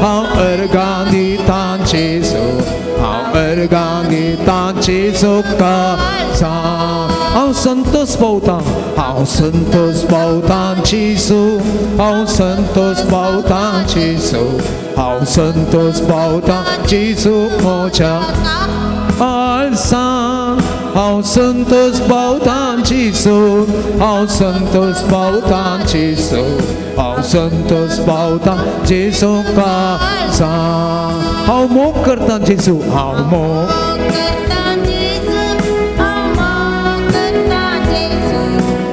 हांव अर्गां दितां जेजू, हांव अर्गां दितां जेजूक सांग. हांव संतोष पावतां, हांव संतोष पावतां जेजू, हांव संतोष पावतां जेजू, हांव संतोष पावतां जेजू म्हज्या आळसां. हांव संतोष पावतां जेजू, हांव संतोष पावतां जेजू, हांव संतोष पावतां जेजू सांग. हांव मोग करतां जेजू, हांव मोग करता जेजू, हांव मोग करता जेजू,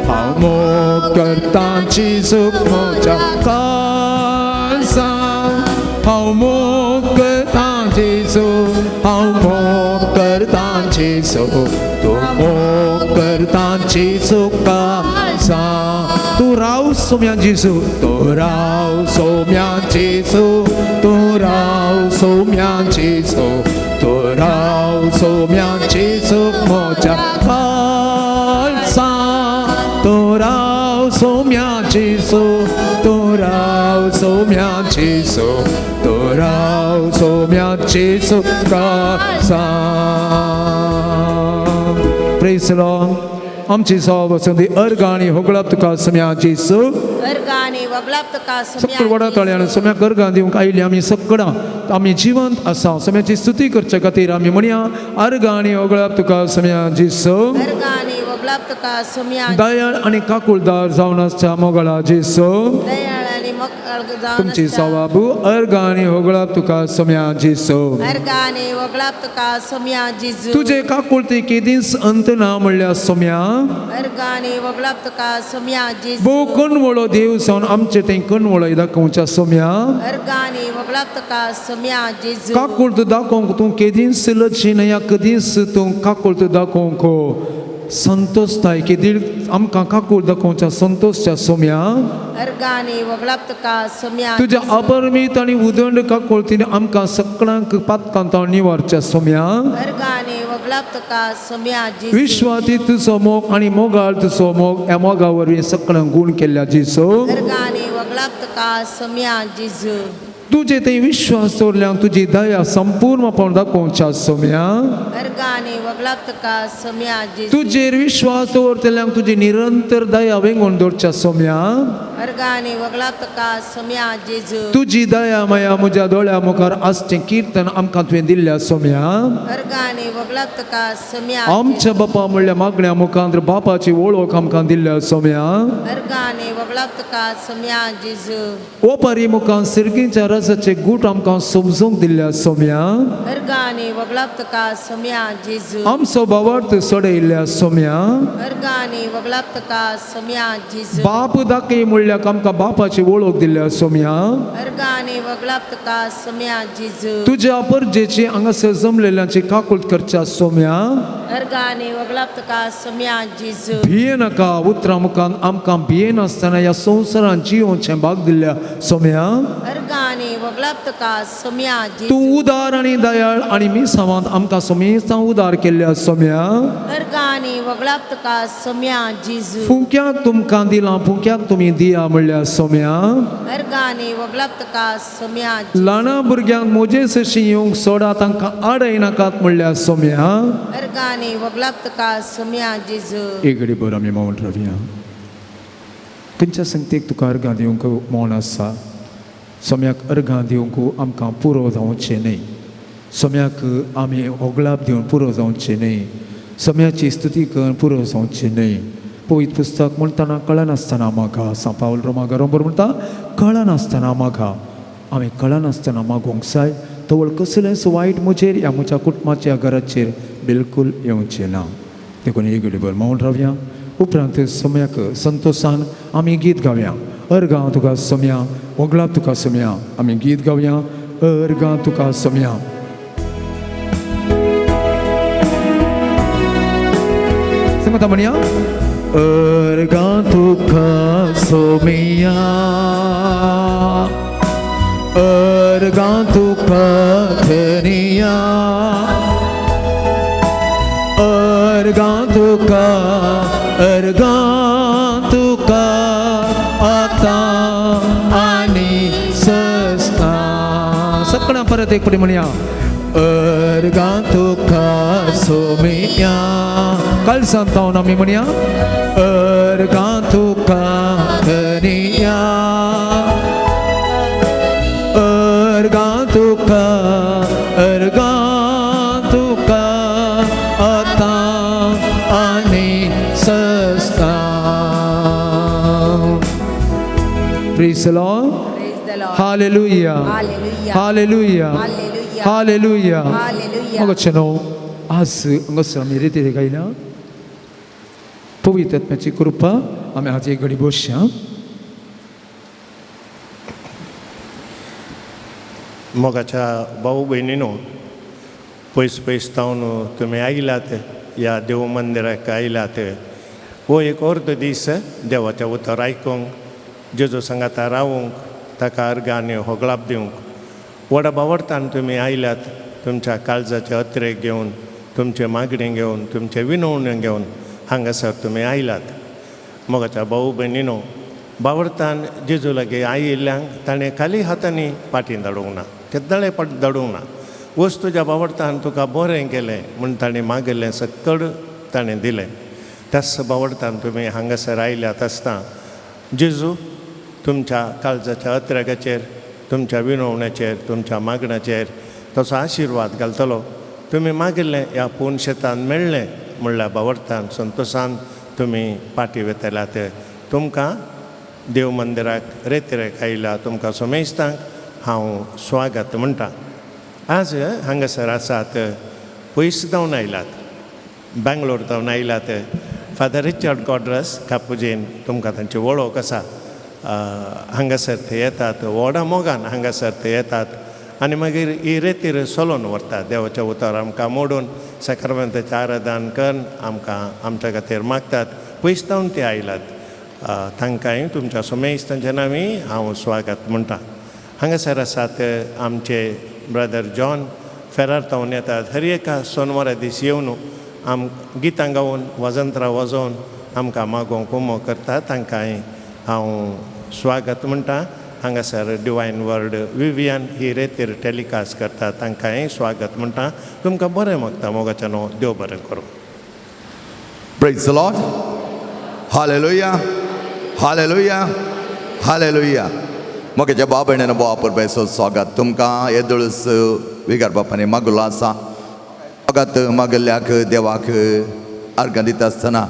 हांव मोग करतां जेजूक म्हज्या काळजान. हांव मोग करतां जेजू, हांव मोग करतां जेजू, तूं मोग करतां जेजूक सांग. तूं राव सोम्या जेजू, तूं राव सोम्या जेजू, तूं राव सोम्या जेजू, तूं राव सोम्या जेजूक म्हज्या काळजान. तूं राव सोम्या जेजू, तूं राव सोम्या जेजू, तूं राव सोम्या जेजू सांग. Praise the Lord. आमची सभा बसून अर्गां आनी होगळप तुका सोम्या जेजू. अर्गां आनी वगळाप तुका सोम्या. सकळ व्हडा ताळ्यान सोम्याक अर्गां दिवंक आयिल्ली आमी सकळां आमी जिवंत आसा. सोम्याची स्तुती करचे खातीर आमी म्हणया, अर्गां आनी होगळप तुका सोम्या जेजू. अर्गां आनी वगळाप तुका सोम्या. दयाळ आनी काकुळदार जावन आसच्या मोगळा जेजू. दयाळ आनी मोगाळ जावन तुमची आसता. सवाबू अर्गां आनी होगळप तुका सोम्या जेजू. अर्गां आनी वगळाप तुका सोम्या जेजू. तुजे काकुळती केदींच अंत ना म्हणल्या सोम्या. अर्गां आनी वगळाप तुका सोम्या जेजू. भोव कणवळो देव जावन आमचे थंय कणवळो दाखोवच्या सोम्या. अर्गां आनी वगळाप तुका सोम्या जेजू. काकुळत दाखोवंक तूं केदींच लजी न्हय, कदींच तूं काकुळत दाखोवंक संतोषताय केदी आमकां काकूळ दाखोवच्या संतोषच्या सोम्या. अर्गां आनी वगळाप तुका सोम्या. तुज्या अपरमीत आनी उदंड काकुळतीन आमकां सगळ्यांक पातकांत निवारच्या सोम्या. अर्गां आनी वगळाप तुका सोम्या जेजू. विश्वाती तुजो मोग आनी मोगाळ तुजो मोग ह्या मोगा वरवीं सगळ्यांक गूण केल्ल्या जेजू. अर्गां आनी वगळाप तुका सोम्या जेजू. तुजे थंय विश्वास दवरल्यान तुजी दया संपूर्ण पावन दाखोवच्या सोम्या. अर्गां आनी वगळाप तुका सोम्या जेजू. तुजेर विश्वास दवरतल्यांक तुजी निरंतर दया वेंगोवन दवरच्या सोम्या. अर्गां आनी वगळाप तुका सोम्या जेजू. तुजी दया माया म्हज्या दोळ्या मुखार आसचें किर्तन आमकां तुवें दिल्ल्या सोम्या. अर्गां आनी वगळाप तुका सोम्या. आमच्या बापा म्हणल्या मागण्या मुखार बापाची वळख आमकां दिल्ल्या सोम्या. अर्गां आनी वगळाप तुका सोम्या जेजू. ओपारी मुखार सिरगींच्या रसाचे गूट आमकां समजूंक दिल्ल्या सोम्या. अर्गां आनी वगळाप तुका सोम्या जेजू. आमचो भावार्थ सोडयल्ल्या सोम्या. अर्गां आनी वगळाप तुका सोम्या जेजू. बाप दाखय म्हणल्याक आमकां बापाची वळख दिल्ल्या सोम्या. अर्गां आनी वगळाप तुका सोम्या जेजू. तुज्या परजेची हांगासर जमलेल्यांची काकूळ करच्या सोम्या. अर्गां आनी वगळाप तुका सोम्या जेजू. भिये नाका उतरां मुखान आमकां भियेनासतना ह्या संवसारान जियोवचें भाग दिल्ल्या सोम्या. अर्गां आनी वगळाप तुका सोम्या जेजू. तूं उदार आनी दयाळ आनी मिसावांत आमकां सोमेस्तां उदार केल्ल्या सोम्या. अर्गां आनी वगळाप तुका सोम्या जेजू. फुंक्याक तुमकां दिलां फुंक्याक तुमी दिया म्हणल्या सोम्या. अर्गां आनी वगळाप तुका सोम्या जेजू. ल्हाना भुरग्यांक म्हजे सरशी येवंक सोडा तांकां आडय नाकात म्हणल्या सोम्या. अर्गां आनी वगळाप तुका सोम्या जेजू. एक घडी बरं आमी मौन रावया. खंयच्या संगतीक तुका अर्गां दिवंक मौन आसा? सोम्याक अर्गां दिवंक आमकां पुरो जावचें न्हय. सोम्याक आमी होगळाप दिवन पुरो जावचें न्हय. सोम्याची स्तुती करून पुरो जावचें न्हय. पवित्र पुस्तक म्हणटना कळनासतना मागा, सांव पावल रोमा गरोबर म्हणटा कळनासतना मागा. आमी कळनासतना मागूंक जाय तवळ कसलेंच वायट म्हजेर ह्या म्हज्या कुटुंबाच्या घराचेर बिलकूल येवचें ना. देखून एक घडी भर मौन रावया. उपरांत सोम्याक संतोशान आमी गीत गावया. अर्गां तुका सोम्या, वगळाप तुका सोम्या. आमी गीत गावया, अर्गां तुका सोम्या. सांगता म्हणया, अर्गां तुका सोम्या, अर्गां तुका धनिया, अर्गां तुका, अर्गां तुका आतां आनी सस्ता. सगळ्यां परत एक पटी म्हणया. अर्गां तुका सोमया, कालसान तावन आमी म्हणया. अर्गां तुका धनिया, अर्गां तुका, अर्गां तुका आतां आनी सस्ता. Praise the Lord. Praise the Lord. Hallelujah. Hallelujah. Hallelujah. Hallelujah. Hallelujah. Hallelujah. मोगाचेनो, आज हांगासर आमी रेती गायल्या. पवित्र आत्म्याची कृपा. आमी आज एक घडी बसया. मोगाच्या भाऊ भयणीनो, पयस पयस तावन तुमी आयल्यात, ह्या देव मंदिराक आयल्यात. हो एक अर्द दीस देवाचें उतर आयकूंक, जेजू सांगाता रावूंक, ताका अर्गां आनी होगळाप दिवंक व्हडा बावडतान तुमी आयल्यात. तुमच्या काळजाचे अत्रेक घेवन, तुमचे मागणी घेवन, तुमचे विनवण्यो घेवन हांगासर तुमी आयल्यात. मोगाच्या भाऊ भयणीनो, बावडतान जेजू लागीं आयिल्ल्यांक ताणें खाली हातांनी पाटी धाडूंक ना, केद्दाळे पाट धाडूंक ना. वच, तुज्या बावडतान तुका बरें केलें म्हूण ताणें मागिल्लें सक्कड ताणें दिलें. त्याच बावडतान तुमी हांगासर आयल्यात आसतना जेजू तुमच्या काळजाच्या अत्रेगाचेर, तुमच्या विनवण्याचेर, तुमच्या मागण्याचेर तसो आशिर्वाद घालतलो. तुमी मागिल्लें ह्या पूर्ण शेतान मेळ्ळें म्हणल्यार बावडतान संतोशान तुमी पाटी वेतल्यात. तुमकां देव मंदिराक रेतिरेक आयल्या तुमकां सोमेस्तांक हांव स्वागत म्हणटा. आज हांगासर आसात, पयस जावन आयल्यात, बेंगलोर जावन आयल्यात फादर रिचर्ड कॉड्रस कापुजीन. तुमकां तांची वळख आसा. हांगासर ते येतात, व्हडा मोगान हांगासर ते येतात आनी मागीर ही रेतीर सोलोन व्हरतात. देवाचें उतर आमकां मोडून साक्रामेंताचें आराधन करून आमकां आमच्या खातीर मागतात. पयस जावन ते आयल्यात. तांकांय तुमच्या सोमेस्तांच्या नांवी हांव स्वागत म्हणटा. हांगासर आसात आमचे ब्रदर जॉन फेरार तावन येतात. हर एका सोनवारा दीस येवन आम गितां गावन, वाजंत्रां वाजोवन आमकां मागोवंक उमो करतात. तांकांय हांव स्वागत म्हणटा. हांगासर डिवायन वर्ड विवियन ही रेतीर टेलिकास्ट करता, तांकांय स्वागत म्हणटा. तुमकां बरें मागता. मोगाच्या न्हू, देव बरें करूं. Praise the Lord. Hallelujah. Hallelujah. Hallelujah. मोगेच्या भाव भयणीन, भाव परबेचो स्वागत तुमकां. येदोळच विगार बापांनी मागुलो आसा. स्वागत मागल्ल्याक देवाक अर्गां दिता आसतना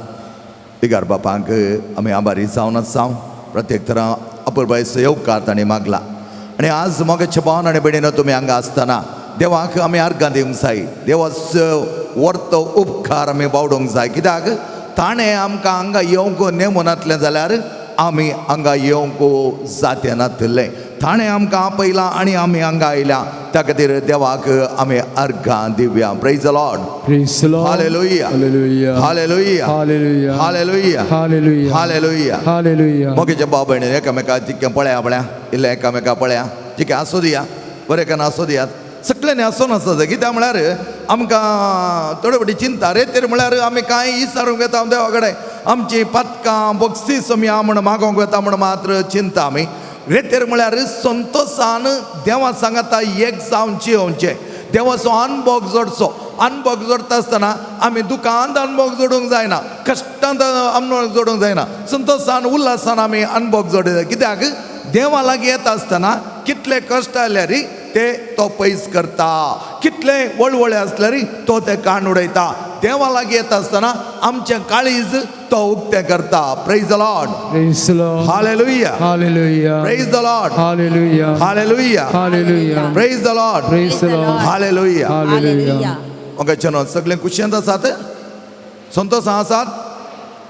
विगार बापांक आमी आभारी जावन आसा. प्रत्येक तरा अपुरबायेचो येवकार तांणी मागला. आनी आज मोगेच्या भावन आनी भयणीनो, तुमी हांगा आसतना देवाक आमी अर्गां दिवंक जाय. देवाचो वर्तो उपकार आमी बावडूंक जाय, कित्याक ताणें आमकां हांगा येवंक नेमूनातलें जाल्यार आमी हांगा येवंक जाते नातलें. ताणें आमकां आपयलां आनी आमी हांगा आयल्या. त्या खातीर देवाक आमी अर्गां दिवया. Praise the Lord. Praise the Lord. Hallelujah. Hallelujah. Hallelujah. Hallelujah. Hallelujah. Hallelujah. Hallelujah. Hallelujah. मोगेच्या भाव भयणी, एकामेका जितकें पळया पळया, इल्लें एकामेका पळया. जिके आसूं दिया, बरें कान आसूं दियात. सगळ्यांनी आसून आसा जाय. कित्याक म्हळ्यार आमकां थोडे फावटी चिंता रेतीर म्हळ्यार आमी कांय विचारूंक वेता देवा कडेन, आमची पातकां बक्षीस आमी म्हण मागोवंक वेता म्हण मात्र चिंता आमी. रेतीर म्हळ्यार संतोशान देवा सांगाता एक जावन जियोवचें, देवाचो अनभोग जोडचो. अनभोग जोडटा आसतना आमी दुकांत अनभोग जोडूंक जायना, कश्टांत अनभोग जोडूंक जायना. संतोशान उल्हासान आमी अनभोग जोडूंक जाय, कित्याक देवा लागीं येता आसतना कितले कश्ट आयल्यार ते तो पयस करता, कितले वळवळे आसल्यार तो ते काण उडयता. देवा लागीं येता आसतना आमचें काळीज तो उक्तें करता. Praise the Lord. Praise the Lord. Hallelujah. Hallelujah. Praise the Lord. Hallelujah. Hallelujah. Hallelujah. Praise the Lord. Praise the Lord. Hallelujah. Hallelujah. Okay, सगळे कुशेंत आसात, संतोश आसात.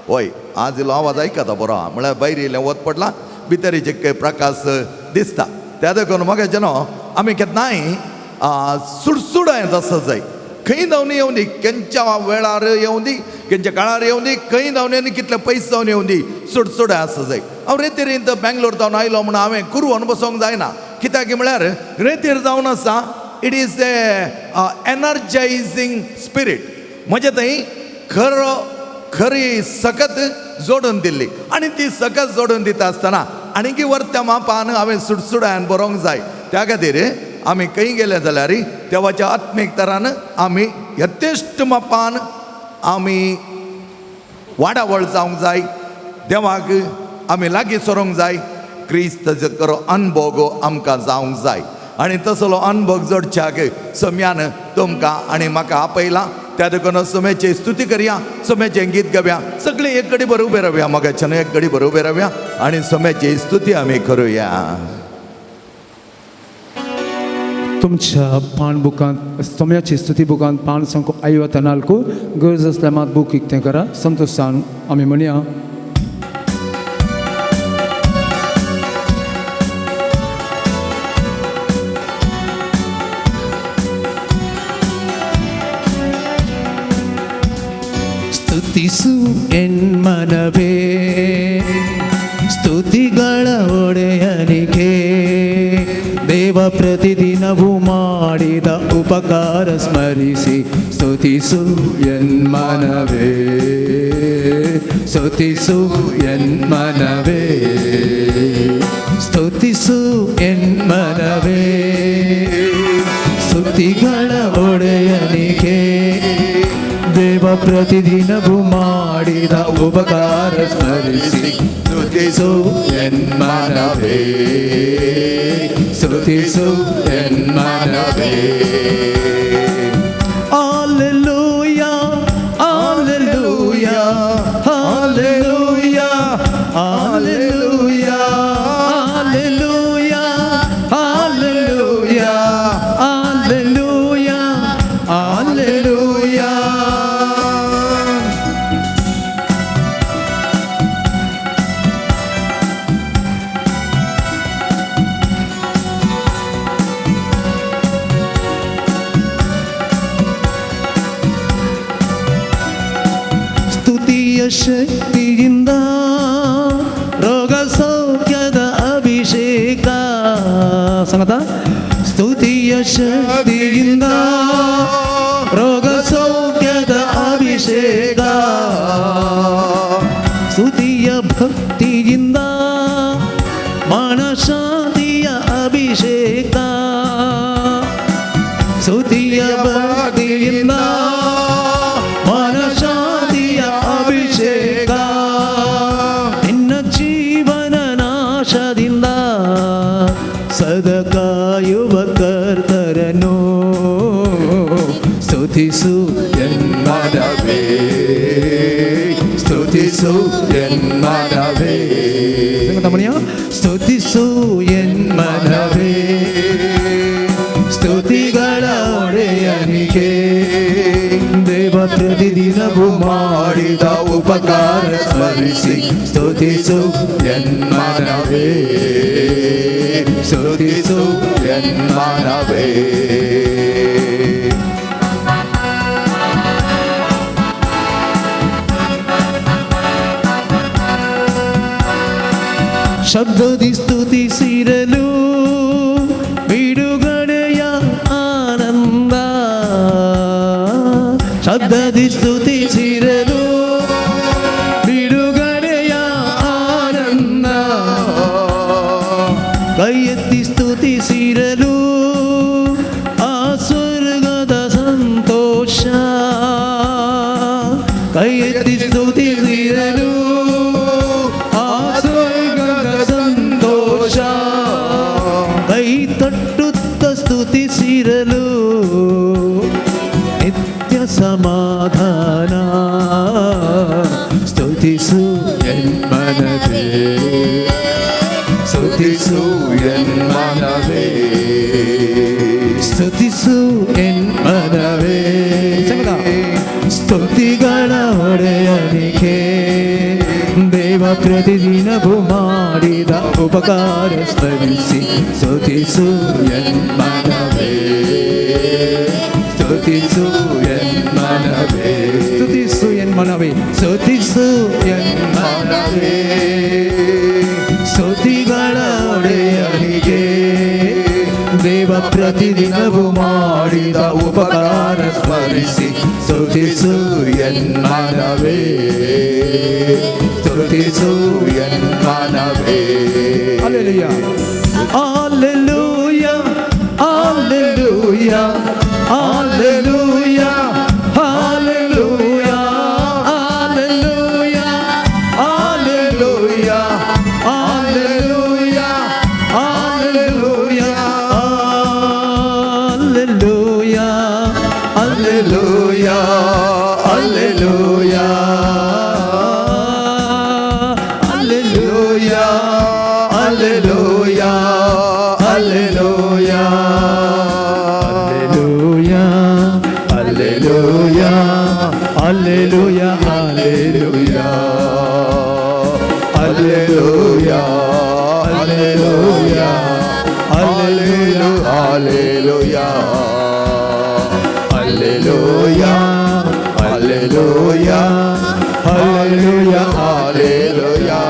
वय, आज इल्लो आवाज आयकता बरो आहा, म्हळ्यार भायर इल्लें वत पडलां, भितर जे प्रकाश दिसता. त्या देखून मोगाचे न्हू, आमी केन्नाय सुडसुडायत आसत जाय. खंय धांवन येवं दी, केंच्या वेळार येवं दी, केंच्या काळार येवं दी, खंय धांवन येवं दी, कितले पयस जावन येवं दी, सुडसुडाय आसत जाय. हांव रेतीर बेंगलोर जावन आयलो म्हणून हांवें कुरवन बसोंक जायना, कित्याक म्हळ्यार रेतीर जावन आसा, it is a energizing spirit. म्हजे थंय खरो खरी सकत जोडून दिल्ली आनी ती सकत जोडून दिता आसतना आणकी वरत्या मापान हांवें सुडसुडायन बरोवंक जाय. त्या खातीर आमी खंय गेले जाल्यार देवाच्या आत्मीक तरान आमी यथेश्ट मापान आमी वाडावळ जावंक जाय, देवाक आमी लागीं सरोंक जाय, क्रिस्त करो अनभोग आमकां जावंक जाय. आनी तसलो अनभोग जोडच्याक सम्यान तुमकां आनी म्हाका आपयला. त्या देखून सम्याची स्तुती करया, सम्याचें गीत गावया, सगळीं एक घडी बरोबर उबे रावया, मोगाच्यान एक घडी बरोबर उबे रावया आनी सम्याची स्तुती आमी करुया. तुमच्या पान बुकांत सोम्याची स्तुती बुकांत पान संक आयवत नाल्कू गरज आसल्यार मात बूक इकतें करा. संतोशान आमी म्हणया. ಸ್ತುತಿಸು ಎನ್ಮನವೇ ಸ್ತುತಿಗಳ ಒಡೆಯನಿಗೆ, ದೇವ ಪ್ರತಿದಿನವೂ ಮಾಡಿದ ಉಪಕಾರ ಸ್ಮರಿಸಿ ಸ್ತುತಿಸು ಎನ್ಮನವೇ, ಸ್ತುತಿಸು ಎನ್ಮನವೇ, ಸ್ತುತಿಸು ಎನ್ಮನವೇ ಸ್ತುತಿಗಳ ಒಡೆಯನಿಗೆ, ದೇವ ಪ್ರತಿದಿನವೂ ಮಾಡಿದ ಉಪಕಾರ ಸ್ಮರಿಸಿ ಸ್ತುತಿಸು ಎನ್ಮನವೇ, ಸ್ತುತಿಸು ಎನ್ಮನವೇ. Hallelujah, hallelujah, hallelujah, hallelujah, hallelujah, hallelujah, hallelujah, hallelujah. ಸ್ತುತಿಯ ಶಕ್ತಿಯಿಂದ ರೋಗ ಸೌಖ್ಯದ ಅಭಿಷೇಕ ಸಂಗತ, ಸ್ತುತಿಯ ಶಕ್ತಿಯಿಂದ ರೋಗ ಸೌಖ್ಯದ ಅಭಿಷೇಕ, ಸ್ತುತಿಯ ಭಕ್ತಿಯಿಂದ ಮನಶಾಂತಿಯ ಅಭಿಷೇಕ, ಸ್ತುತಿಯ ಭಕ್ತಿಯಿಂದ ಮನಶಾಂತಿಯ ಅಭಿಷೇಕ, ನಿನ್ನ ಜೀವನ ನಾಶದಿಂದ ಸದಕಾಯುವ ಕರ್ತರನು ಸ್ತುತಿಸು ಎನ್ಮನವೇ, ಸ್ತುತಿಸು ಎನ್ಮನವೇ, ಸ್ತುತಿಸು ಎನ್ಮನವೇ ಸ್ತುತಿಗಳ ಒಡೆಯನಿಗೆ, ದೇವ ಪ್ರತಿದಿನವೂ ಮಾಡಿದ ಉಪಕಾರ ಸ್ಮರಿಸಿ ಸ್ತುತಿಸು ಎನ್ಮನವೇ, ಸ್ತುತಿಸು ಎನ್ಮನವೇ. ಶಬ್ದದಿ ಸ್ತುತಿಸಿರಲು ಬಿಡುಗಡೆಯ ಆನಂದ, ಶಬ್ದದಿ ಸ್ತುತಿಸಿರಲು ಬಿಡುಗಡೆಯ ಆನಂದ, ಕೈ ಎತ್ತಿ ಸ್ತುತಿಸಿರಲು ಆ ಸ್ವರ್ಗದ ಸಂತೋಷ, ಕೈ ಎತ್ತಿ ಸ್ತುತಿಸಿರಲು ಆ ಸ್ವರ್ಗದ ಸಂತೋಷ, ಕೈ ತಟ್ಟುತ್ತ ಸ್ತುತಿಸಿರಲು ನಿತ್ಯ ಸಮಾಧಾನ, ಸ್ತುತಿಸು ಎನ್ಮನವೇ, ಸ್ತುತಿಸು ಎನ್ಮನವೇ, ಸ್ತುತಿಸು ಎನ್ಮನವೇ ಸ್ತುತಿಗಳ ಒಡೆಯನಿಗೆ, ದೇವ ಪ್ರತಿದಿನವೂ ಮಾಡಿದ ಉಪಕಾರ ಸ್ಮರಿಸಿ ಸ್ತುತಿಸು ಎನ್ಮನವೇ, ಸ್ತುತಿಸು ಎನ್ಮನವೇ, ಸ್ತುತಿಸು ಎನ್ಮನವೇ, ಸ್ತುತಿಸು ಎನ್ಮನವೇ ಸ್ತುತಿಗಳ ಒಡೆಯನಿಗೆ, ದೇವ ಪ್ರತಿದಿನವೂ ಮಾಡಿದ ಉಪಕಾರ ಸ್ಮರಿಸಿ ಸ್ತುತಿಸು ಎನ್ಮನವೇ, ಸ್ತುತಿಸು ಎನ್ಮನವೇ. Hallelujah, hallelujah, hallelujah. Hallelujah, hallelujah, hallelujah, hallelujah, hallelujah, hallelujah, hallelujah, hallelujah, hallelujah, hallelujah,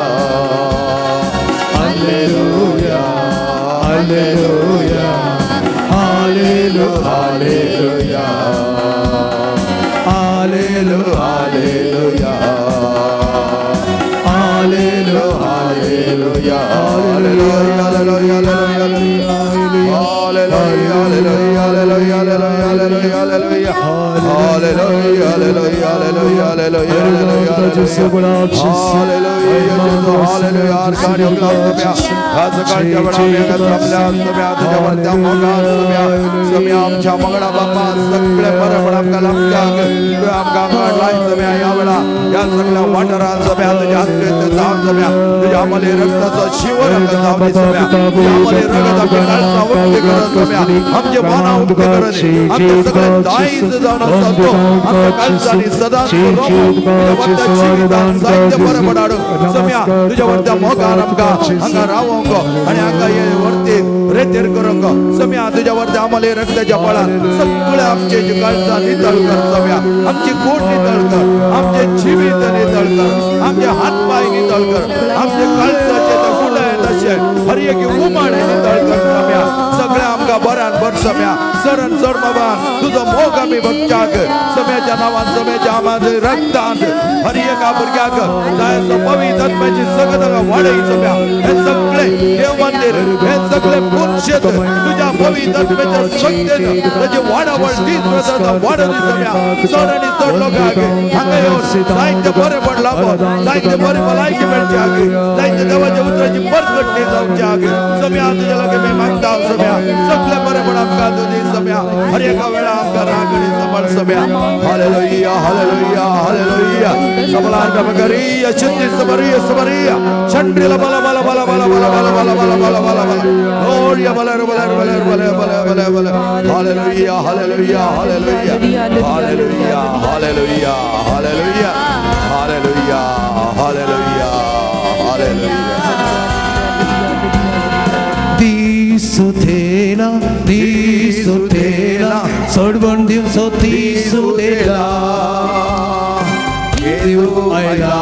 hallelujah, hallelujah, hallelujah, hallelujah, hallelujah, hallelujah, hallelujah, आमचे मना उक्ते करत आमचे सगळे दायज जावन आसा तो आमच्या काळजांनी सदांच जिवितान जायते बरें पडाडू सम्या तुज्या वरत्या मोगान आमकां हांगा रावोंक आनी हांगा हे वरती रेतेर करूंक सम्या तुज्या वरत्या आमले रक्ताच्या बळान सगळे आमचे काळजां नितळ कर सम्या आमची कूड नितळ कर आमचे जिवीत नितळ कर आमचे हात पाय नितळ कर आमचे काळजाचे फुलां तशें हर एक उमाण नितळ कर सम्या सगळ्या आमकां बऱ्यान बर सम्या सरन चड बाबा तुजो मोग आमी भक्त्याक सम्याच्या नांवान सम्याच्या आमान रक्तान हर एका भुरग्याक जाय पवित्र आत्म्याची सगळं वाडय सम्या हे सगळे देव मंदिर हे सगळे पुरुषेत तुझ्या पवित्र आत्म्याच्या शक्तेन ताची वाडावळ दीस वाडत सम्या चड आनी चड लोकांक हांगा येवन जायते बरें पडलां जायते बरें भलायकी मेळची आगे जायते देवाच्या उतराची परगटणी जावची आगे सम्या तुज्या लागीं मी मागता सम्या सगळे बरें पड आमकां तुजी सम्या हर एका वेळा आमकां रागणी सांबाळ सम्या हालेलुया हालेलुया हालेलुया सबलांड बगरिया शुद्धि सबरिया सबरिया चंड्रिला बला बला बला बला बला बला बला बला बला बला बला ग्लोरिया बला बला बला बला बला बला बला hallelujah hallelujah hallelujah hallelujah hallelujah hallelujah hallelujah hallelujah hallelujah दिसुतेला दिसुतेला सोडवण दिवसो दिसुतेला जेजू आयला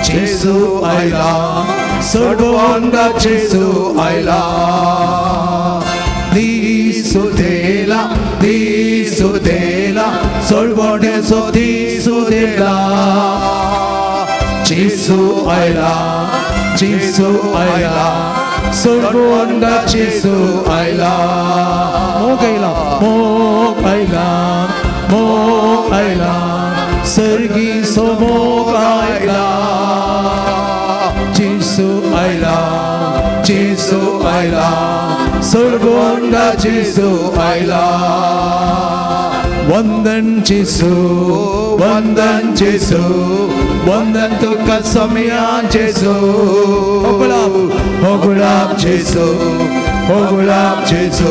जेजू आयला सोडवण जेजू आयला दिसुतेला दिसुतेला सोडवण दिवसो दिसुतेला जेजू आयला जेजू आयला सोडवण जेजू आयला मोग आयला मोग आयला मोग आयला सर्गीचो मोग आयला जेजू आयला जेजू आयला सोडवण जेजू आयला वंदन जेजू वंदन जेजू वंदन तुका सम्या जेजू होगुलाब होगुलाब जेजू होगुलाब जेजू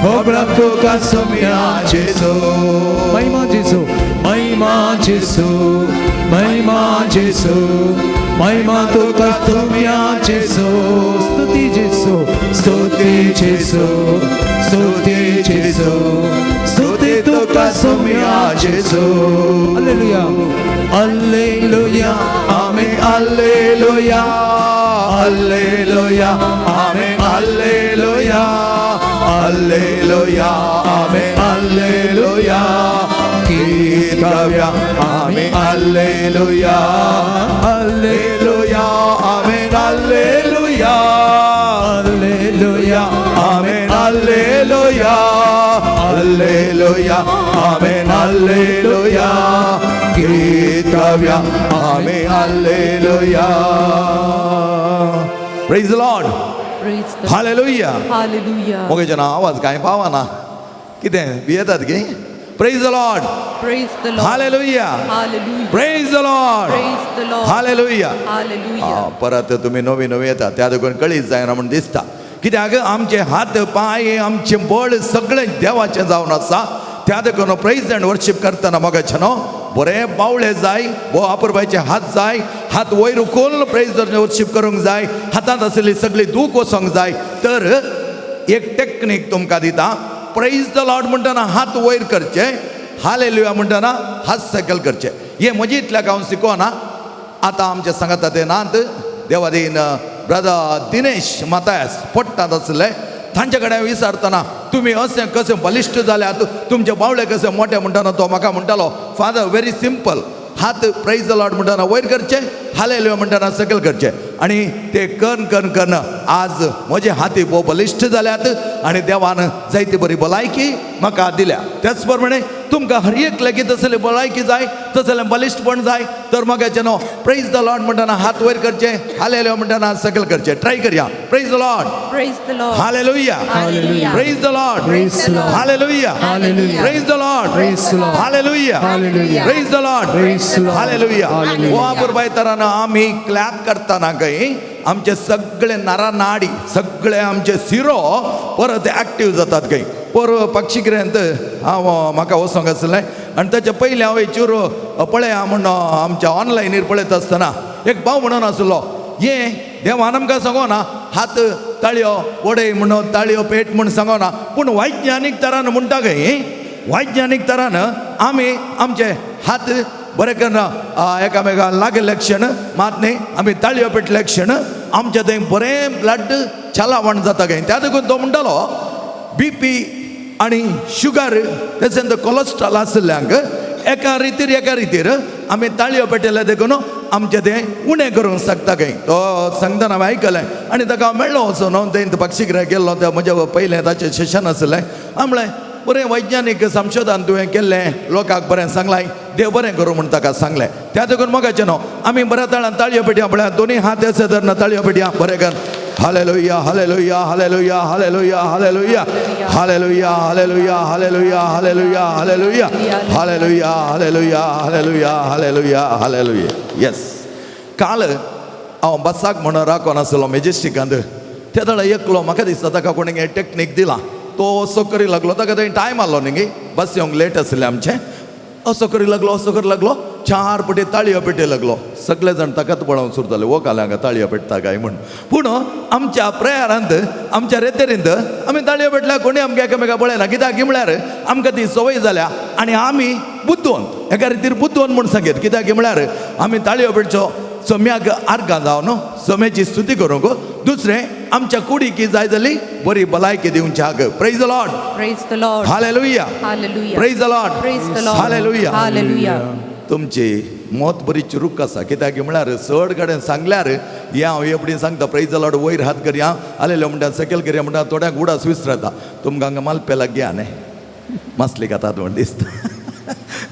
होगुलाब तुका सम्या जेजू महिमा जेजू महिमा जेजू महिमा जेजू महिमा तुका सम्या जेजू स्तुती जेजू स्तुती जेजू स्तुती जेजू स्तुती तुका सम्या जेजू hallelujah hallelujah amen hallelujah hallelujah amen hallelujah hallelujah amen hallelujah गीत गाऊया amen hallelujah hallelujah amen hallelujah hallelujah amen hallelujah hallelujah amen hallelujah गीत गाऊया amen hallelujah. Praise the Lord. Praise the hallelujah. Hallelujah. मोगेच्या आवाज काय पावना कितें भियेतात की? Praise the Lord. Praise the Lord. Hallelujah. Hallelujah. Praise the Lord. Praise the Lord. Hallelujah. Hallelujah. परत तुमी नवी नवी येता त्या देखून कळीत जायना म्हूण दिसता कित्याक आमचे हात पांय आमचे बळ सगळें देवाचें जावन आसा. त्या देखून प्रेज अँड वर्शीप करतना मोगाचें न्हू बरे बावळे जाय, बो अपुरबायचे हात जाय, हात वयर उखलून प्रेज वर्शीप करूंक जाय, हातांत आशिल्ली सगळी दूख वचोंक जाय. तर एक टेक्नीक तुमकां दिता. प्रेज the Lord म्हणटना हात वयर करचे, हालेलुया म्हणटना हात सकयल करचे. हे म्हजे इतल्याक हांव शिकोना. आतां आमचे सांगता ते नात देवादीन ब्रदर दिनेश मातायस पोट्टांत आसले, तांचे कडेन विचारतना तुमी अशें कशें बलिश्ट जाल्यात, तुमचे बावळे कशें मोठे म्हणटना तो म्हाका म्हणटालो, फादर व्हेरी सिंपल, हात प्रेज the Lord म्हणटना वयर करचे, हालेलुया म्हणटना सकयल करचे. आनी ते कन्न कन्न कन्न आज म्हजे हाती भोव बलिश्ट जाल्यात आनी देवान जायती बरी भलायकी म्हाका दिल्या. त्याच प्रमाणे तुमकां हर एक लेगीत तसली भलायकी जाय, तसलें बलिश्टपण जाय, तर म्हाका न्हू प्रेज the Lord म्हणटना हात वयर करचे, हालेलुया म्हणटना सकयल करचे. ट्राय करया. Praise the Lord. Praise the Lord. Hallelujah. Hallelujah. Praise the Lord. Praise the Lord. Hallelujah. Hallelujah. Praise the Lord. Praise the Lord. Hallelujah. Hallelujah. Praise the Lord. Praise the Lord. Hallelujah. Hallelujah. हो अपुरबायतरान आमी clap करतना खंय आमचे सगळे नरानाडी, सगळे आमचे सिरो परत active जातात खंय. पर पक्षीग्रंथ हांव म्हाका वचोंक आसलें आनी ताच्या पयलीं हांव चूर पळया म्हूण आमच्या ऑनलायनीर पळयत आसतना एक भाव म्हणून आसलो, हे देवान आमकां सांगोना हात ताळयो वडय म्हणून, ताळयो पेट म्हूण सांगोना, पूण वैज्ञानीक तरान म्हणटा खंय, वैज्ञानीक तरान आमी आमचे हात बरें करून एकामेका लागले क्षण मात न्ही आमी ताळयो पेटले क्षण आमच्या थंय बरें ब्लड चलावण जाता खंय. त्या देखून तो म्हणटालो बीपी आनी शुगर तशेंच कोलेस्ट्रॉल आशिल्ल्यांक एका रितीर एका रितीर आमी ताळयो पेटयल्या देखून आमचें तें उणें करूंक शकता खंय. तो सांगतना हांवें आयकलें आनी ताका हांव मेळ्ळो वचून हांव थंय पक्षीगृह गेल्लो, ते म्हज्या पयलें ताचें सेशन आशिल्लें. हांव म्हणलें बरें वैज्ञानीक संशोधन तुवें केल्लें, लोकांक बरें सांगलां, देव बरें करूं म्हूण ताका सांगलें. त्या देखून मोगाचें न्हू आमी बऱ्या ताळान ताळयो पेटया पळया, दोनी हात अशे धरून ताळयो पेटया बरें कर. Hallelujah, hallelujah, hallelujah, hallelujah, hallelujah, hallelujah, hallelujah, hallelujah, hallelujah, hallelujah, hallelujah, hallelujah, hallelujah, hallelujah, hallelujah. Yes. काल हांव बसाक म्हणून राखून आसलो मेजेस्टिकांत, ते वेळार एकलो म्हाका दिसता ताका कोणें टॅक्नीक दिला, तो असो करी लागलो. ताका थंय टायम आसलो न्ही, बस येवंक लेट आसलें आमचें. असो करी लागलो, असो करी लागलो, चार पटी ताळयो पेटे लागलो. सगळे जाण ताकाच पळोवन सुरताले, हो काल हांगा ताळयो पेटता काय म्हूण. पूण आमच्या प्रेयरांत, आमच्या रेतेरींत आमी ताळयो पेटल्या, कोणी आमकां एकामेका पळयना. कित्याक म्हळ्यार आमकां ती संवय जाल्या आनी आमी बुद्दवंत, एका रितीर बुद्दवंत म्हूण सांगीत. कित्याक म्हळ्यार आमी ताळयो पेटचो सम्याक आर्गां जावन सम्याची स्तुती करूंक, दुसरें आमच्या कुडीक जाय जाली बरी भलायकी दिवच्याक. Praise the Lord. Praise the Lord. Hallelujah. Hallelujah. Praise the Lord. Praise the Lord. Hallelujah. Hallelujah. तुमची मत बरी चुरूक आसा. कित्याक म्हळ्यार चड कडेन सांगल्यार हें हांव एपडी सांगता प्रेज the Lord वयर हात करया, हालेलुया म्हणटा सकयल करया म्हणटा, थोड्यांक उडास विसरता. तुमकां हांगा मालपेला घ्या न्ही, मासली खातात म्हण दिसता,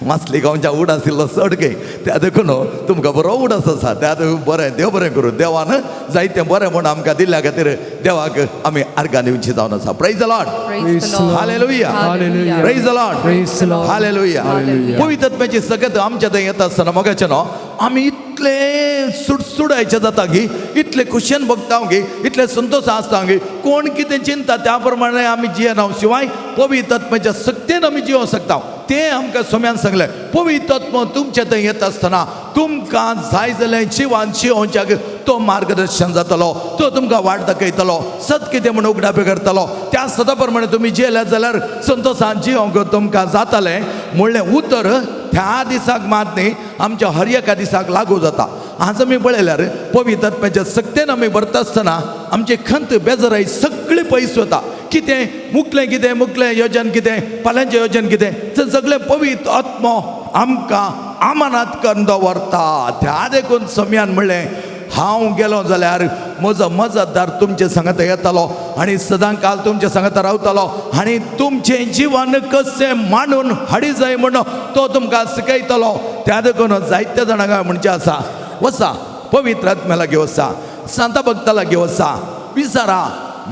मासली गांवच्या उडास इल्लो चड खंय, त्या देखून तुमकां बरो उडास आसा. त्या बरें देव बरें करूं, देवान जायतें बरें म्हूण आमकां दिल्ल्या खातीर देवाक आमी आर्गां दिवची जावन आसा. Praise the Lord. Praise the Lord. Hallelujah. Hallelujah. Praise the Lord. Praise the Lord. Hallelujah. Hallelujah. पवित्रत्म्याची सकत आमच्या थंय येता आसतना मोगाचें न्हू आमी इतले सुडसुडायचे जाता की, इतले खुशयेन भोगता की, इतले संतोश आसता की, कोण कितें चिंता त्या प्रमाणे आमी जियेना. शिवाय पवित्रत्म्याच्या सक्तेन आमी जियोंक शकता. तें आमकां सोम्यान सांगलें, पवित्रत्म तुमच्या थंय येता आसतना तुमकां जाय जाल्यार जिवान जियोवच्याक तो मार्गदर्शन जातलो, तो तुमकां वाट दाखयतलो, सत कितें म्हूण उगडापे करतलो. त्या सदा प्रमाणे तुमी जियेले जाल्यार संतोशान जियोंक तुमकां जातलें म्हणलें उतर त्या दिसाक मात न्ही आमच्या हर एका दिसाक लागू जाता. आज आमी पळयल्यार पवित्रत्म्याच्या सक्तेन आमी भरता आसतना आमची खंत बेजाराय सगळी पयस वता. कितें मुकलें, कितें मुकलें योजन, कितें फाल्यांचें योजन, कितें तें सगळें पवित्र आत्मो आमकां आमानात करून दवरता. त्या देखून सम्यान म्हणलें, हांव गेलो जाल्यार म्हजो मजतदार तुमचे सांगाता येतालो आनी सदां काल तुमचे सांगाता रावतालो आनी तुमचें जिवन कशें मांडून हाडी जाय म्हूण तो तुमकां शिकयतलो. त्या देखून जायत्या जाणांक म्हणचें आसा, वचा पवित्र आत्म्या लागीं वचा, सांता भक्ता लागीं वचा, विचारा,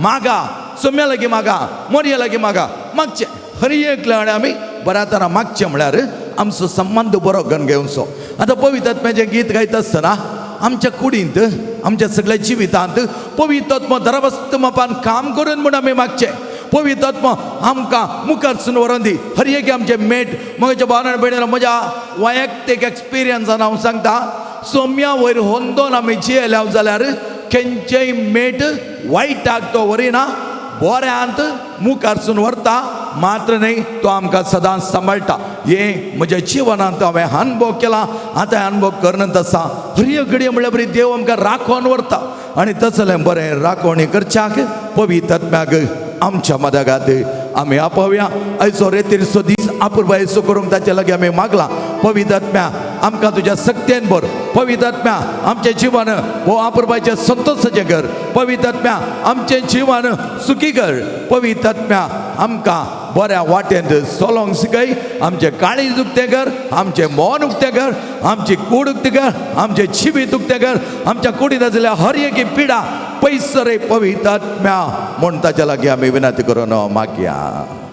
मागा, सोम्या लागीं मागा, मोरया लागीं मागा, मागचें हर एकल्या आनी आमी बऱ्या तरा मागचें म्हळ्यार आमचो संबंद बरो करून घेवचो. आतां पवित्र आत्म्याचें गीत गायता आसतना आमच्या कुडींत, आमच्या सगळ्या जिवितांत पवित्र आत्मो दरवस्त मापान काम करून म्हूण आमी मागचें. पवित्र आत्मा आमकां मुखारसून व्हरोन दी. हर एक आमचे मेट म्हज्या भावान भयणीन म्हज्या वैयक्तीक एक्सपिरियन्सान हांव सांगता, सोम्या वयर होंदोन आमी जियेल्या जाल्यार खंयचेय मेट वायटाक तो व्हरिना, बऱ्यांत मुखारसून व्हरता. मात्र न्हय, तो आमकां सदांच सांबाळटा. हें म्हज्या जिवनांत हांवें अनुभव केला, आतां अनुभव करनत आसा. हर एक घडये म्हणल्यार बरी देव आमकां राखोवन व्हरता आनी तसलें बरें राखवणी करच्याक पवित्र आत्म्याक आमच्या मदगात आमी आपोवया. आयचो रेतीरचो दीस आपुरबायेचो करूंक ताचे लागीं आमी मागलां. पवित्र आत्म्या आमकां तुज्या सक्तेन भर. पवित्र आत्म्या आमचें जिवन हो आपुरबायेचें संतोशाचें कर. पवित्र आत्म्या आमचें जिवन सुखी कर. पवित्र आत्म्या आमकां बऱ्या वाटेंत चलोंक शिकय. आमचें काळीज उक्तें कर, आमचें मन उक्तें कर, आमची कूड उक्ती कर, आमचें जिवीत उक्तें कर. आमच्या कुडींत आशिल्ल्या हर एक पिडा पयस रे पवित्र आत्म्या म्हूण ताच्या लागीं आमी विनंती करून मागया.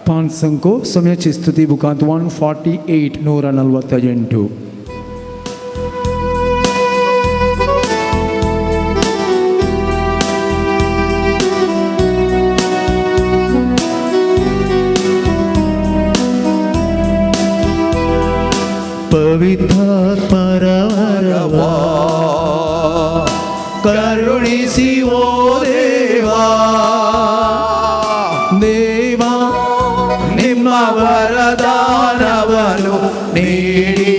5 अंको सोम्याची स्तुती बुकांत 148 148. ಪವಿತ್ರಾತ್ಮರ ವರವಾ ಕರುಣಿಸಿ ಓ ದೇವಾ, ದೇವಾ ನಿಮ್ಮ ವರದಾನವನ್ನು ನೀಡಿ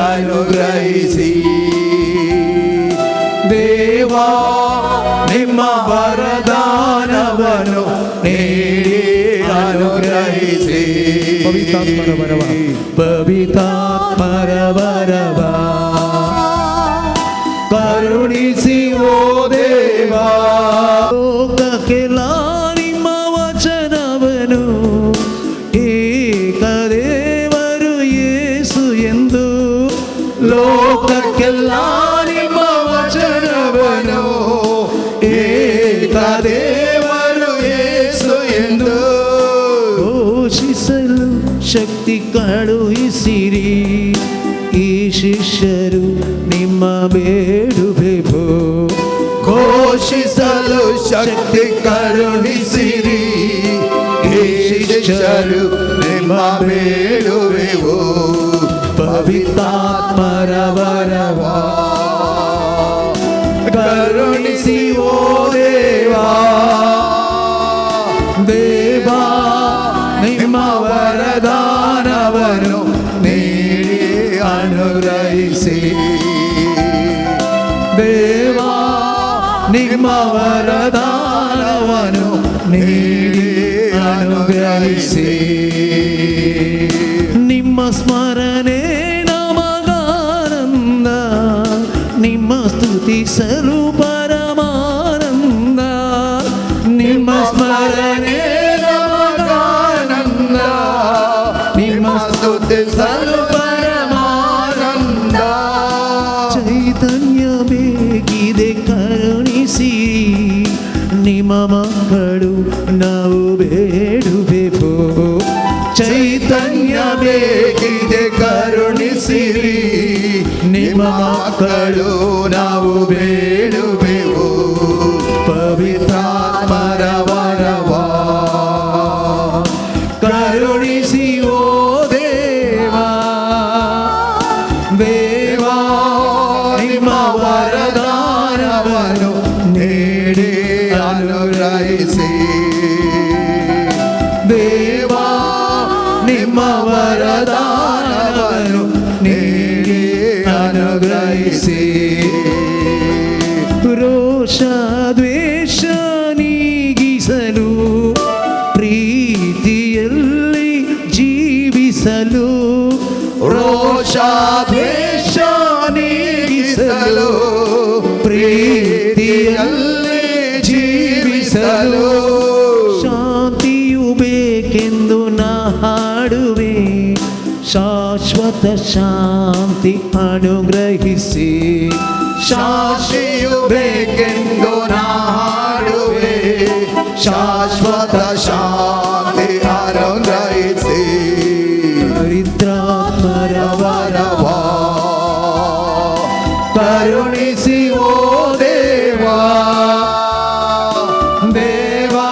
ಅನುಗ್ರಹಿಸಿ. ದೇವಾ ನಿಮ್ಮ ವರದಾನವನ್ನು ನೀಡಿ ಅನುಗ್ರಹಿಸಿ. ಪವಿತ್ರಾತ್ಮರ ವರವ, ಪವಿತ್ರಾತ್ಮರ ವರವ ಕರುಣಿಸಿ ಓ ದೇವಾ. ಲೋಕಕ್ಕೆಲ್ಲ ನಿಮ್ಮ ವಚನವನು ಏಕದೇವರು ಯೇಸು ಎಂದು, ಲೋಕಕ್ಕೆಲ್ಲ ನಿಮ್ಮ ವಚನವನು ಏಕದೇವರು ಯೇಸು ಎಂದು ಘೋಷಿಸಲು ಶಕ್ತಿ ಕಳುಹಿಸಿರಿ. ಈ ಶಿಷ್ಯರು ನಿಮ್ಮ ಬೇಡುವೆವು, ಘೋಷಿಸಲು ಶಕ್ತಿ ಕರುಣಿಸಿರಿ. ಈ ಶಿಷ್ಯರು ನಿಮ್ಮ ಬೇಡುವೆವು. ಪವಿತ್ರಾತ್ಮರ ವರವ ಕರುಣಿಸಿ ಓ ದೇವಾ, ದೇವಾ ನಿಮ್ಮ ವರದಾನವನ್ನು ನೀಡಿ ಅನುಗ್ರಹಿಸಿ. ದೇವಾ ನಿಮ್ಮ ವರದಾನವನ್ನು ನೀಡಿ ಅನುಗ್ರಹಿಸಿ. ನಿಮ್ಮ ಸ್ಮರಣೆ ನಮಗಾನಂದ, ನಿಮ್ಮ ಸ್ತುತಿಸಲು ಪರಮಾನಂದ. ನಿಮ್ಮ ಸ್ಮರಣೆ ನಮಗಾನಂದ, ನಿಮ್ಮ ಸ್ತುತಿಸಲು ಪರಮಾನಂದ. ಚೈತನ್ಯ ಬೇಕಿದೆ ಕರುಣಿಸಿ, ನಿಮ್ಮ ಮಕ್ಕಳು ನಾವು ಬೇಡುವೆವು. ಚೈತನ್ಯ ಬೇಕಿದೆ ಕರುಣಿಸಿರಿ, ನಿಮ್ಮ ಮಕ್ಕಳು ನಾವು ಬೇಡುವೆವು. ಪವಿತ್ರಾತ್ಮರ ವರವ ಕರುಣಿಸಿ ಓ ದೇವಾ, ದೇವಾ ನಿಮ್ಮ ವರದಾನವನ್ನು ನೀಡಿ ಅನುಗ್ರಹಿಸಿ. ದೇವಾ ನಿಮ್ಮ ವರದಾನವನ್ನು ನೀಡಿ ಅನುಗ್ರಹಿಸಿ. ರೋಷ ದ್ವೇಷ ನೀಗಿಸಲು, ಪ್ರೀತಿಯಲ್ಲಿ ಜೀವಿಸಲು. ರೋಷ ದ್ವೇಷ ನೀಗಿಸಲು, ಪ್ರೀತಿಯಲ್ಲಿ ಜೀವಿಸಲು. ಶಾಂತಿಯು ಬೇಕೆಂದು ನಾ ಹಾಡುವೆ, ಶಾಶ್ವತ ಶಾಂತಿ ಅನುಗ್ರಹಿಸಿ. ಶಾಂತಿಯು ಬೇಕೆಂದು ನಾ ಹಾಡುವೆ, ಶಾಶ್ವತ ಶಾಂತಿ ಅನುಗ್ರಹಿಸಿ. ಪವಿತ್ರಾತ್ಮರ ವರವ ಕರುಣಿಸಿ ಓ ದೇವಾ, ದೇವಾ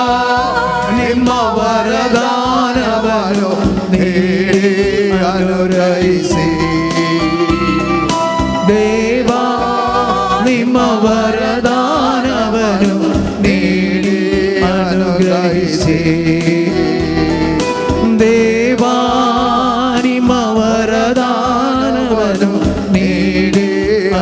ನಿಮ್ಮ ವರ ನೀಡಿ ಅನುಗ್ರಹಿಸಿ. ದೇವಾ ನಿಮ್ಮ ವರದಾನವನ್ನು ನೀಡಿ ಅನುಗ್ರಹಿಸಿ. ದೇವಾ ನಿಮ್ಮ ವರದಾನವನ್ನು ನೀಡಿ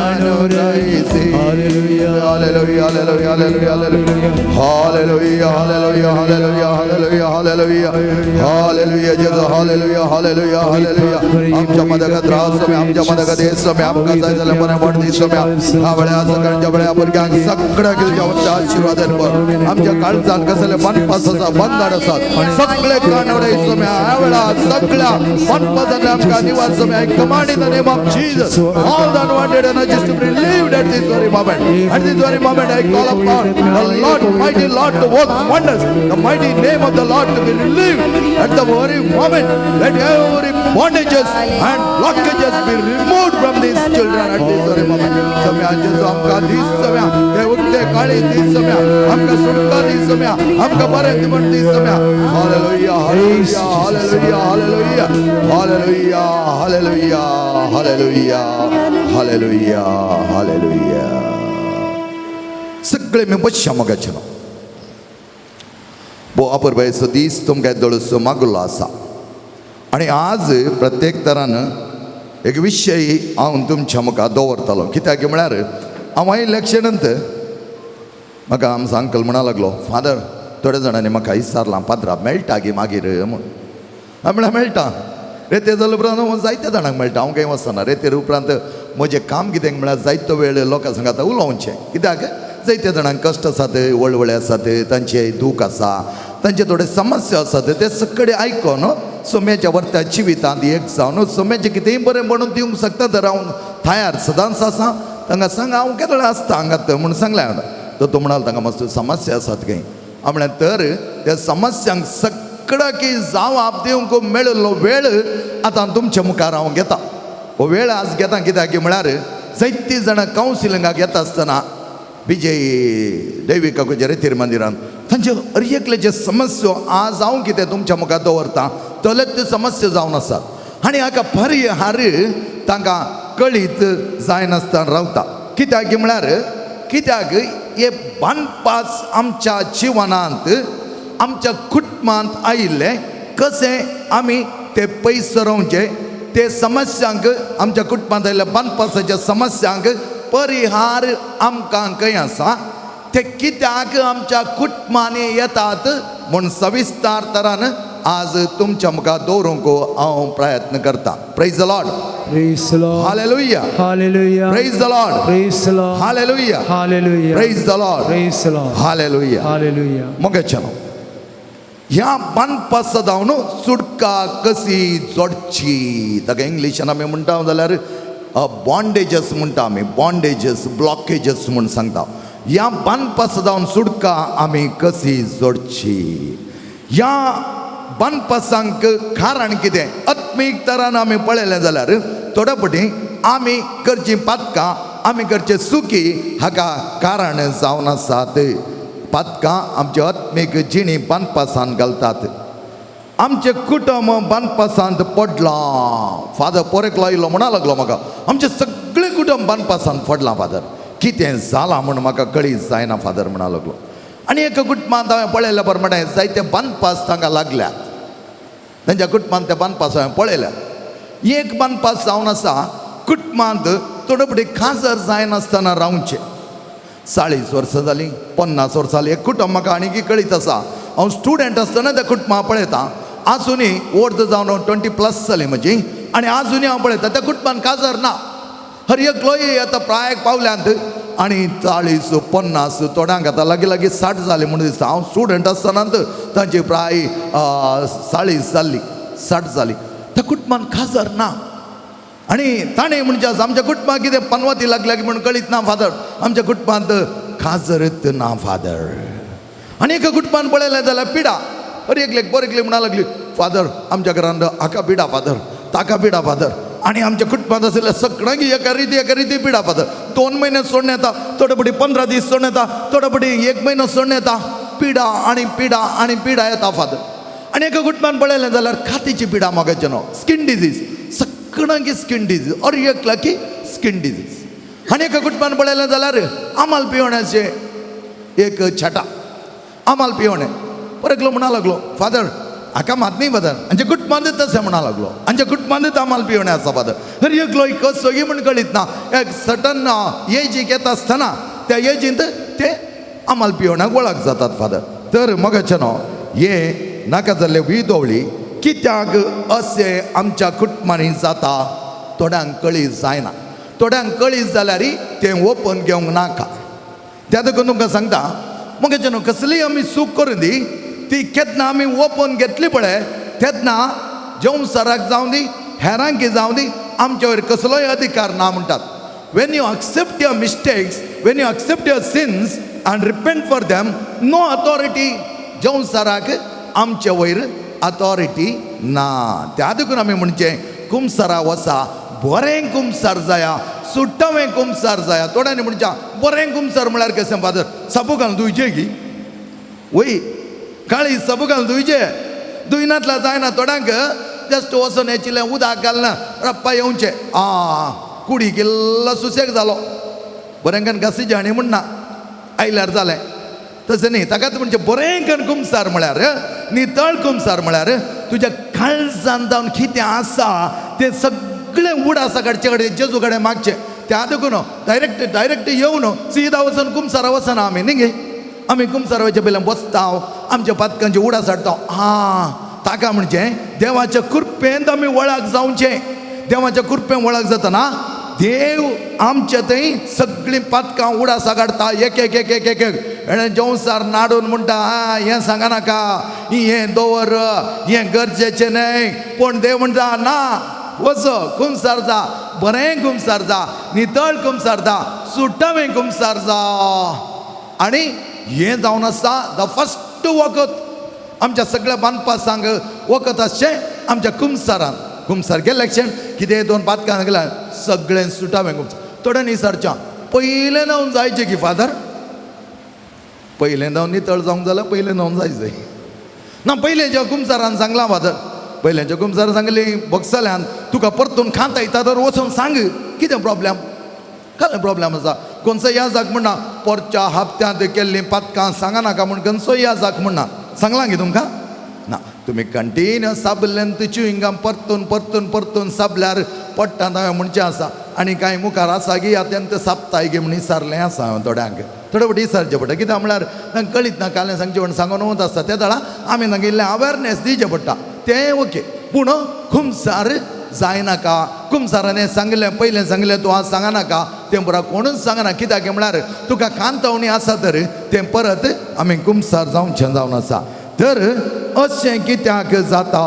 ಅನುಗ್ರಹಿಸಿ. Hallelujah, hallelujah, hallelujah, hallelujah. Hallelujah, hallelujah, hallelujah, hallelujah, hallelujah. Hallelujah, Jesus, hallelujah, hallelujah, hallelujah. आमच्या मदगत राहा स्वामी, आमच्या मदगत ये स्वामी, आमकां जाय जाल्यार बरें पड दी स्वामी. ह्या वेळा सकाळच्या वेळा भुरग्यांक सगळ्या घेवच्या वचच्या आशिर्वादान भर. आमच्या काळजान कसले मनपासाचा बंधन आसात सगळे कानवडे स्वामी, ह्या वेळा सगळ्या मनपासांतले आमकां निवास स्वामी. I command in the name of Jesus all the unwanted energies to be relieved at this very moment. At this very moment, I call upon the Lord, mighty Lord, to work wonders. The mighty name of the Lord to be relieved at the very moment. Let every bondages and blockages be removed from these children at this very moment. सम्या जेजू आमकां दीस सम्या, हे उक्ते काळी दीस सम्या, आमकां सुटका दीस सम्या, आमकां बरें म्हण दीस सम्या. Hallelujah, hallelujah, hallelujah, hallelujah, hallelujah, hallelujah, hallelujah, hallelujah, hallelujah. सगळे मी बसया मोगाचे न्हू भो अपुरबायेचो दीस तुमकां दोळसो मागुल्लो आसा आनी आज प्रत्येक तरान एक विशय हांव तुमच्या मुखार दवरतलो. कित्याक म्हळ्यार हांव इलेक्शनांत म्हाका आमचो अंकल म्हणा लागलो, फादर थोड्या जाणांनी म्हाका विचारलां पाद्रा मेळटा गी मागीर म्हूण. हांवें म्हळ्यार मेळटा रेतेर जाल्या उपरांत जायत्या जाणांक मेळटा, हांव खंय वचना. रेतेर उपरांत म्हजें काम कितें म्हळ्यार जायतो वेळ लोकां संगात उलोवचें. कित्याक जायत्या जाणांक कश्ट आसात, वळवळे आसात, तांचे दूख आसा, तांचे थोडे समस्या आसात, ते सगळे आयकोन सोम्याच्या वर्त्या जिवितांत एक जावन सोम्याचें कितेंय बरें म्हणून दिवंक शकता तर हांव तयार सदांच आसा. तांकां सांग हांव केदळ आसता हांगात म्हूण सांगलें हांवें. तर तो म्हणाल तांकां मातसो समस्या आसात खंय. हांव म्हळ्यार तर त्या समस्यांक सगळ्याकी जावाब दिवंक मेळिल्लो वेळ आतां तुमच्या मुखार हांव घेता. हो वेळ आज घेता कित्याक म्हळ्यार जायतीं जाणां कावन्सिलिंगाक येता आसतना विजय देवी काकूच्या रेतीर मंदिरान तांचे हर एकल्याचे समस्या आज हांव कितें तुमच्या मुखार दवरता तलेच त्यो समस्या जावन आसात आनी हाका परिहार तांकां कळीत जायनासतना रावता. कित्याक म्हळ्यार कित्याक हे बांदपास आमच्या जिवनांत आमच्या कुटुंबांत आयिल्ले कशें आमी ते पयस सरोवचे, ते समस्यांक आमच्या कुटुंबांत आयिल्ल्या बांदपासाच्या समस्यांक परिहार आमकां खंय आसा, ते कित्याक आमच्या कुटुंबांनी येतात म्हूण सविस्तार तरान आज तुमच्या मुखार दवरूंक हांव प्रयत्न करता. Praise the Lord. Praise the Lord. Hallelujah. Hallelujah. Praise the Lord. Praise the Lord. Hallelujah. Hallelujah. Praise the Lord. Praise the Lord. Hallelujah. Hallelujah. मोगाच्या ह्या बांदपासा जावन सुटका कशी जोडची, ताका इंग्लिशान आमी म्हणटा जाल्यार बॉन्डेजस म्हणटा आमी, बॉन्डेजस ब्लॉकेजस म्हूण सांगता. ह्या बांदपासा जावन सुटका आमी कशी जोडची, ह्या बांदपासांक कारण कितें, आत्मीक तरान आमी पळयलें जाल्यार थोड्या फावटी आमी करचीं पातकां आमी करचे चुकी हाका कारण जावन आसात. पातकां आमचे आत्मीक जिणी बांदपासान घालतात. आमचें कुटुंब बांदपासांत पडलां. फादर पोरेकलो आयलो म्हणा लागलो म्हाका, आमचें सगळें कुटुंब बांदपासांत पडलां फादर, कितें जालां म्हूण म्हाका कळीत जायना फादर म्हणा लागलो. आनी एका कुटुंबांत हांवें पळयल्या प्रमाणे जायते बांदपास तांकां लागल्यात, तांच्या कुटुंबांत ते बांदपास हांवें पळयल्या. एक बांदपास जावन आसा कुटुंबांत थोडे फावटी खाजर जायनासतना रावचें. 40 वर्सां जालीं, 50 वर्सां जालीं, एक कुटुंब म्हाका आनीकय कळीत आसा. हांव स्टुडंट आसतना त्या कुटुंबां पळयता, आजुनूय वर्द जावन 20+ जाली म्हजी आनी आजुनूय हांव पळयता त्या कुटुंबान काजार ना. हर एकलोय आतां प्रायक पावल्यांत आनी 40 50 थोड्यांक आतां लागीं लागीं 60 जाली म्हूण दिसता. हांव स्टुडंट आसतना तांची प्राय 40 जाल्ली, 60 जाली, त्या कुटुंबान काजार ना. आनी ताणें म्हणजे आमच्या कुटुंबाक कितें पनवती लागल्या म्हूण कळीत ना फादर, आमच्या कुटुंबांत काजरत ना फादर. आनी एका कुटुंबान पळयलें जाल्यार पिडा, अरे एकलेक बरे एकले म्हणा लागली फादर आमच्या घरांत हाका पिडा फादर, ताका पिडा फादर. आनी आमच्या कुटुंबांत आशिल्ल्या सगळ्यांक एका रिती एका रिती पिडा फादर. 2 म्हयने सोडून येता, थोडे फावटी 15 दीस सोडून येता, थोडे फावटी 1 म्हयनो सोडून येता, पिडा आनी पिडा आनी पिडा येता फादर. आनी एका कुटुंबान पळयलें जाल्यार कातीची पिडा मोगाचें न्हू, स्कीन डिजीज, सगळ्यांकी स्कीन डिजीज, अर एकल्याकी स्कीन डिजीज. आनी एका कुटुंबान पळयलें जाल्यार आमाल पिवण्याचें एक छटा, आमाल पिवणें. पर एकलो म्हणा लागलो, फादर हाका मात न्ही फादर, आमच्या कुटुंबांतच तशें म्हणा लागलो, आमच्या कुटुंबांतच आमाल पिवणें आसा फादर. हर एकलो कसोगी म्हण कळीत ना, एक सर्टन एजीक येता आसतना त्या एजींत ते आमाल पिवण्याक वळख जातात फादर. तर मगाचें न्हू हे नाका जाल्ले विदोवळी कित्याक अशें आमच्या कुटुंबांनी जाता, थोड्यांक कळी जायना, थोड्यांक कळी जाल्यार तें ओपन घेवंक नाका. त्या देखून तुमकां सांगता मगाचें न्हू, कसलीय आमी चूक करून दी ती केन्ना आमी ओपन घेतली पळय तेन्ना जेवसराक जावं दी हेरांकी जावं दी आमच्या वयर कसलोय अधिकार ना म्हणटात. When you accept your mistakes, when you accept your sins and repent for them, no authority. जेवसराक आमचे वयर अथॉरिटी ना. त्या देखून आमी म्हणचें कुमसारा वसा, बरें कुमसार जाया, सुट्टावें कुमसार जाया. थोड्यांनी म्हणच्या बरें कुमसार म्हळ्यार कशें फादर, साबू घालून धुयचे की वय काळी साबू घालून धुयचे, धुयनातल्या जायना. थोड्यांक जस्ट वचोन हेचिल्लें उदक घालना रप्पा येवचें, आं कुडीक इल्लो सुसेग जालो, बरें कन घासीचे आनी म्हणना आयल्यार जालें. तशें न्ही, ताकाच म्हणजे बरें कन कुमसार म्हळ्यार नितळ कुमसार म्हळ्यार तुज्या काळजान जावन कितें आसा तें सगळें उडासा काडचे कडेन जेजू कडेन मागचें. त्या देखून डायरेक्ट डायरेक्ट येवन सीधा वचून कुमसारा वचना आमी न्ही गे, आमी कुमसार वयचे पयलीं बसता, आमच्या पातकांचे उडास हाडटा. आं ताका म्हणजे देवाच्या कृपेंत आमी वळख जावचें. देवाच्या कृपेन वळख जातना देव आमचे थंय सगळीं पातकां उडासां काडटा एक एक एक एक एक एक. हेणें जेवसार नाडून म्हणटा, आं हें सांगा नाका, हें दवर, हें गरजेचें न्हय. पूण देव म्हणटा ना, वच कुमसार जा, बरें कुमसार जा, नितळ कुमसार जा, सुटावें कुमसार जा. आनी हें जावन आसा the first वखद आमच्या सगळ्या बांदपासांक वखद आसचें आमच्या कुमसारान. कुमसार गेले क्षण कितें दोन पातकां सांगल्या सगळें सुटावें कुमसार. थोड्यांनी विचारचें पयलें न्हांवन जायचें की फादर, पयलें न्हांवन नितळ जावंक जाल्यार पयलें न्हांवन जायचें ना. पयलें कुमसारान सांगलां फादर, पयल्याच्या कुमसारान सांगली बगसल्यान तुका परतून खाता येता तर वचून सांग कितें प्रॉब्लेम, कसलें प्रॉब्लेम आसा. खंयचो याजाक म्हणना पोरच्या हप्त्यांत केल्लीं पातकां सांगा नाका म्हूण खंयचो याजाक म्हणना, सांगलां गे तुमकां ना. तुमी कंटिन्यू साबल्यान च्युइंगाम परतून परतून परतून साबल्यार पडटा हांवें म्हणचें आसा. आनी कांय मुखार आसा गी अत्यंत सापताय गे म्हूण विचारलें आसा हांवें थोड्यांक, थोडे फावटी विचारचें पडटा कित्याक म्हळ्यार तांकां कळीत ना, कालें सांगचें म्हण सांगून वत आसता. त्या वेळार आमी तांकां इल्लें अवेरनेस दिवचें पडटा, तें ओके. पूण कुमसार जायनाका, कुमसारान सांगलें पयलें सांगलें तूं आज सांगा नाका, तें पुरा कोणूच सांगना कित्याक म्हळ्यार तुका कांतावणी आसा तर तें परत आमी कुमसार जावचें जावन आसा. तर अशें कित्याक जाता,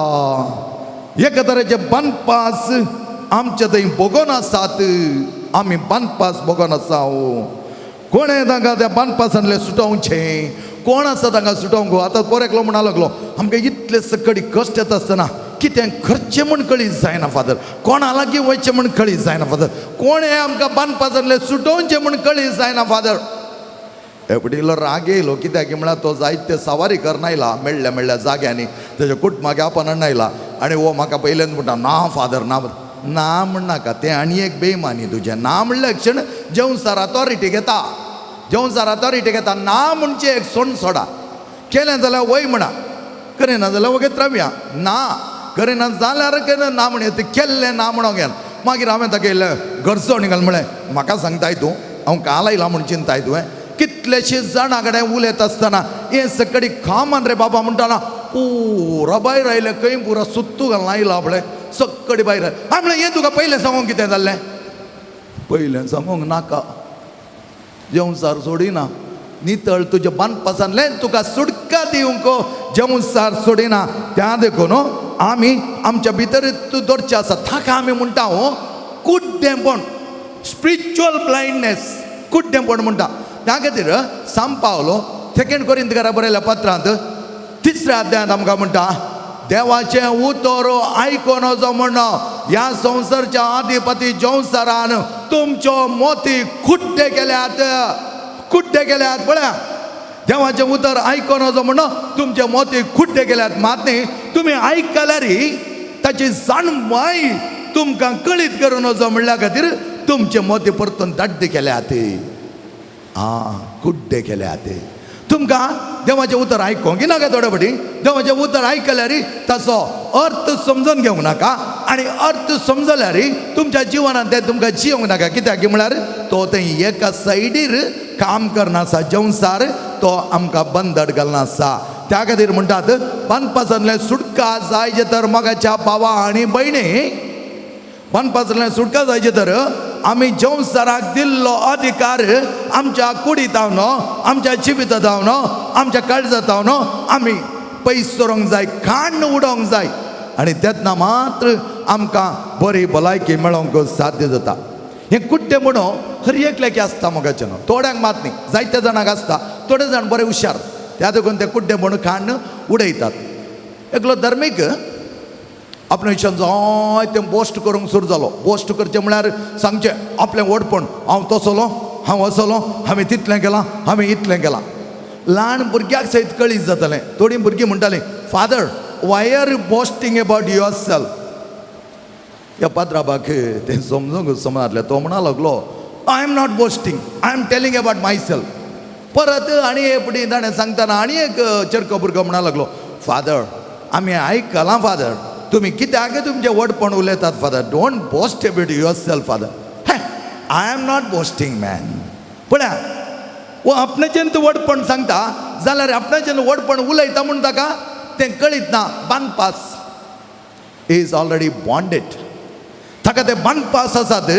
एका तरेचे बांदपास आमचे थंय भोगोन आसात, आमी बांदपास भोगोन आसा. कोणें तांकां त्या बांदपासांतलें सुटोवचें, कोण आसा तांकां सुटोवंक. आतां पोर एकलो म्हणा लागलो आमकां इतले सकडी कश्ट येता आसतना कितें करचें म्हूण कळीत जायना फादर, कोणा लागीं वयचें म्हूण कळीत जायना फादर, कोणें आमकां बांदपासांतलें सुटोवचें म्हूण कळीत जायना फादर. एपडिलो राग येयलो कित्याक म्हळ्यार तो जायते सवारी करून आयला मेळ्ळ्या मेळ्ळ्या जाग्यांनी, तेज्या कुटुंबाक आपण आयला आनी हो म्हाका पयल्यान म्हणटा ना फादर ना ना म्हणनाका, तें आनी एक बेमानी तुजें. ना म्हणल्यार क्षण जेवसार अथॉरिटी घेता, जेवसार अथॉरिटी घेता. ना म्हणचें एक सोण सोडा, केलें जाल्यार वय म्हणा, करिना जाल्यार वगेत रावया, ना करिना जाल्यार केन्ना ना म्हण तें केल्लें ना म्हणोंक येना. मागीर हांवें ताका इल्लें गरजो घाल म्हळें म्हाका सांगताय तूं, हांव काल आयलां म्हूण चिंताय तुवें. कितलेशे जाणां कडेन उलयत आसतना हें सकडी कामान रे बाबा म्हणटाना पुरा भायर आयलें, खंय पुरा सुत्तू घालून आयला पळय सकडी भायर. हांवें म्हणलें हें तुका पयलें सांगूंक कितें जाल्लें, पयलें सांगूंक नाका, जेवसार सोडिना नितळ तुज्या बांदपासांतलें तुका सुटका दिवंक जेवसार सोडिना. त्या देखून आमी आमच्या भितर तूं दवरचें आसा, ताका आमी म्हणटा हो कुड्डेंपण, स्पिरिच्युअल ब्लायंडनेस, कुड्डेंपण म्हणटा. त्या खातीर सांग पावलो सेकेंड कोरिंतकारा बरयल्या पत्रांत तिसऱ्या अध्यायांत आमकां म्हणटा देवाचें उतर आयकोन जो म्हण ह्या संवसारच्या आधिपती संवसारान तुमच्यो मोती कुड्डे केल्यात, कुड्डे केल्यात. पळया देवाचें उतर आयकोन वचो म्हणून तुमचे मोती कुड्डे केल्यात मात न्ही, तुमी आयकल्यार ताची जाणवाय तुमकां कळीत करून वचो म्हणल्या खातीर तुमचे मोती परतून दाड्डे केल्यात, आं कुड्डे केल्यात. तुमकां देवाचें उतर आयकोंक नाका थोडे फावटी, देवाचें उतर आयकल्यार ताचो अर्थ समजून घेवंक नाका, आनी अर्थ समजल्यार तुमच्या जिवनांत तें तुमकां जियोंक नाका. कित्याक म्हळ्यार तो थंय एका सायडीर काम करना आसा, जेवसार तो आमकां बंदड घालना आसा. त्या खातीर म्हणटात बांदपासांतल्यान सुटका जायचे तर मोगाच्या भावा आनी भयणी, बांदपासांतल्यान सुटका जायचे तर आमी जेवसाराक दिल्लो अधिकार आमच्या कुडीत जावन, आमच्या जिविता जावन, आमच्या काळजांत जावन आमी पयस करूंक जाय, खाण उडोवंक जाय, आनी तेन्ना मात्र आमकां बरी भलायकी मेळोवंक साध्य जाता. हें कुट्टें म्हणून हर एकल्याक आसता मोगाचें न्हू, थोड्यांक मात न्ही, जायत्या जाणांक आसता. थोडे जाण बरे हुशार, त्या देखून ते कुड्डे म्हणून खाण उडयतात. एकलो धर्मीक आपल्या विशयान जायतें बोस्ट करूंक सुरू जालो. बोस्ट करचें म्हळ्यार सांगचें आपलें व्हडपण, हांव तसलो, हांव असलो, हांवें तितलें केलां, हांवें इतलें केलां. ल्हान भुरग्याक सयत कळीत जातालें. थोडीं भुरगीं म्हणटालीं, father why are you boasting about yourself? ह्या पात्राबाक तें समजूंक समजलें. तो म्हणा लागलो, I am not boasting, I am telling about myself. परत आनी एक फुडें ताणें सांगतना आनी एक चरको भुरगो म्हणा लागलो, फादर आमी आयकलां फादर, तुमी कित्याक तुमचें व्हडपण उलयतात father, don't boast about yourself father. Hey, I am not boasting man. पळया, वो आपणाचें तूं व्हडपण सांगता जाल्यार आपणाचें व्हडपण उलयता म्हूण ताका तें कळीत ना. बांदपास is already bonded, ताका ते बांदपास आसात,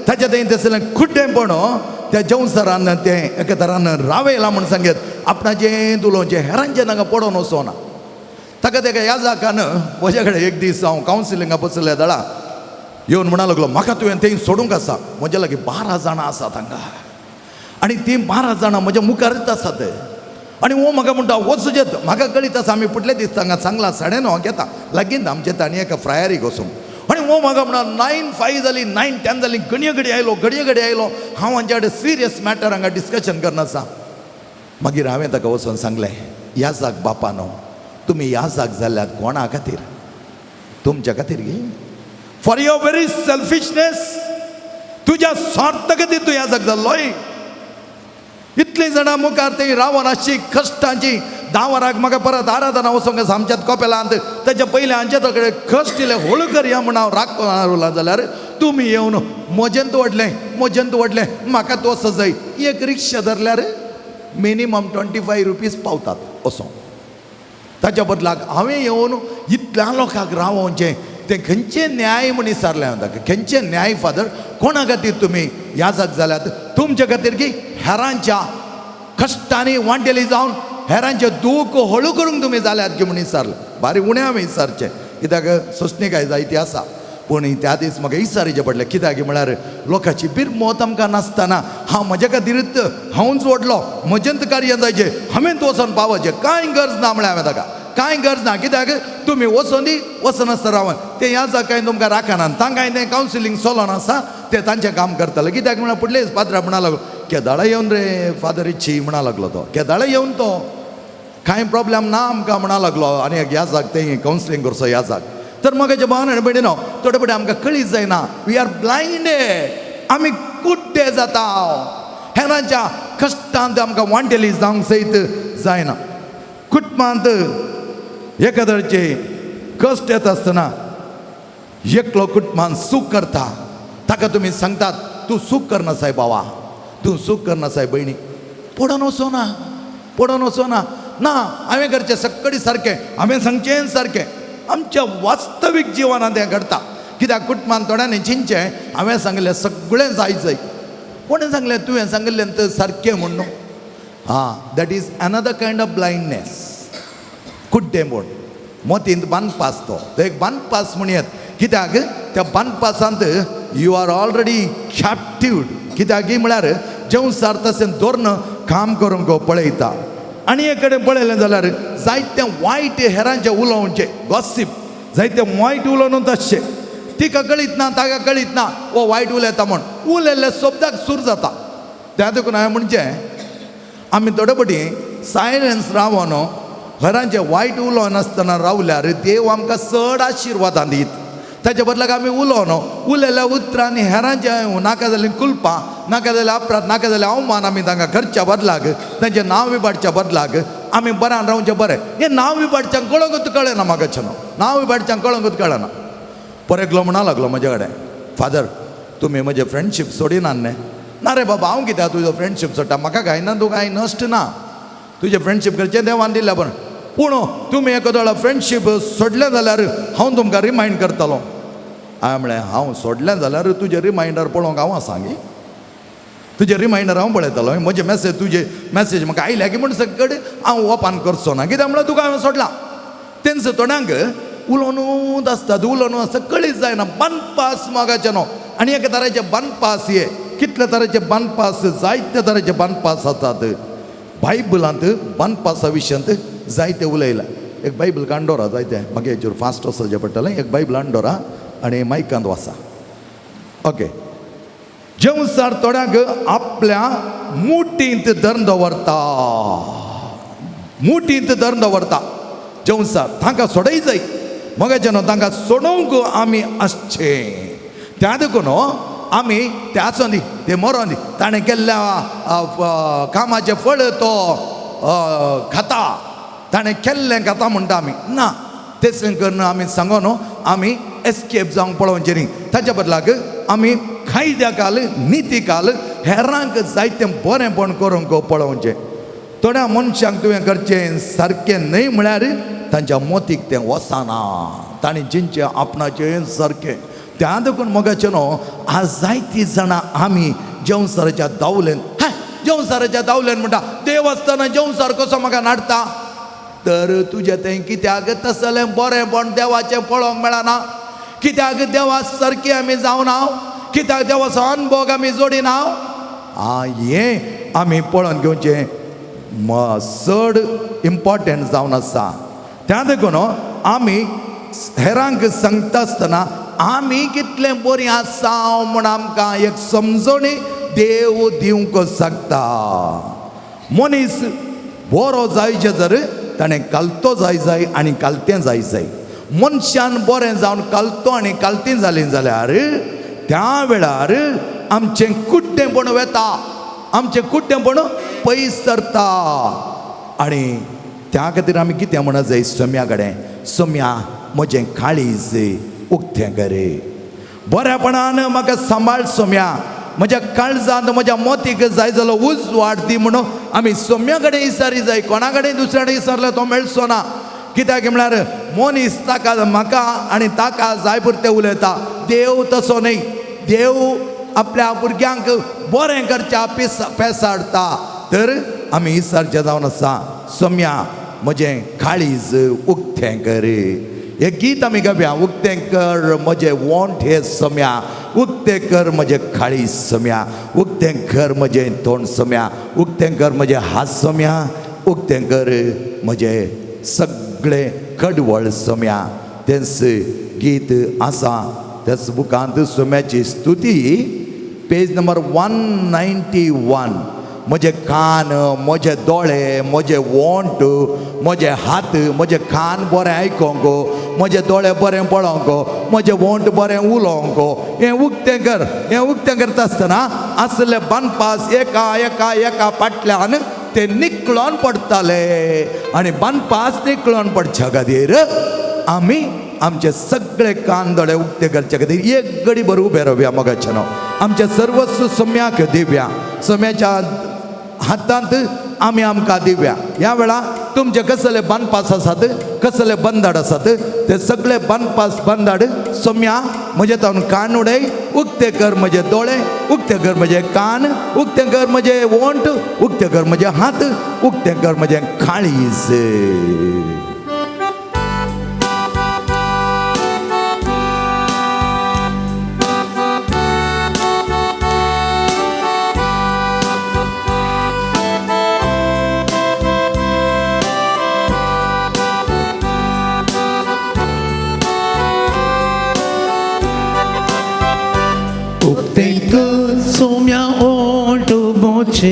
ताच्या थंय तसलें कुड्डेंपण त्या जेवसरान तें एका तरान रावयलां म्हूण सांगत आपणाचें उलोवचें, हेरांचें तांकां पडोवन वचना. ताका तेका ह्या जाकान म्हज्या कडेन एक दीस हांव कावन्सिलिंगा बसले दळा येवन म्हणा लागलो, म्हाका तुवें थंय सोडूंक आसा, म्हज्या लागीं 12 जाणां आसात हांगा, आनी तीं 12 जाणां म्हज्या मुखारच आसात, आनी हो म्हाका म्हणटा वचजेत, म्हाका कळीत आसा आमी फुडले दीस हांगा सांगलां 9:30 घेता लागींच आमचे ताणी एका फ्रायरीक वचूंक. आनी हो म्हाका म्हणा 9:05 जाली, 9:10 जाली, घडये घडये आयलो, घडये घडये आयलो, हांव हांच्या कडेन सिरियस मॅटर हांगा डिस्कशन करना आसा. मागीर हांवें ताका वचून सांगलें, ह्या जाग बापानो, तुमी ह्या जाग जाल्यात कोणा खातीर? तुमच्या खातीर गे? फॉर your very selfishness, तुज्या स्वार्थ खातीर तूं ह्या जाग जाल्लोय. इतलीं जाणां मुखार थंय रावन आसची कश्टांची 10 वरांक म्हाका परत आराधना वचोंक आसा आमच्यात कोपेलांत, ताच्या पयलीं हांच्या कडेन कश्ट इल्ले हळू करया म्हूण हांव राखून उरलां जाल्यार तुमी येवन म्हजेंत व्हडलें, म्हजेंत व्हडलें, म्हाका तसो जाय. एक रिक्षा धरल्यार मिनिमम 25 रुपीज पावतात असो. ताच्या बदलाक हांवें येवन इतल्या लोकांक रावोवचें तें खंयचें न्याय म्हूण विचारलें हांवें ताका, खंयचें न्याय फादर, कोणा खातीर तुमी याजक जाल्यात? तुमच्या खातीर की हेरांच्या कश्टांनी वांटेली जावन हेरांचें दूख हळू करूंक तुमी जाल्यात की म्हूण विचारलें. बारी उणें हांवें विचारचें, कित्याक सोंसणीकाय जायती आसा, पूण त्या दीस म्हाका विचारीचें पडलें. कित्याक म्हळ्यार लोकांची बिरमत आमकां नासतना हांव म्हज्या खातीरच हांवूच व्हडलो, म्हजेंच कार्य जायचें, हांवेंच वचोन पावचें, कांय गरज ना म्हळ्यार हांवें ताका, कांय गरज ना. कित्याक तुमी वचोन दी वचनासतना रावन तें ह्या जाकाय तुमकां राखना, तांकां तें कावन्सिलींग चलोन आसा, ते तांचें काम करताले. कित्याक म्हळ्यार फुडले पात्रा म्हणा लागलो, केदाळा येवन रे फादर इच्छी म्हणा लागलो तो, केदाळा येवन तो कांय प्रॉब्लेम ना आमकां म्हणा लागलो. आनी एक ह्या जाग तें कावन्सिलींग करचो ह्या जाग. तर म्हज्या भावान आनी भयणीनो, थोडे फावटी आमकां कळीत जायना, we are blinded, आमी कुड्डे जाता, हेरांच्या कश्टांत आमकां वांटेली जावंक सयत जायना. कुटुंबांत एखाद्याचे कश्ट येता आसतना एकलो कुटुंबान सूख करता, ताका तुमी सांगतात तूं सूख करना साय बाबा, तूं सूख करना साय भयणी, पडोन वचोना, पडोन वचोना ना, हांवें करचें सगळें सारकें, हांवें सांगचें सारकें. आमच्या वास्तवीक जिवनांत हें घडटा. कित्याक कुटुंबान थोड्यांनी चिंतचें हांवें सांगलें सगळें जाय जाय, कोणें सांगलें तुवें सांगिल्लें तर सारकें म्हूण न्हू. आं, that is another kind of blindness, कुड्डेंपण. मोतींत बांदपास तो, तो एक बांदपास म्हण येत. कित्याक त्या बांदपासांत you are already कॅप्टिव्ड. कित्याक म्हळ्यार जेवसार तशें धोरण काम करूंक पळयता. आनी एक कडेन पळयलें जाल्यार जायतें वायट हेरांचें उलोवचें, गॉसीप, जायतें वायट उलोवन तशें तिका कळीत ना, ताका कळीत ना, हो वायट उलयता म्हूण, उलयल्ल्या शब्दाक सूर जाता. त्या देखून हांवें म्हणचें आमी थोडे फावटी सायलन्स रावन घरांचे वायट उलोवन आसतना रावल्यार देव आमकां चड आशिर्वादां दीत. ताच्या बदलाक आमी उलोवन उलयल्या उतरांनी हेरांचे नाका जालीं कुलपां, नाका जाल्यार अपराध, नाका जाल्यार अवमान आमी तांकां करच्या बदलाक, तांचें नांव विबाडच्या बदलाक आमी बऱ्यान रावचें बरें. हें नांव विबाडच्यांक कळोंकूच कळना म्हाका न्हू, नांव विबाडच्यांक कळोंकूच कळना. पर एकलो म्हणा लागलो म्हजे कडेन, फादर तुमी म्हजें फ्रेंडशीप सोडिनात न्ही? ना रे बाबा, हांव कित्याक तुजो फ्रेंडशीप सोडटा, म्हाका कांय ना, तूं कांय नश्ट ना, तुजें फ्रेंडशीप करचें देवान दिल्या बरें, पूण तुमी एका फ्रेंडशीप सोडलें जाल्यार हांव तुमकां रिमायंड करतलो. हांवें म्हळें हांव सोडलें जाल्यार तुजें रिमायंडर पळोवंक हांव आसा गे, तुजें रिमायंडर हांव पळयतलो, म्हजें मॅसेज तुजे मॅसेज म्हाका आयल्या की म्हण सगळे हांव ओपन करचो ना, कित्याक म्हळ्यार तुका हांवें सोडलां. तेंच थोड्यांक उलोवनूच आसतात, उलोवन आसता, कळीत जायना बांदपास मागाचें न्हू. आनी एका तरेचे बांदपास हे कितले तरेचे बांदपास, जायते तरेचे बांदपास आसात बायबलांत. बांदपासा विशयांत जायते उलयला. एक बायबल कांडोरा जायते म्हाका हेचेर फास्ट वचचें पडटलें. एक बायबल अंडोरा आनी मायकांत वाचा. ओके, जेवसार थोड्यांक आपल्या मुठींत धरून दवरता, मुठींत धरून दवरता जेवसार, तांकां सोडय जाय मगाचें न्हू, तांकां सोडोवंक आमी आसचें. त्या देखून आमी ते आसों दी, ते मरों दी, ताणें केल्ल्या कामाचें फळ तो खाता, ताणें केल्लें खाता म्हणटा आमी ना. तें करून आमी सांगो न्हू, आमी एस्केप जावंक पळोवचें न्ही. ताच्या बदलाक आमी कायद्या काल निती काल हेरांक जायतें बरेंपण करूंक पळोवचें. थोड्या मनशांक तुवें करचें सारकें न्हय म्हळ्यार तांच्या मोतीक तें वचना, तांणी जिंचें आपणाचें सारकें. त्या देखून मगाचें न्हू आज जायतीं जाणां आमी जेवसाराच्या दावलेन, हय जेवसाराच्या दावलेन म्हणटा, देव आसतना जेवसार कसो म्हाका नाडटा, तर तुजें तें कित्याक तसलें बरेंपण देवाचें पळोवंक मेळना, कित्याक देवा सारकी आमी जावना, कित्याक देवाचो अनभोग आमी जोडिना. हें आमी पळोवन घेवचें चड इम्पॉर्टंट जावन आसा. त्या देखून आमी हेरांक सांगता आसतना आमी कितलें बरीं आसा म्हूण आमकां एक समजणी देव दिवंक शकता. मनीस बरो जायचें जर ताणें कालतो जाय जाय आनी कालतें जाय जाय. मनशान बरें जावन कालतो आनी कालतें जालें जाल्यार त्या वेळार आमचें कुड्डेंपण वेता, आमचें कुड्डेंपण पयस सरता. आनी त्या खातीर आमी कितें म्हणत जाय सोम्या कडेन, सोम्या म्हजें काळीज उक्तें कर, बऱ्यापणान म्हाका सांबाळ सोम्या, म्हज्या काळजांत म्हज्या मोतीक जाय जालो उजवाड दी म्हणून आमी सोम्या कडेन इसारी जाय. कोणा कडेन दुसऱ्या कडेन इसारल्यार तो मेळचो ना, कित्याक म्हळ्यार मनीस ताका म्हाका आनी ताका जाय पुरतें उलयता. देव तसो न्हय, देव आपल्या भुरग्यांक बरें करच्या पेसाडटा. तर आमी इसारचें जावन आसा, सोम्या म्हजें काळीज उक्तें कर. हे गीत आमी गावया, उक्तें कर म्हजें वोंठ हे सोम्या, उक्तें कर म्हजें काळीज सोम्या, उक्तें कर म्हजें तोंड सोम्या, उक्तें कर म्हजें हात सोम्या, उक्तें कर म्हजें सगळें कडवळ सोम्या. तेंच गीत आसा त्याच बुकांत सोम्याची स्तुती, पेज नंबर 191. म्हजे कान, म्हजे दोळे, म्हजे वोंट, म्हजे हात, म्हजे कान बरें आयकोंक, म्हजे दोळे बरें पळोवंक, म्हजे वोंट बरें उलोवंक, हें उक्तें कर. हें उक्तें करता आसतना आसले बांदपास एका एका एका फाटल्यान ते निकळोन पडटाले. आनी बांदपास निकळोन पडच्या खातीर आमी आमचे सगळे कान दोळे उक्ते करचे खातीर एक गडी भर उबे रावया. मोगाचें न्हू आमचे सर्वस्व सोम्याक दिवया, सोम्याच्या हातांत आमी आमकां दिवया. ह्या वेळा तुमचे कसले बांदपास आसात, कसले बंदाड आसात, ते सगळे बांदपास बंदाड सोम्या म्हजे तावन कान उडय, उक्ते कर म्हजे दोळे, उक्ते कर म्हजे कान, उक्ते कर म्हजे वोंट, उक्ते कर म्हजे हात, उक्ते कर म्हजें काळीज. उक्ते कर सोम्या ओंठ मोचे,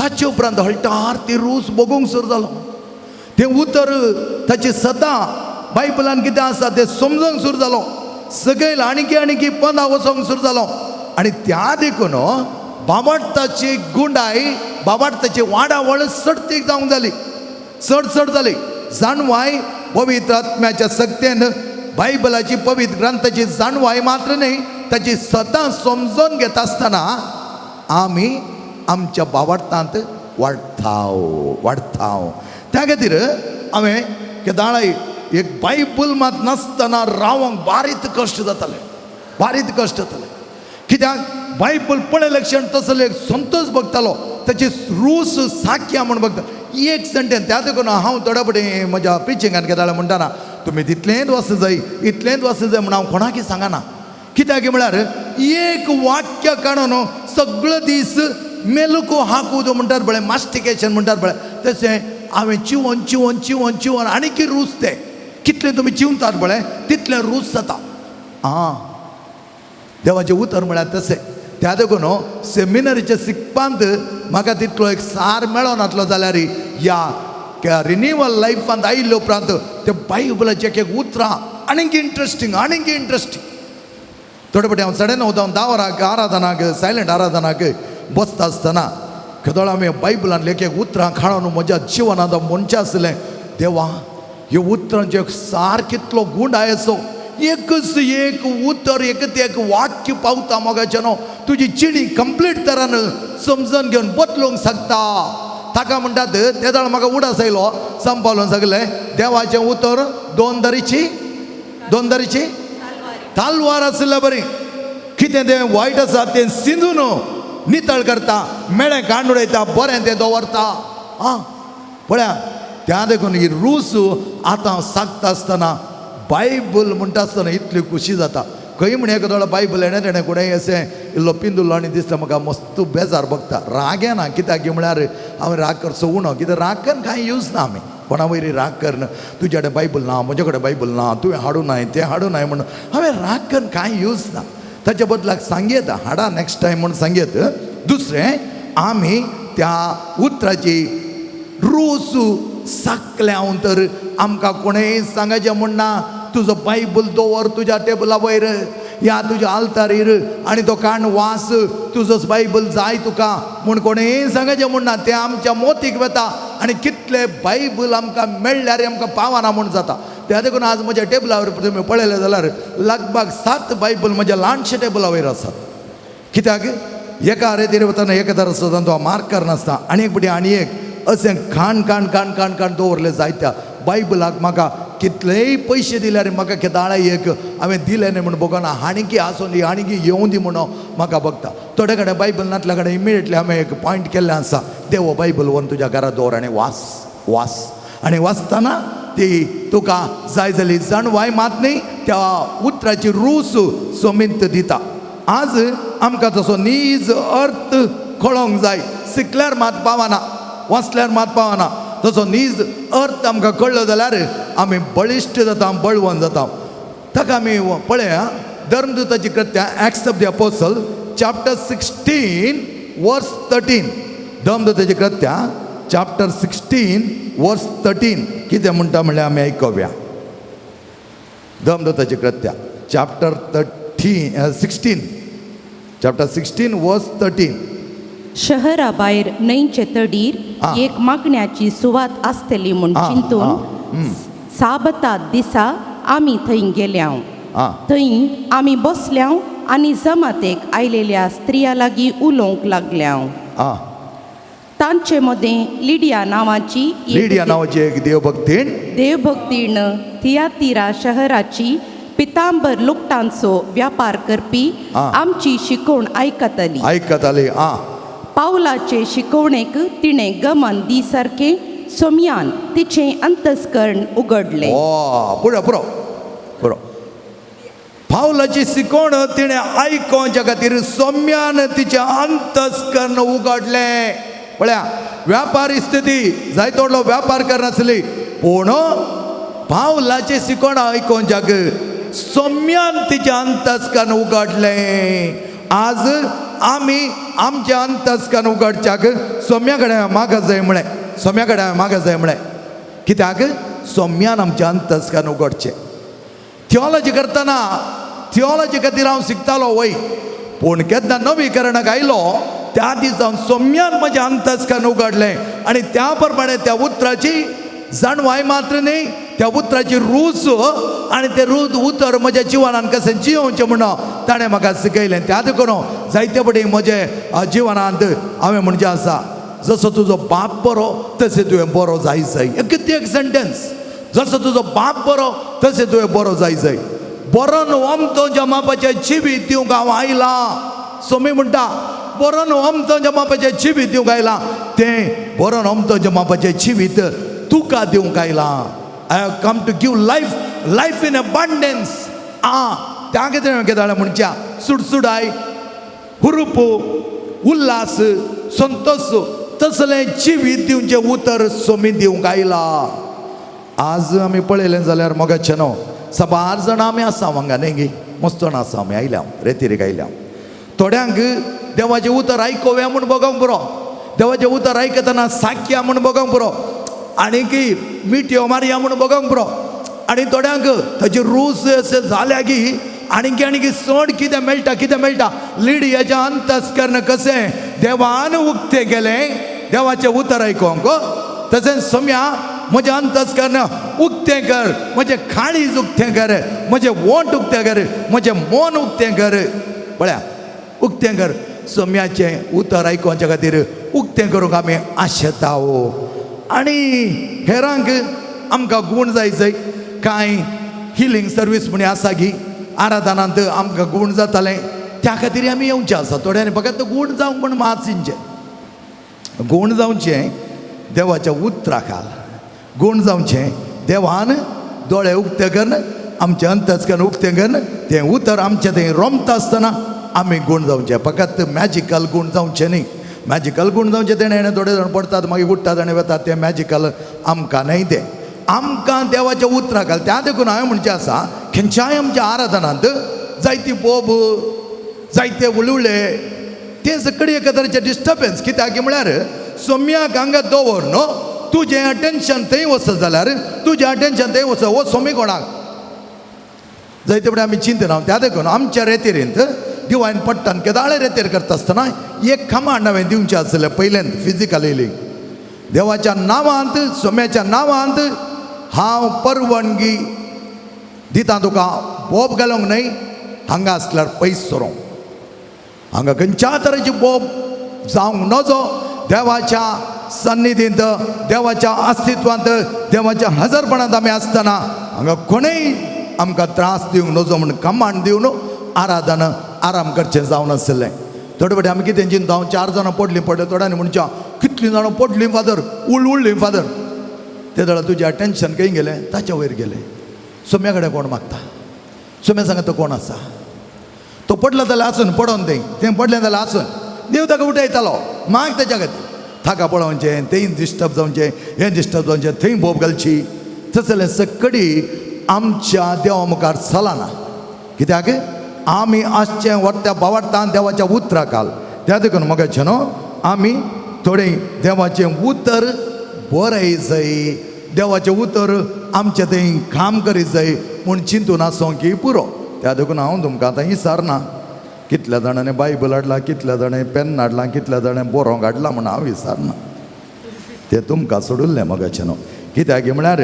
ताचे उपरांत हळटार ती रूस बगूंक सुरू जालो. तें उतर ताची सदां बायबलान कितें आसा तें समजूंक सुरू जालो. सकयल आणकी आणकी पंदा वचोंक सुरू जालो. आनी त्या देखून बाबाटाची गुंडाय बाबाटाची वाडावळ सडतीक जावंक जाली, चड चड जाली. जाणवाय पवित्र आत्म्याच्या सक्तेन बायबलाची पवित्र ग्रंथाची जाणवाय मात्र न्हय, ताची सदां समजून घेता आसतना आमी आमच्या बाबाटांत वाडटाव वाडटाव. त्या खातीर हांवें केदाळाय एक बायबल मात नासतना रावंक बारीत कश्ट जाताले, बारीत कश्ट जाताले. कित्याक बायबल पळयले क्षण तसले एक संतोश बघतालो, ताची रूस साख्या म्हूण बघता एक सेंटेन. त्या देखून हांव थोड्या फावटी म्हज्या प्रिचिंगान केदाळा म्हणटाना तुमी तितलेंच वाचूं जाय इतलेंच वाचूं जाय म्हूण हांव कोणाकय सांगना. कित्याक म्हळ्यार एक वाक्य काडून सगळो दीस मेलुको हाकू म्हणटात पळय, मास्टिकेशन म्हणटात पळय, तशें हांवें चिवन चिवन चिवन चिवन आनीकी रूस तें कितलें तुमी चिवतात पळय तितलें रूस जाता. आं, देवाचें उतर म्हळ्यार तशें. त्या देखून सेमिनरीच्या शिकपांत म्हाका तितलो एक सार मेळनातलो जाल्यार ह्या रिन्युअल लायफांत आयिल्ले उपरांत ते बायबलाचें एक एक उतरां आनीक इंट्रस्टींग आनीक इंट्रस्टींग. थोडे फावटी हांव 9:30 जावन 10 वरांक आराधनाक सायलंट आराधनाक बसता आसतना केदोळ आमी बायबलान एक एक उतरां खाणून म्हज्या जिवनांत म्हणचें आसलें, देवा ह्या उतरांचें सार कितलो गुंडाय असो, एकच एक उतर एक ते एक वाक्य पावता मोगाचें न्हू तुजी जिणी कंप्लीट तरान समजून घेवन बदलूंक शकता. ताका म्हणटात तेदळ म्हाका उडास आयलो संपावलोन सगलें देवाचें उतर दोन दरीची दोन दरीची तालवार आशिल्ल्या बरी कितें तें वायट आसा तें सिंजून नितळ करता, मेळें कांड उडयता, बरें तें दवरता. आं पळया, त्या देखून ही रूस आतां सागता आसतना बायबल म्हणटा आसतना इतली खुशी जाता. खंय म्हण एक दोळो बायबल येणें तेणें कोणें अशें इल्लो पिंदुल्लो आनी दिसता म्हाका मस्त बेजार बघता, राग येना. कित्याक म्हळ्यार हांवें राग करचो उणो, कित्याक राग करून कांय यूज ना. आमी कोणा वयर राग करन तुजे कडेन बायबल ना म्हजे कडेन बायबल ना तुवें हाडूं नाय तें हाडूं नाय म्हणून हांवें राग करून कांय यूज ना. ताच्या बदलाक सांगयत हाडा नॅक्स्ट टायम म्हूण सांगयत. दुसरें आमी त्या उतराची रूस साकल्या तर आमकां कोणेंय सांगाचें म्हूण ना, तुजो बायबल दवर तुज्या टेबला वयर या तुज्या आल्तारीर आनी तो काण वास, तुजोच बायबल जाय तुका म्हूण कोणेंय सांगाचें म्हूण ना. तें आमच्या मोतीक वता आनी कितले बायबल आमकां मेळ्ळ्यार आमकां पावना म्हूण जाता. त्या देखून आज म्हज्या टेबलावर तुमी पळयलें जाल्यार लगभग 7 बायबल म्हज्या ल्हानशा टेबला वयर आसात. कित्याक एका रेतीर वतना एका तर आसता तो मार्क करनासता आनी एक फावटी आनी एक अशें खाण खाण खाण खाण खाण दवरलें जायत्या बायबलाक. म्हाका कितलेय पयशे दिल्यार म्हाका केदाळा एक हांवें दिलें न्ही म्हूण बगोना, आणकी आसूं दी आणकी येवं दी म्हणून म्हाका बघता. थोडे कडेन बायबल नातल्या कडेन इमिडिएटली हांवें एक पॉयंट केल्लें आसा, देव बायबल व्हरून तुज्या घरा दवर आनी वास वास आनी वाचतना ती तुका जाय जाली जाणवाय मात न्ही त्या उतराची रूस सोमीत दिता. आज आमकां तसो नीज अर्थ कळोंक जाय, शिकल्यार मात पावना वाचल्यार मात पावना, तसो नीज अर्थ आमकां कळ्ळो जाल्यार आमी बळिश्ट जाता बळवंत जाता. ताका आमी पळया धर्मदूताची कृत्या Acts of the Apostle chapter 16 verse 13. धर्मदूताची कृत्या चॅप्टर 16 वर्स 13 कितें म्हणटा म्हणल्यार आमी आयकुया. धर्मदूताची कृत्या चॅप्टर 16 चॅप्टर 16 वर्स 13. शहरा भायर न्हंयचे तडीर एक मागण्याची सुवात आसतली म्हूण चिंतून साबता दिसा आमी थंय गेल्या. थंय आमी बसल्या आनी जमातेक आयलेल्या स्त्रिया लागीं उलोवंक लागल्या. तांचे मदें लिडिया नांवाची लिडिया नांवाची एक देवभक्तीण देवभक्तीण थियातिरा शहराची पितांबर लुकटांचो व्यापार करपी आमची शिकवण आयकताली आयकताली. पावलाचे शिकवणेक तिणें गमन दी सारकें सोमयान तिचें अंतस्कर्ण उगडलें. पुरो पुरो पुरो पावलाची शिकवण तिणें आयकोवच्या खातीर सोम्यान तिचें अंतस्कर्ण उगडलें. पळया व्यापारी स्थिती जायतो व्हडलो व्यापार करनासली पूण पावलाची शिकवण आयकोवच्याक सोम्यान तिचें अंतस्कर्ण उगडलें. आज आमी आमच्या अंतस्कन उगडच्याक सोम्या कडेन माग जाय म्हळें, सोम्या कडेन माग जाय म्हळें. कित्याक सोम्यान आमच्या अंतस्कन उगडचें. थियोलॉजी करतना थियोलॉजी खातीर हांव शिकतालो वय, पूण केन्ना नवीकरणाक आयलो त्या दिसा सोम्यान म्हजें अंतस्कन उगडलें आनी त्या प्रमाणे त्या उतराची जाणवाय मात्र न्ही, त्या उतराची रूच आनी तें रूच उतर म्हज्या जिवनान कशें जियोवचें म्हणून ताणें म्हाका शिकयलें. त्या देखून जायते फावटी म्हजे जिवनांत हांवें म्हणजे आसा, जसो तुजो बाप बरो तशें तुवें बरो जाय जाय. कितें एक सेंटेन्स, जसो तुजो बाप बरो तशें तुवें बरो जाय जाय. बरो न्हू अमतो जमापाचें जिवीत दिवंक हांव आयलां. सोमी म्हणटा बरो न्हू अमतो जमापाचें जिवीत दिवंक आयलां, तें बरो न्हू अमतो जमापाचें जिवीत तुका दिवंक आयलां. I have come to give life, life in abundance. आ त्या कितें कितें जालें म्हणच्या सुडसुडाय, हुरूप, उल्हास, संतोष तसलें जिवीत दिवचें उतर सोमी दिवंक आयलां. आज आमी पळयलें जाल्यार मोगाचें न्हू साबार जाणां आमी आसा हांगा न्ही गी, मस्त जाणां आसा आमी आयल्या रेतिरीक आयल्या. थोड्यांक देवाचें उतर आयकोया म्हूण बगोंक पुरो, देवाचें उतर आयकतना साखया म्हूण बगोंक पुरो, आनी की मिठयो मारया म्हूण बगोंक पुरो. आनी थोड्यांक ताची रूच अशें जाल्या की आणकी आणकी चड कितें मेळटा कितें मेळटा. लिडियाचें अंतस्कर्ण कशें देवान उक्तें केलें देवाचें उतर आयकोंक, तशेंच सोम्या म्हजें अंतस्कर्ण उक्तें कर, म्हजें काळीज उक्तें कर, म्हजें वोंट उक्तें कर, म्हजें मन उक्तें कर. पळया उक्तें कर, सोम्याचें उतर आयकोवच्या खातीर उक्तें करूंक आमी आशेता. आनी हेरांक आमकां गूण जाय जाय, कांय हिलींग सर्वीस म्हण आसा की आराधनांत आमकां गूण जातालें, त्या खातीर आमी येवचें आसा. थोड्यांनी फकत गूण जावंक म्हण माचिंचें, गूण जावचें देवाच्या उतरा खाल, गूण जावचें देवान दोळे उक्ते करून आमचें अंतस्कर्ण उक्तें करून तें उतर आमचें थंय रोमता आसतना आमी गूण जावचें. फकत मॅजिकल गूण जावचें न्ही. मॅजिकल गूण जावचें तेणें थोडे जाण पडटात मागीर उठ्ठात आनी वतात, तें मॅजिकल आमकां न्हय, तें आमकां देवाच्या उतरा घाल. त्या देखून हांवें म्हणचें आसा, खंयच्याय आमच्या आराधनांत जायती बोब, जायते उलुले, तें सगळें एका तरेचें डिस्टर्बन्स. कित्याक म्हळ्यार सोम्याक हांगा दवर न्हू, तुजें अटेन्शन थंय वचत जाल्यार तुजें अटेन्शन थंय वचत, हो सोमी कोणाक जायते फुडें आमी चिंतना. त्या देखून आमच्या रेतेरींत दिवायन पट्टान केदाळे रेतेर करता आसतना एक कमांड हांवें दिवचें आसलें पयल्यान फिजिकल हिलींग. देवाच्या नांवांत, सोम्याच्या नांवांत हांव परवानगी दिता तुका बोब घालूंक न्हय, हांगा आसल्यार पयस सरोंक, हांगा खंयच्या तरेची बोब जावंक नजो. देवाच्या सन्निधींत, देवाच्या अस्तित्वांत, देवाच्या हजरपणांत आमी आसतना हांगा कोणूय आमकां त्रास दिवंक नजो म्हूण कमांड दिवन आराधना आराम करचें जावन आसलें. थोडे फावटी आमी कितें चिंता, हांव 4 जाणां पडलीं पडलीं, थोड्यांनी म्हणच्या कितलीं जाणां पडलीं फादर, उळ्ळीं फादर. ते जाल्यार तुजें अटेन्शन खंय गेलें, ताच्या वयर गेलें. सोम्या कडेन कोण मागता, सोम्या सांगता तो कोण आसा, तो पडलो जाल्यार आसून पडोन तें, तें पडलें जाल्यार आसून देव ताका उठयतालो माग ताच्या खातीर. ताका पळोवचें, थंय डिस्टर्ब जावचें, हें डिस्टर्ब जावचें, थंय बोब घालची, तसलें सकडी आमच्या देवा मुखार चलना. कित्याक आमी आसचें व्हरत्या बावडटान देवाच्या उतरा खाल. त्या देखून मगाचें न्हू आमी थोडें देवाचें उतर बरय जाय, देवाचें उतर आमचें थंय काम करीत जाय म्हूण चिंतून आसूं की पुरो. त्या देखून हांव तुमकां आतां विचारना कितल्या जाणांनी बायबल हाडलां, कितल्या जाणांनी पेन हाडलां, कितल्या जाणांनी बरोवंक हाडलां म्हूण हांव विचारना, तें तुमकां सोडुल्लें मगाचें न्हू. कित्याक म्हळ्यार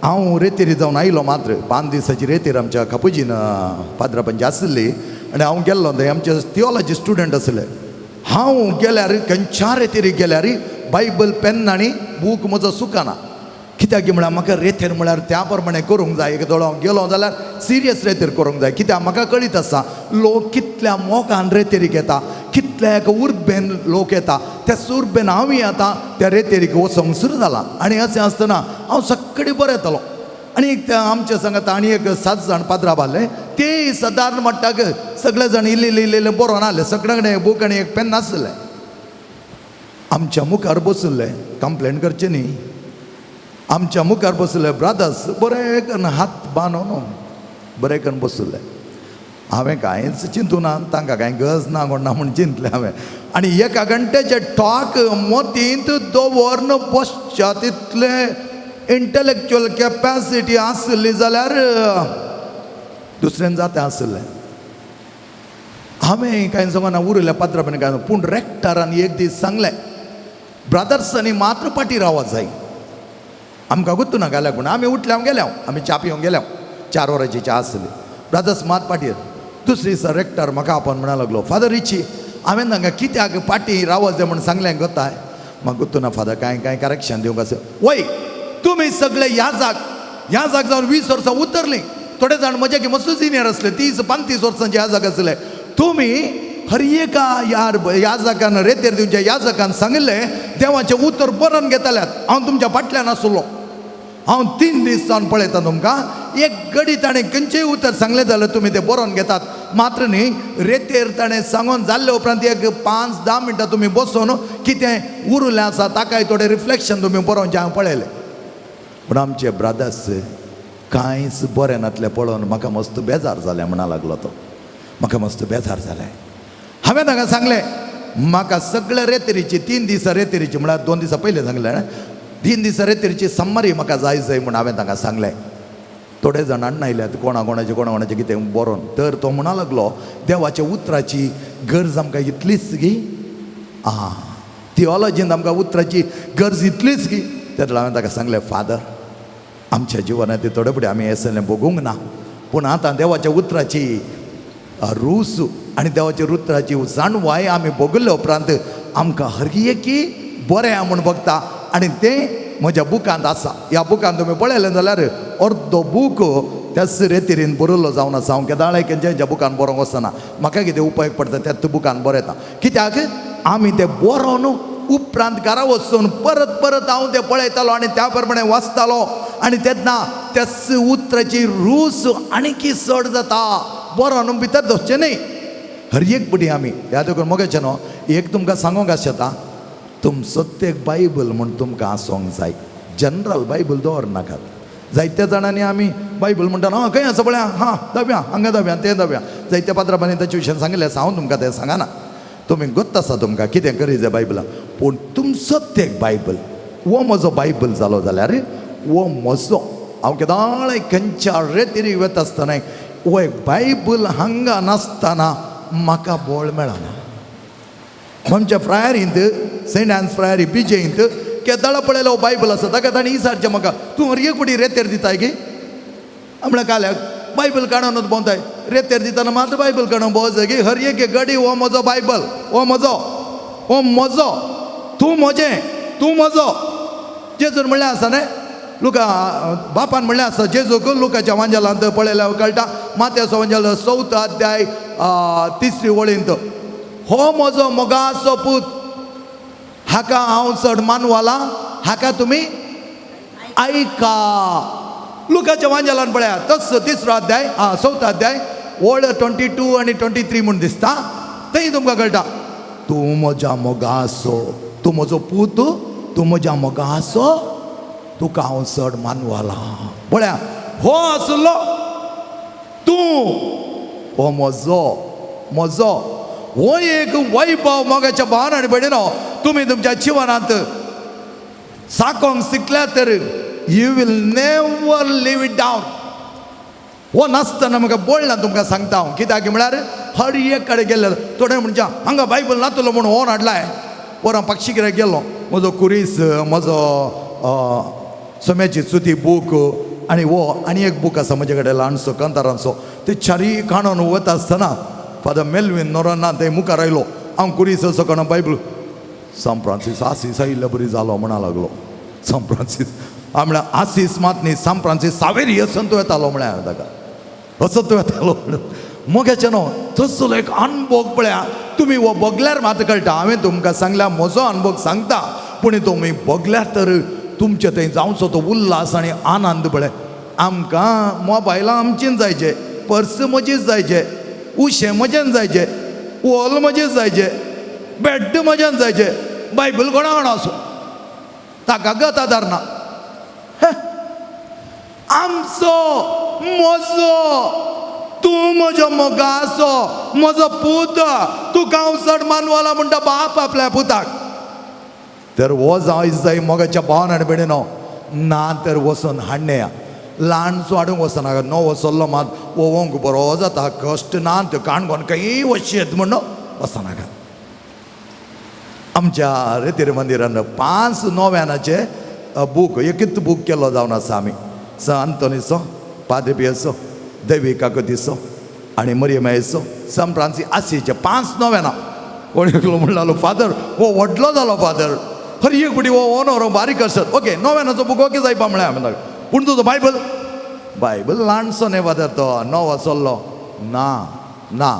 हांव रेतीर जावन आयलो मात्र 5 दिसाची रेतीर आमच्या कापुजीन पाद्रापांची आसली आनी हांव गेल्लो थंय, आमचे थियोलॉजी स्टुडंट आसले. हांव गेल्यार खंयच्या रेतीर गेल्यार बायबल पेन आनी बूक म्हजो सुकना. कित्याक म्हळ्यार म्हाका रेतेर म्हळ्यार त्या प्रमाणे करूंक जाय. एक दोळो हांव गेलो जाल्यार सिरियस रेतेर करूंक जाय. कित्याक म्हाका कळीत आसा लोक कितल्या मोगान रेतेरीक येता, कितल्या एका उर्बेन लोक येता, त्या उर्बेन हांवूय आतां त्या रेतेरीक वचोंक सुरू जाला. आनी अशें आसतना हांव सगळी बरें येतालो. आनी एक आमच्या सांगात आनी एक 7 जाण पाद्राब आहले, ते सदारण म्हणटाक सगळे जाण इल्ले इल्ले इल्ले बरोवन आहले, सगळे कडेन बूक आनी एक पेन नासलें. आमच्या मुखार बसले, कंप्लेन करचें न्ही, आमच्या मुखार बसले ब्रादर्स बरें करून हात बांदून बरें करून बसले. हांवें कांयच चिंतूं ना, तांकां कांय गरज ना कोण ना म्हूण चिंतलें हांवें. आनी एका घंट्याचे टॉक मोतींत दवरन बसच्या तितलें इंटलेक्चुअल कॅपॅसिटी आसली जाल्यार दुसऱ्यान जाता आसलें. हांवें कांय सांगना उरल्या पात्रापणी काय, पूण रेक्टरान एक दीस सांगलें, ब्रदर्सांनी मात्र पाटी रावत जाय, आमकां गुत्तू ना घाल्याक. पूण आमी उठले, हांव गेल्या, आमी च्या पिवंक गेल्या, 4 वरांची च्या आसली. ब्रदर्स मात पाटी. दुसरे दिसा रेक्टर म्हाका आपण म्हणा लागलो, फादर रिची, हांवें तांकां कित्याक पाटी रावत जाय म्हूण सांगलें गोताय. म्हाका गुत्तू ना फादर, कांय कांय करेक्शन दिवंक आसा. वय तुमी सगळे ह्या जाग ह्या जाग जावन 20 वर्सां उतरलीं, थोडे जाण म्हजे की मस्त सिनियर आसले, 30-35 वर्सांचे ह्या जाग आसले. तुमी हर एका ह्या जागान रेतेर दिवच्या ह्या जागान सांगिल्लें देवाचें उतर बरोवन घेताल्यात. हांव तुमच्या फाटल्यान आसलो, हांव 3 दीस जावन पळयता तुमकां, एक गडी ताणें खंयचेय उतर सांगलें जाल्यार तुमी तें बरोवन घेतात. मात्र न्ही रेतेर ताणें सांगून जाल्ले उपरांत एक 5-10 मिनटां तुमी बसून कितें उरलें आसा ताकाय थोडें रिफ्लेक्शन तुमी बरोवचें हांव पळयलें. पूण आमचे ब्रादर्स कांयच बरें नातलें पळोवन म्हाका मस्त बेजार जालें म्हणा लागलो तो, म्हाका मस्त बेजार जालें. हांवें ताका सांगलें म्हाका सगळे रेतेरीची 3 दिसां रेतेरीची, म्हळ्यार 2 दिसां पयलें सांगलें, 3 दिसां रेतेरीची सम्मरी म्हाका जाय जाय म्हूण हांवें ताका सांगलें. थोडे जाण आयल्यात कोणा कोणाचें कोणा कोणाचें कितें बरोवन, तर तो म्हणा लागलो देवाच्या उतराची गरज आमकां इतलीच गी, आं थियोलॉजीन आमकां उतराची गरज इतलीच गी. तेन्ना हांवें ताका सांगलें, फादर आमच्या जिवनांत थोडे फुडें आमी हें भोगूंक ना, पूण आतां देवाच्या उतराची रूस आनी देवाच्या उतराची जाणवाय आमी भोगले उपरांत आमकां हर एकी बरें आहा म्हूण बघता. आनी तें म्हज्या बुकांत आसा. ह्या बुकांत तुमी पळयलें जाल्यार अर्दो बूक त्याच रेतिरीन बरयल्लो जावन आसा. हांव केदाळाय खंयच्या बुकान बरोवंक वचना, म्हाका कितें उपयोग पडटा त्याच बुकान बरयता. कित्याक आमी तें बरोवन उपरांत घरा वचून परत परत हांव तें पळयतालो आनी त्या प्रमाणे वाचतालो, आनी तेन्ना त्याच उतराची रूस आणकी चड जाता. बरोवन भितर दवरचें न्ही हर एक पटी आमी त्या देखून मोगेचें न्हू एक तुमकां सांगूंक आसता, तुमचो एक बायबल म्हूण तुमकां आसूंक जाय. जनरल बायबल दवर नाकात. जायत्या जाणांनी आमी बायबल म्हणटा, हां खंय आसा पळया, हां दाव्या हांगा दाव्या तें दाव्या. जायत्या पात्रांनी ताचे विशयान सांगिल्लें आसा, हांव तुमकां तें सांगना, तुमी गोत्त आसा तुमकां कितें करी जाय बायबलां. पूण तुमचो एक बायबल, हो म्हजो बायबल जालो जाल्यार हो म्हजो, हांव केदाळाय खंयच्या रेतिरी वता आसतना हो एक बायबल हांगा नासतना म्हाका बळ मेळना. आमच्या फ्रायरींत सेंट एन्स फ्रायरी बिजेंत केदाळा पळयलो हो बायबल आसा, ताका ताणें विचारचें म्हाका, तूं हर एक पटी रेतेर दिताय की? म्हळ्यार काल्याक बायबल काडूनच भोंवताय, रेतेर दितना मात्र बायबल काडून भोंवचो की हर एक गडी हो म्हजो बायबल, हो म्हजो, हो म्हजो, तूं म्हजें, तूं म्हजो. जेजून म्हणलें आसा न्हय लुका बापान म्हणलें आसा जेजूक लुकाच्या वांजेलांत पळयल्यार कळटा, मात्याचो वांजेल 4 अध्याय 3 वळींत, हो म्हजो मोगाचो पूत, हाका हांव चड मानवाला, हाका तुमी आयका. लुकाच्या वांजेलान पळया तस 3 अध्याय 4 अध्याय ओळ 22 आनी 23 म्हूण दिसता, थंय तुमकां कळटा, तूं म्हज्या मोगाचो, तूं म्हजो पूत, तूं म्हज्या मोगाचो, तुका हांव चड मानवाला. पळया हो आसलो तूं, हो म्हजो, म्हजो, हो एक वैभव मोगाच्या भावान आनी भयणीनो तुमी तुमच्या जिवनांत साकोंक शिकल्या तर you will never leave it down. हो नासतना म्हाका बोळना तुमकां सांगता हांव, कित्याक म्हळ्यार हर एक कडेन गेल्ले थोडे म्हणजे हांगा बायबल नातलो म्हूण हो हाडलाय. परां पक्षी गेलो, म्हजो कुरीस, म्हजो सोम्याची चुती बूक आनी हो आनी एक बूक आसा म्हजे कडेन ल्हानसो कांतारांचो, ते चारी काणून वता आसतना फादर मेलवीन नोरोना थंय मुखार आयलो, हांव कुरीस असो काणून बायबल सांत फ्रांसीस आसीस आयिल्ले बरी जालो म्हणा लागलो. सांत फ्रांसीस हांव म्हळ्यार आसीस मात न्ही, सांत फ्रांसीस सावेरी असंत येतालो म्हळ्यार हांवें ताका, असंत येतालो मोगेचें न्हू तसलो एक अणभोग पळया तुमी हो भोगल्यार मात कळटा. हांवें तुमकां सांगल्या म्हजो अणभोग सांगता, पूण तुमी भोगल्यार तर तुमचे थंय जावचो तो उल्हास आनी आनंद पळय. आमकां मोबायलां आमचीच जायचे, पर्स म्हजीच जायचे, उशें म्हजेन जायचे, वॉल म्हजेच जायचे, बेड म्हजेन जायचे, बायबल कोणा कोणा आसूं ताका गत आदार ना. आमचो म्हजो तूं म्हजो मोगाचो, म्हजो पूत, तुका हांव चड मानवला म्हणटा बाप आपल्या पुताक. तर हो जाय जाय मोगाच्या भावान आनी भयणीनो, ना तर वचून हाडणे ल्हानसो हाडूंक वचना. नवो चल्लो मात वोवंक बरो जाता, कश्ट ना, त्यो काणकोण खंय वचयेत म्हण वचनाका. आमच्या रेतीर मंदिरान 5 नव्यानाचे बूक एकूच बूक केलो जावन आसा आमी. स अंतोनीचो, पाद्रे पियसो, देवी काकतीचो आनी मरियमायचो, सन फ्रांसीस आसीचे 5 नव्यानां. कोण एकलो म्हणलो फादर हो व्हडलो जालो फादर, हर एक पटी हो ओनर बारीक आसत. ओके नव्यानाचो बूक ओके जायपा म्हळ्यार हांवें, पूण तुजो बायबल बायबल ल्हानसो न्ही फादर, तो नवो चल्लो ना ना,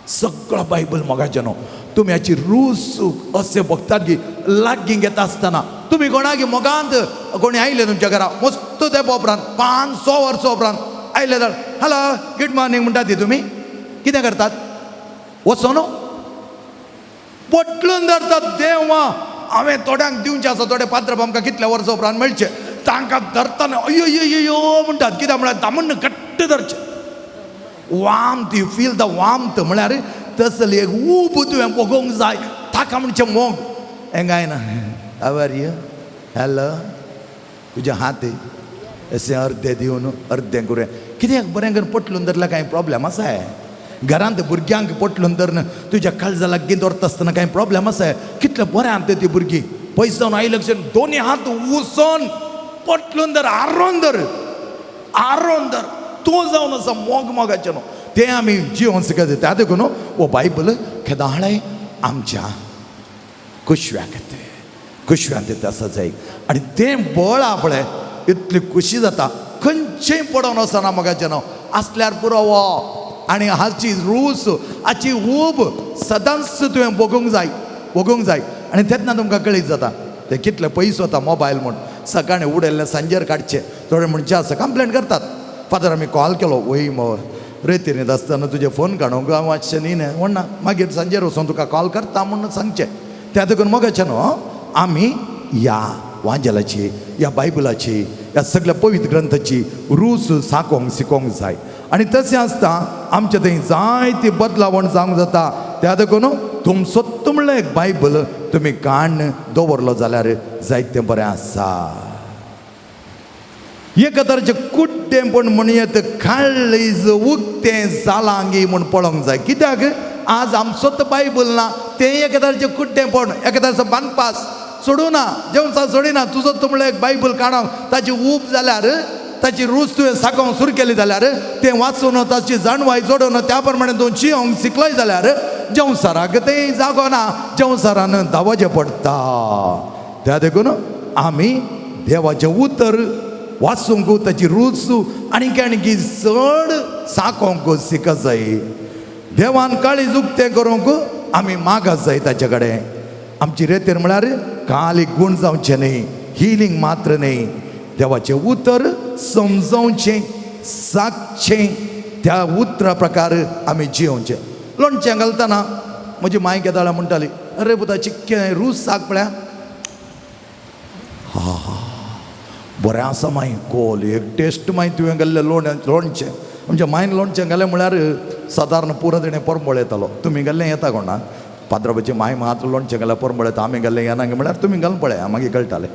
सगळो बायबल मोगाचें न्हू. तुमी हाची रूच अशें भोगतात की लागीं घेता आसतना तुमी कोणाक मोगांत कोणी आयले तुमच्या घरा मस्त तेंपा उपरांत 5-6 वर्सां उपरांत आयले जाल्यार हॅलो गुड मॉर्निंग म्हणटा ती, तुमी कितें करतात? वचो न्हू पोटलून धरतात. देवा हांवें थोड्यांक दिवचें आसा, थोडे पात्र आमकां कितल्या वर्सां उपरांत मेळचे, तांकां धरतना अयो यो यो म्हणटात. कित्याक म्हळ्यार दामून घट्ट धरचें, वामत, you feel the वामत म्हळ्यार तसली एक ऊब तुवें भोगोवंक जाय, ताका म्हणचें मोग. हें काय ना हाव आर you, hello, तुजे हात अशें अर्दें दिवन अर्दें करूं कित्याक बरें करून पोटलून धरल्यार कांय प्रोब्लेम आसा? घरांत भुरग्यांक पोटलून धरून तुज्या काळजा लागीं दवरता आसतना कांय प्रोब्लेम आसा? कितलें बरें आहा ती भुरगीं पयस जावन आयले क्षण दोनी हात उसोन पोटलून धर, आरोन धर, आरोन धर, तूं जावन आसा मोग मोगाचें न्हू. तें आमी जिवन शिकत त्या देखून हो बायबल केदाळाय आमच्या कुशव्याक येता, कुशव्यांत येता आसा जाय. आनी तें बळ आपलें इतली खुशी जाता, खंयचेंय पडोन वचना मोगाचें न्हू, आसल्यार पुरो हो. आनी हाची रूच हाची ऊब सदांच तुवें भोगूंक जाय, भोगूंक जाय. आनी तेन्ना तुमकां कळीत जाता ते कितले पयस वता मोबायल म्हूण. सकाळीं उडयल्लें सांजेर काडचें, थोडे म्हणचे आसा कंप्लेन करतात, फादर आमी कॉल केलो वय मो रेतीर आसतना तुजें फोन काडूंक हांव मातशें न्ही न्ही म्हणना, मागीर सांजेर वचून तुका कॉल करता म्हूण सांगचें. त्या देखून मोगाचें न्हू आमी ह्या वांजेलाची, ह्या बायबलाची, ह्या सगळ्या पवित्र ग्रंथाची रूच साकोंक शिकोंक जाय. आनी तशें आसता आमच्या थंय जायती बदलावण जावंक जाता. त्या देखून तुमचो म्हणल्यार एक बायबल तुमी काण दवरलो जाल्यार जायतें बरें आसा. एका तरेचें कुड्डेंपण म्हणयेत काळीज उक्तें जालां म्हूण पळोवंक जाय. कित्याक आज आमचोच बायबल ना, तें एका तरेचें कुड्डेंपण, एका तरेचो बांदपास सोडूं ना, जेवण सोडिना. तुजो म्हणल्यार एक बायबल काडूंक ताची ऊब जाल्यार, ताची रूच तुवें साकोवंक सुरू केली जाल्यार, तें वाचून ताची जाणवाय जोडून त्या प्रमाणे तूं जियोंक शिकलोय जाल्यार जेवसाराक तें जागो ना, जेवसारान धांवचें पडटा. त्या देखून आमी देवाचें उतर वाचूंक ताची रूच आनीक आणकी चड साकोवंक शिक जाय. देवान काळीज उक्तें करूंक आमी मागास जाय ताचे कडेन. आमची रेतीर म्हळ्यार काली गूण जावचें न्ही, हिलींग मात्र न्ही, देवाचें उतर समजोवचें, सागचें, त्या उतरा प्रकार आमी जियोवचें. लोणचें घालतना म्हजी माय केदाळा म्हणटाली, अरे पुता चिक्कें रूच साक पळया, हा हा बरें आसा माय, कोल एक टेस्ट माय तुवें घाल्लें लोणचें. आमच्या मायन लोणचें घालें म्हळ्यार सादारण पुरो तेणें परमळ येतालो. तुमी घाल्लें येता कोणा पाद्राबाची माय मात लोणचें घाल्यार परमळ येता, आमी घाल्लें येना म्हळ्यार तुमी घालून पळया मागीर कळटालें.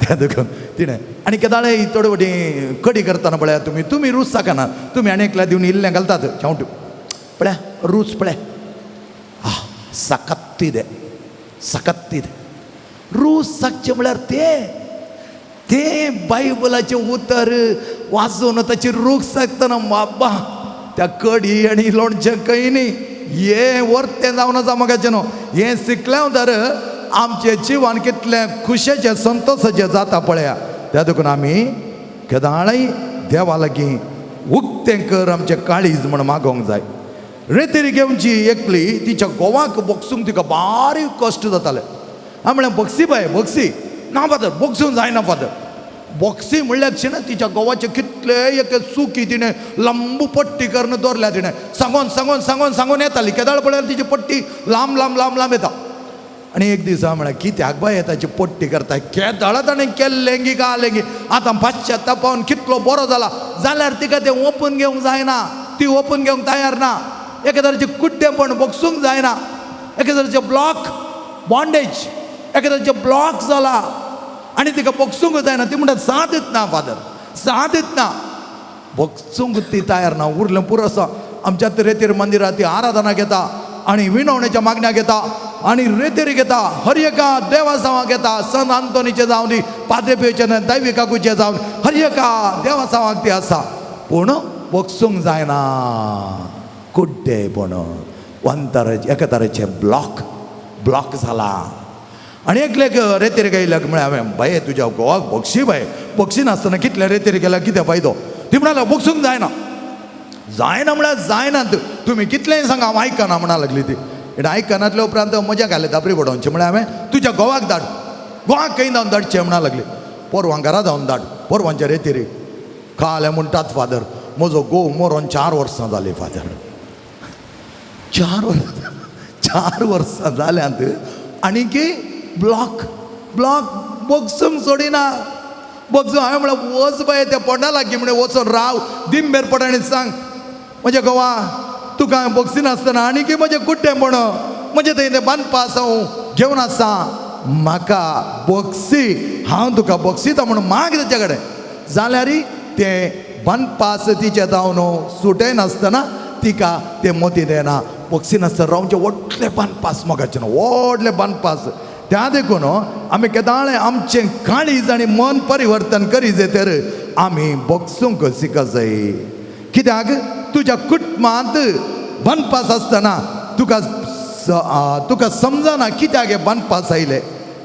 त्या देखून तिणें आनी केदाळे थोडे फावटी कडी करतना पळया तुमी, तुमी रूच साकना, तुमी आनी एकल्या दिवन इल्लें घालतात शेंवटू पळया रूच पळया, आ सकत्ती दे सकत्ती दे. रूच साकचें म्हळ्यार तें तें बायबलाचें उतर वाचून ताची रूख साकतना बाबा त्या कडी आनी लोणचें खंय न्ही, हें वर्तें जावन आसा मोगाचें न्हू. हें शिकलें तर आमचें जिवन कितलें खुशेचें संतोशाचें जाता पळया. त्या देखून आमी केदाळय देवा लागीं उक्तें कर आमचें काळीज म्हण मागोवंक जाय. रेतीर घेवची एकली तिच्या गोवाक बोगसूंक तिका बारीक कश्ट जाताले. हांवें म्हळें बक्सी बाय बक्सी ना फादर, बोगसूंक जायना फादर. बॉक्सी म्हणल्यार क्षण तिच्या गोवाचे कितले एक चुकी तिणें लंबू पट्टी करून दवरल्या. तिणें सांगोन सांगोन सांगोन सांगोन येताली, केदाळ पळयार तिची पट्टी लांब लांब लांब लांब येता. आनी एक दीस हांव म्हळ्यार कित्याक बाय ताची पट्टी करता, केदाळा ताणें केल्लें गी घालें गी, आतां पाश्चात्तापावन कितलो बरो जाला जाल्यार तिका तें ओपून घेवंक जायना. ती ओपून घेवंक तयार ना. एके तरेचें कुड्डेंपण बगसूंक जायना, एके तरेचें ब्लॉक बॉन्डेज, एके तरेचें ब्लॉक जाला आनी तिका बगसूंक जायना. ती म्हणटा साथ दितना फादर, साथ दितना, बगसूंक ती तयार ना. उरलें पुरो आसा. आमच्या रेतीर मंदिरात ती आराधना घेता आनी विनवणेच्या मागण्या घेता आनी रेतेरी घेता, हर एका देवासांवाक घेता. संत आंतोनीचें जावन दी, पाद्रे पियोचें, दैवी काकूचें जावन, हर एका देवासांवाक ती आसा. पूण बगसूंक जायना, कुड्डेपण, वंतराचें एका तरेचें ब्लॉक ब्लॉक जाला. आनी एकलेक रेतेर गेल्याक म्हळें हांवें, बाये तुज्या घोवाक बक्षी बाये, बक्षी नासतना कितले रेतेर गेल्यार कितें फायदो? ती म्हणाला बक्षूंक जायना, जायना म्हळ्यार जायना, तुमी कितलेंय सांगा हांव आयकना म्हणा लागली ती. आनी आयकनातल्या उपरांत म्हज्या घाले दाबरी बडोवचें. म्हळ्यार हांवें तुज्या घोवाक धाड, घोवाक खंय धांवन धाडचें म्हणा लागली. पोरवां घरा धांवन धाड, पोरवांच्या रेतेरी. काल म्हणटात फादर म्हजो घोव मरोन 4 वर्सां जालीं फादर, 4 वर्सां जाल्यांत आनी की ब्लॉक ब्लॉक बगसूंक सोडिना. बगसूंक हांवें म्हळें वच बाये त्या पोंडा लागीं, म्हळें वचोन राव दिंबेर पड आनी सांग म्हज्या घोवा तुका हांवें बगसिनासतना आनी की म्हजें कुड्डेंपण म्हजें थंय तें बांदपास हांव घेवन आसा, म्हाका बगसी, हांव तुका बगसिता म्हणून माग तेच्या कडेन. जाल्यार तें बांदपास तिचें जावन सुटयनासतना तिका तें मतींत येना. बगसिनासतना रावचें व्हडलें बांदपास मोगाचें न्हू, व्हडलें बांदपास. त्या देखून आमी केदाळें आमचें काळीज आनी मन परिवर्तन करी जाय तर आमी बगसूंक शिक जाय. कित्याक तुज्या कुटुंबांत बांदपास आसतना तुका तुका समजना कित्याक हे बांदपास आयले,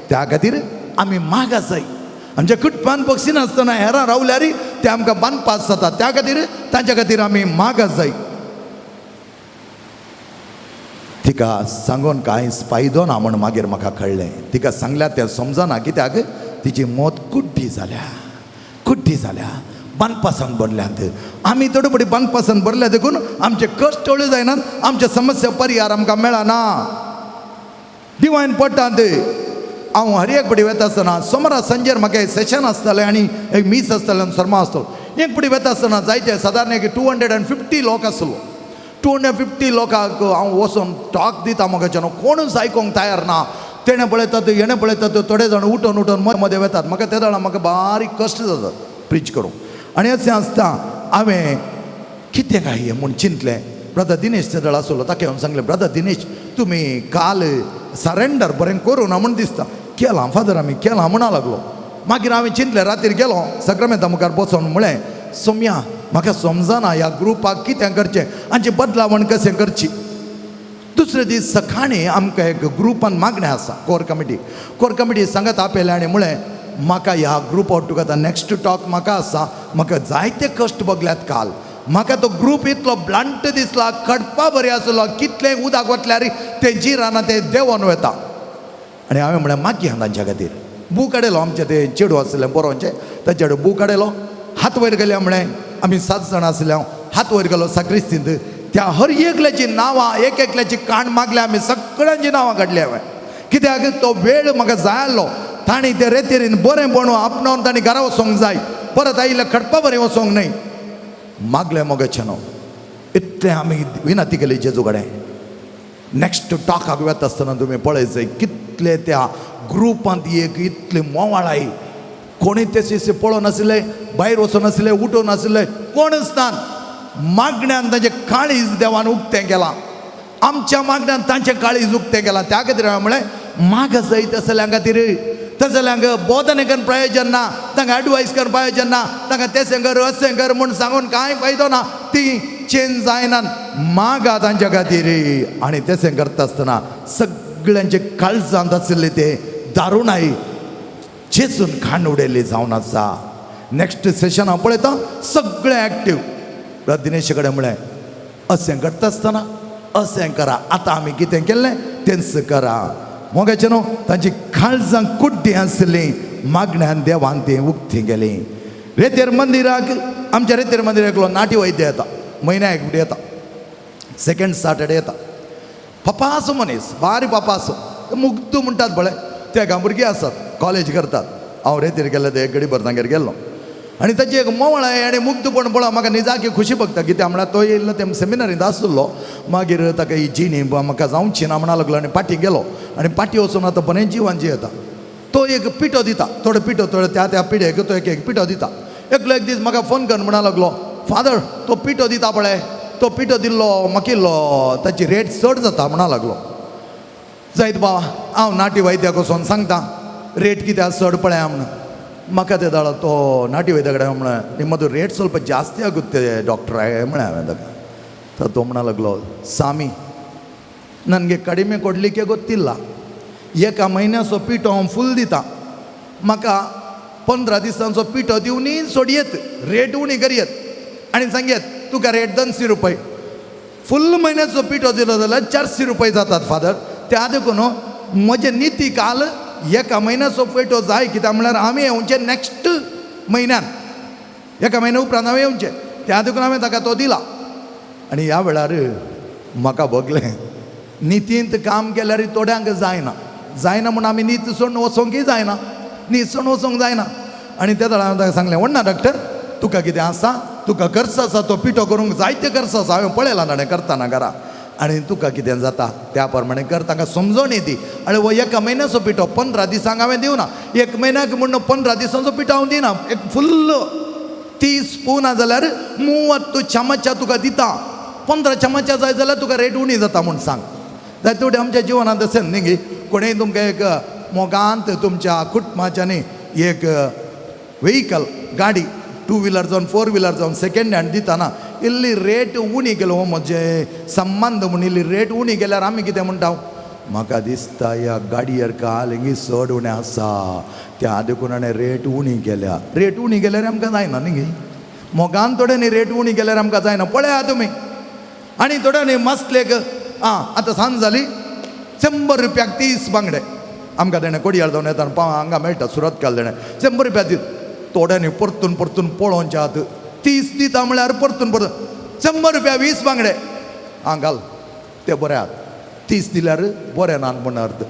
त्या खातीर आमी मागा जाय. आमच्या कुटुंबांत बगसिनासतना हेरां रावल्यार ते आमकां बांदपास जाता, त्या खातीर तांच्या खातीर आमी मागा जाय. तिका सांगून कांयच फायदो ना म्हण मागीर म्हाका कळ्ळें. तिका सांगल्यार तें समजना, कित्याक तिची मत कुड्डी जाल्या, कुड्डी जाल्या, बांदपासान भरल्यात. आमी थोडे फुडें बांदपासान भरल्या देखून आमचे कश्ट हळू जायनात, आमचे समस्या परिहार आमकां मेळना. डिवायन पडटात. हांव हर एक फुडें वता आसतना सोमारा सांजेर म्हाका एक सेशन आसतालें आनी एक मीस आसतालें आनी सर्मा आसतालो. एक फुडें वता आसतना जायते सादारण एक 250 लोक आसलो. 250 लोकांक हांव वचोन टॉक दिता म्हाका, कोणूच आयकोंक तयार ना. तेणें पळयतात, हेणें पळयतात, थोडे जाण उठोन उठोन मदें मदें वतात. म्हाका ते जाणां म्हाका बारीक कश्ट जातात प्रिच करूंक. आनी अशें आसता हांवें कितें काय हें म्हूण चिंतलें. ब्रदर दिनेश तेदळ आसलो, ताका हांवें सांगलें, ब्रदर दिनेश तुमी काल सरेंडर बरें करूं ना म्हूण दिसता. केलां फादर, आमी केलां म्हणा लागलो. मागीर हांवें चिंतलें, रातीर गेलो सक्रमेंता मुखार बसोन म्हळें, सोम्या म्हाका समजना ह्या ग्रुपाक कितें करचें, हांची बदलावण कशें करची. दुसरे दीस सकाळीं आमकां एक ग्रुपान मागणें आसा, कोर कमिटी. कोर कमिटी सांगत आपयलें आनी म्हळें म्हाका ह्या ग्रुपा तुका आतां नॅक्स्ट टॉक म्हाका आसा, म्हाका जायते कश्ट भोगल्यात काल, म्हाका तो ग्रूप इतलो ब्लंट दिसला, कडपा बरी आसलो, कितलें उदक वतल्यार तें जिराना तें देंवोन वता. आनी हांवें म्हळें मागीर तांच्या खातीर बूक हाडयलो. आमचें तें चेडूं आसलें बरोवचें, ताचे कडेन बूक हाडयलो. हात वयर गेले म्हळें, आमी 7 जाणां आसले, हांव हात वयर गेलो साक्रिस्तींत. त्या हर एकल्याची नांवां, एक एकल्याची काण मागल्या, आमी सगळ्यांची नांवां काडली हांवें. कित्याक तो वेळ म्हाका जाय आसलो. तांणी ते रेतेरीन बरें पणू आपणावन तांणी घरा वचोंक जाय, परत आयिल्ले खडपा बरें वचोंक न्हय. मागलें मोगाचें न्हू, इतलें आमी विनंती केली जेजू कडेन. नॅक्स्ट टॉकाक वता आसतना तुमी पळय जाय कितले त्या ग्रुपांत एक इतली मोवाळाय, कोणी तेसे पळोवन नाशिल्ले, भायर वचून नाशिल्ले, उठोवन नाशिल्ले, कोणच ना. मागण्यान तांचें काळीज देवान उक्तें केलां, आमच्या मागण्यान तांचें काळीज उक्तें केलां. त्या खातीर हांवें म्हळें माग जाय तसल्यां खातीर, तसल्यांक बोधन करून प्रयोजन ना, तांकां एडवायस करून प्रयोजन ना, तांकां तेसें कर अशें कर म्हूण सांगून कांय फायदो ना, ती चेंज जायना. मागा तांच्या खातीर. आनी तेसें करता आसतना सगळ्यांचे काळजांत आशिल्ले ते दारुणाय चेसून खाण उडयल्ली जावन आसा. नॅक्स्ट सेशन हांव पळयता सगळें एक्टीव. दिनेशा कडेन म्हळें अशें घडटा आसतना अशें करा, आतां आमी कितें केल्लें तेंच करा. मोगाचें न्हू तांची काळजां कुड्डी आसलीं, मागण्यान देवान ती उक्ती गेली. रेतेर मंदिराक, आमच्या रेतेर मंदिराक एकलो नाटी वैद्य येता, म्हयन्या एक फावटी येता, सेकंड सॅटर्डे येता. पपासो मनीस, बारीक पपासो, मुग्ध म्हणटात पळय, ते भुरगीं आसात, कॉलेज करतात. हांव रेतीर गेल्ले ते एक गडी भर तांगेर गेल्लो. आनी ताची एक मोवळाय आनी मुग्धपण पळोवन म्हाका निजाकी खुशी भोगता. कित्याक म्हळ्यार तो येयल्लो ते सेमिनारींत आसलो, मागीर ताका ही जिणी म्हाका जावची ना म्हणा लागलो आनी पाटी गेलो आनी पाटी वचून आतां बरें जिवन जियेता. तो एक पिठो दिता, थोडो पिठो थोडो त्या त्या पिड्याक तो एक एक पिठो दिता. एकलो एक दीस म्हाका फोन कर म्हणा लागलो, फादर तो पिठो दिता पळय, तो पिठो दिल्लो म्हाका इल्लो ताची रेट चड जाता म्हणा लागलो. जायत बाबा हांव नाटी वैद्याक वचोन सांगता रेट कित्याक चड पळय म्हणून. म्हाका ते दाडो तो नाटी वैद्या कडेन म्हळें निमतो रेट ಸ್ವಲ್ಪ ಜಾಸ್ತಿ ಆಗುತ್ತೆ ಡಾಕ್ಟ್ರೇ म्हळें हांवें ताका. तर तो म्हणा लागलो, सामी ನನಗೆ ಕಡಿಮೆ ಕೊಡಲಿಕ್ಕೆ ಗೊತ್ತಿಲ್ಲ, एका म्हयन्याचो पिठो हांव फूल दिता, म्हाका 15 दिसांचो पिठो दिवनी सोडयेत, रेट उणी करयेत आनी सांगयेत तुका रेट 200 रुपये, फुल म्हयन्याचो पिठो दिलो जाल्यार 400 रुपये जातात फादर. त्या देखून म्हजे निती काल एका म्हयन्याचो पिठो जाय, कित्याक म्हळ्यार आमी येवचे नॅक्स्ट म्हयन्यान, एका म्हयन्या उपरांत हांवें येवचें, त्या देखून हांवें ताका तो दिला. आनी ह्या वेळार म्हाका भोगलें नितींत काम केल्यार थोड्यांक जायना, जायना म्हूण आमी नीत सोडून वचोंकय जायना, नीत सोडून वचोंक जायना. आनी त्या वेळार हांवें ताका सांगलें, व्हडना डॉक्टर तुका कितें आसा, तुका खर्च आसा, तो पिठो करूंक जायते खर्च आसा, हांवें पळयलां ताणें करतना घरा, आनी तुका कितें जाता त्या प्रमाणे कर, तांकां समजोवणी दी. आनी हो एका म्हयन्याचो पिठो 15 दिसांक हांवें दिवना, एक म्हयन्याक म्हूण 15 दिसांचो पिठो हांव दिना, एक फुल्ल 30 स्पून जाल्यार 30 चमचा तुका दिता, 15 चमचा जाय जाल्यार तुका रेट उणी जाता म्हूण सांग. जायते फावटी आमच्या जिवनांत अशें न्ही गी, कोणूय तुमकां एक मोगांत तुमच्या कुटुंबाच्यांनी एक व्हेकल गाडी 2 व्हिलर जावन 4 व्हिलर जावन सेकेंड हँड दितना इल्ली रेट उणी केलो, हो म्हजे संबंद म्हूण इल्ली रेट उणी केल्यार आमी कितें म्हणटा, म्हाका दिसता ह्या गाडयेर काल हिंगी चड उणें आसा, त्या देखून हाणें रेट उणी केल्या. रेट उणी केल्यार आमकां जायना न्ही गी, मोगान थोड्यांनी रेट उणी केल्यार आमकां जायना. पळया तुमी आनी थोड्यांनी मसलेक आं आतां सांज जाली 100 रुपयाक 30 बांगडे आमकां तेणें कोडयार जावन येता पाव हांगा मेळटा सुरत काल तेणें 100 रुपया दी, थोड्यांनी परतून परतून पळोवच्या आत 30 दिता म्हळ्यार परतून परतून 100 रुपया 20 बांगडे आं घाल ते बरे आहात, 30 दिल्यार बरें ना म्हण अर्थ.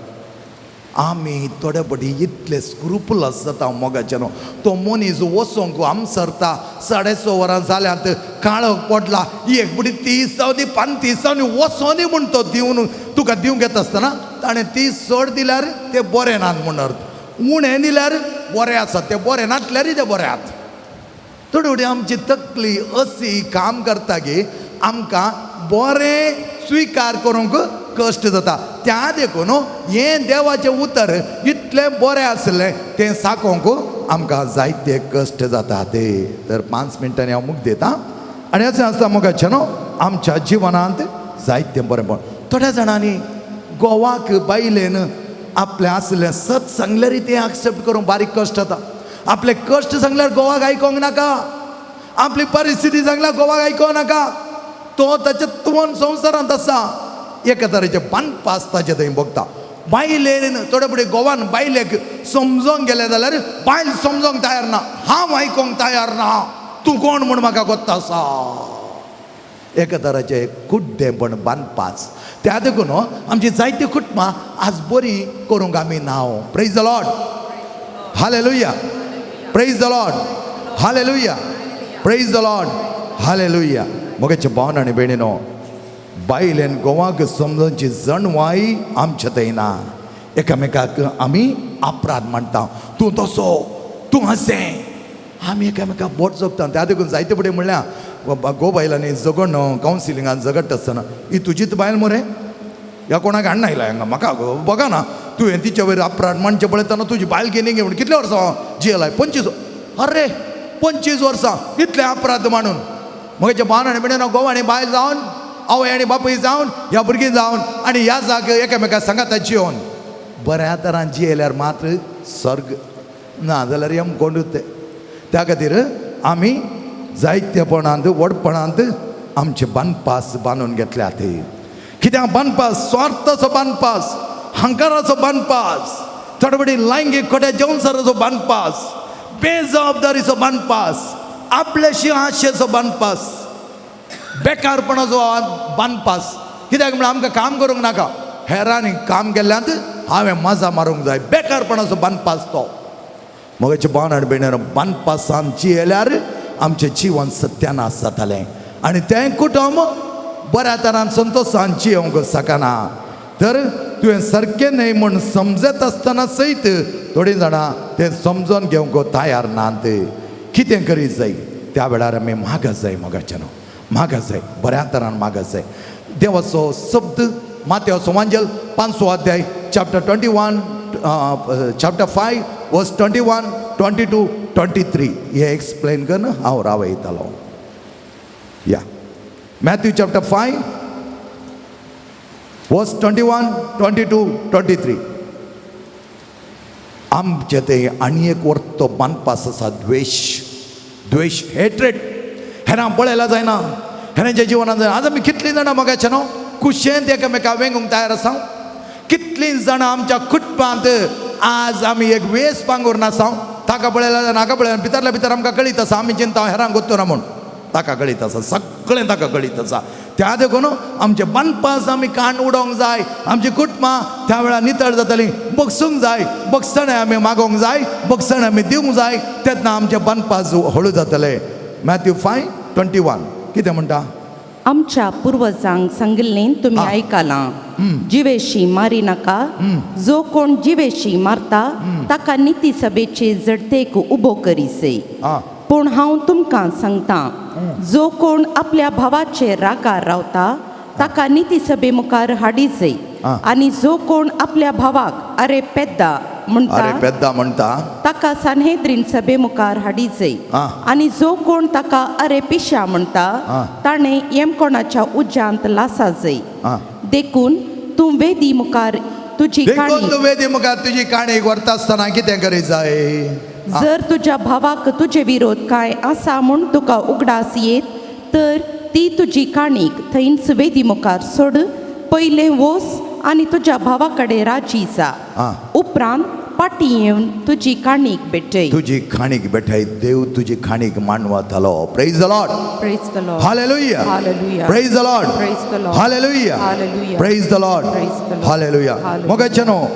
आमी थोडे फावटी इतले स्क्रुपुलस जाता मोगाचे न्हू, तो मनीस वचोंक आमसरता 6:30 वरां जाल्यांत काळोख पडला, एक फावटी 30 जावं दी 35 जावं दी वचोनी म्हूण तो दिवन तुका दिवंक येता आसतना ताणें 30 चड दिल्यार ते बरें नात म्हण अर्थ, उणें दिल्यार बरें आसा, ते बरें नासल्यारय ते बरें आहात. थोडे फावटी आमची तकली अशी काम करता की आमकां बरें स्विकार करूंक कश्ट जाता. त्या देखून हें देवाचें उतर इतलें बरें आसलें तें साकोंक आमकां जायते कश्ट जाता ते. तर 5 मिनटांनी हांव मुख दिता. आनी अशें आसता मोगाचें न्हू आमच्या जिवनांत जायतें बरें. थोड्या जाणांनी गोवाक बायलेन आपलें आसलें सत सांगल्यारय तें एक्सेप्ट करूंक बारीक कश्ट जाता. आपले कश्ट सांगल्यार गोवाक आयकोंक नाका, आपली परिस्थिती सांगल्यार गोवाक आयकोंक नाका, तो ताच्या तुवन संवसारांत आसा एका तरेचे बांदपास ताचे थंय भोगता. बायलेन थोडे फुडें गोवान बायलेक समजोंक गेलें जाल्यार बायल समजोंक तयार ना, हांव आयकोंक तयार ना, तूं कोण म्हूण म्हाका गोत्ता आसा, एका तराचें कुड्डेंपण बांदपास. त्या देखून आमची जायती कुटुंबां आज बरी करूंक आमी नांव. Praise the Lord, hallelujah, praise the Lord, hallelujah, praise the Lord, hallelujah. मोगाचे भावन आनी भयणीनो, बायलेन गोवाक समजोवची जणवाय आमच्या थंय ना. एकामेकाक आमी अपराध मांडटा, तूं तसो तूं अशें, आमी एकामेकाक बोट जोगता. त्या देखून जायते फुडें म्हणल्या गो बायलांनी झगडण कावन्सिलिंगान झगडटा आसतना, ही तुजीच बायल मरे, ह्या कोणाक हाडना आयला हांगा म्हाका बघा ना, तुवें तिचे वयर अपराध मांडचे पळयतना तुजी बायल घेनी घे म्हूण कितले वर्सां जियेलाय, 25, अरे 25 वर्सां इतले अपराध मांडून. म्हजे भावन आनी भयणीनो, घोव आनी बायल जावन, आवय आनी बापूय जावन, ह्या भुरगीं जावन आनी ह्या जाग एकामेका सांगाता जियोन बऱ्या तरान जियेल्यार मात्र स्वर्ग, ना जाल्यार यम कोंडूच ते. त्या खातीर आमी जायतेपणांत व्हडपणांत आमचे बांदपास बांदून घेतल्या ते. कित्याक बांदपास? स्वार्थाचो बांदपास, हंकाराचो बांदपास, थोडे फावटी लैंगीक खोट्या जेवणसराचो बांदपास, बेजबाबदारीचो बांदपास, आपल्याशी आशेचो बांदपास, बेकारपणाचो बांदपास. कित्याक म्हळ्यार आमकां काम करूंक नाका, हेरांनी काम केल्ल्यांत हांवें मजा मारूंक जाय, बेकारपणाचो बांदपास तो. मगाचे बाण आनी भयणीनो, बांदपासान जियेल्यार आमचें जिवन सत्यानाश जातालें आनी तें कुटुंब बऱ्या तरान संतोशान जियोंक शकना. तर तुवें सारकें न्हय म्हूण समजत आसतना सयत थोडीं जाणां तें समजून घेवंक तयार नात. कितें करीत जाय त्या वेळार आमी मागत जाय, मोगाचें न्हू मागत जाय, बऱ्या तरान मागत जाय. देवाचो शब्द मात्याचो वांजेल 5 अध्याय चॅप्टर 21 चॅप्टर 5 वर्स 21 22 23 हे एक्सप्लेन करून हांव रावयतालो. या मॅथ्यू चॅप्टर 5 वर्स 21 22 23. आमचे ते आनी एक वर्तो बांदपास आसा, द्वेश, द्वेश, हेट्रेड. हेरां पळयला जायना, हेरांच्या जिवनान जायना. आज आमी कितलीं जाणां मोगाचें न्हू कुशेंत एकामेका वेंगूंक तयार आसा. कितलीं जाणां आमच्या कुटुंबांत आज आमी एक वेस पांगूर नासा. ताका पळयला जायना, हाका पळयला, भितरल्या भितर आमकां कळीत आसा. आमी चिंता हेरांक गोत्तो ना म्हूण ताका कळीत आसा, सगळें ताका कळीत आसा. त्या देखून आमचे बांदपास आमी काण उडोवंक जाय. आमची कुटुंबां त्या वेळार नितळ जातलीं. बगसूंक जाय, बगसणें आमी मागोवंक जाय, बगसणें आमी दिवंक जाय, तेन्ना आमचे बांदपास हळू जातले. मॅथ्यू 5:21 कितें म्हणटा? आमच्या पुर्वजांक सांगिल्लें तुमी आयकलां, जिवेशी मारी नाका. जो कोण जिवेशी मारता ताका निती सभेचे जडतेक उबो करीसे. पूण हांव तुमकां सांगता, जो कोण आपल्या भावाचे रागार रावता ताका निती सभे मुखार हाडीजे. आनी जो कोण आपल्या भावाक अरे पेद्दा म्हणटा, अरे पेद्दा म्हणटा, ताका सानहेद्रीन सभे मुखार हाडीजे. आनी जो कोण ताका अरे पिशा म्हणटा ताणें येमकोणाच्या उज्यांत लासाजे. देखून तूं वेदी मुखार तुजी देखून तूं वेदी मुखार तुजी काणी व्हरता आसतना कितें करीत जाय? जर तुज्या भावाक तुजे विरोध कांय आसा म्हूण तुका उगडास येत तर ती तुजी काणीक थंयच वेदी मुखार सोड. पयलें वोस आनी तुज्या भावा कडेन राजी जा, उपरांत पाटी येवन तुजी काणीक भेटय. तुजी खाणीक भेटय. देव तुजी खाणीक मांडवतालो. Praise the Lord. Praise the Lord. Hallelujah. Hallelujah. Praise the Lord. Praise the Lord. Hallelujah. Hallelujah. Praise the Lord. Praise the Lord. Hallelujah. मोगाचे न्हू,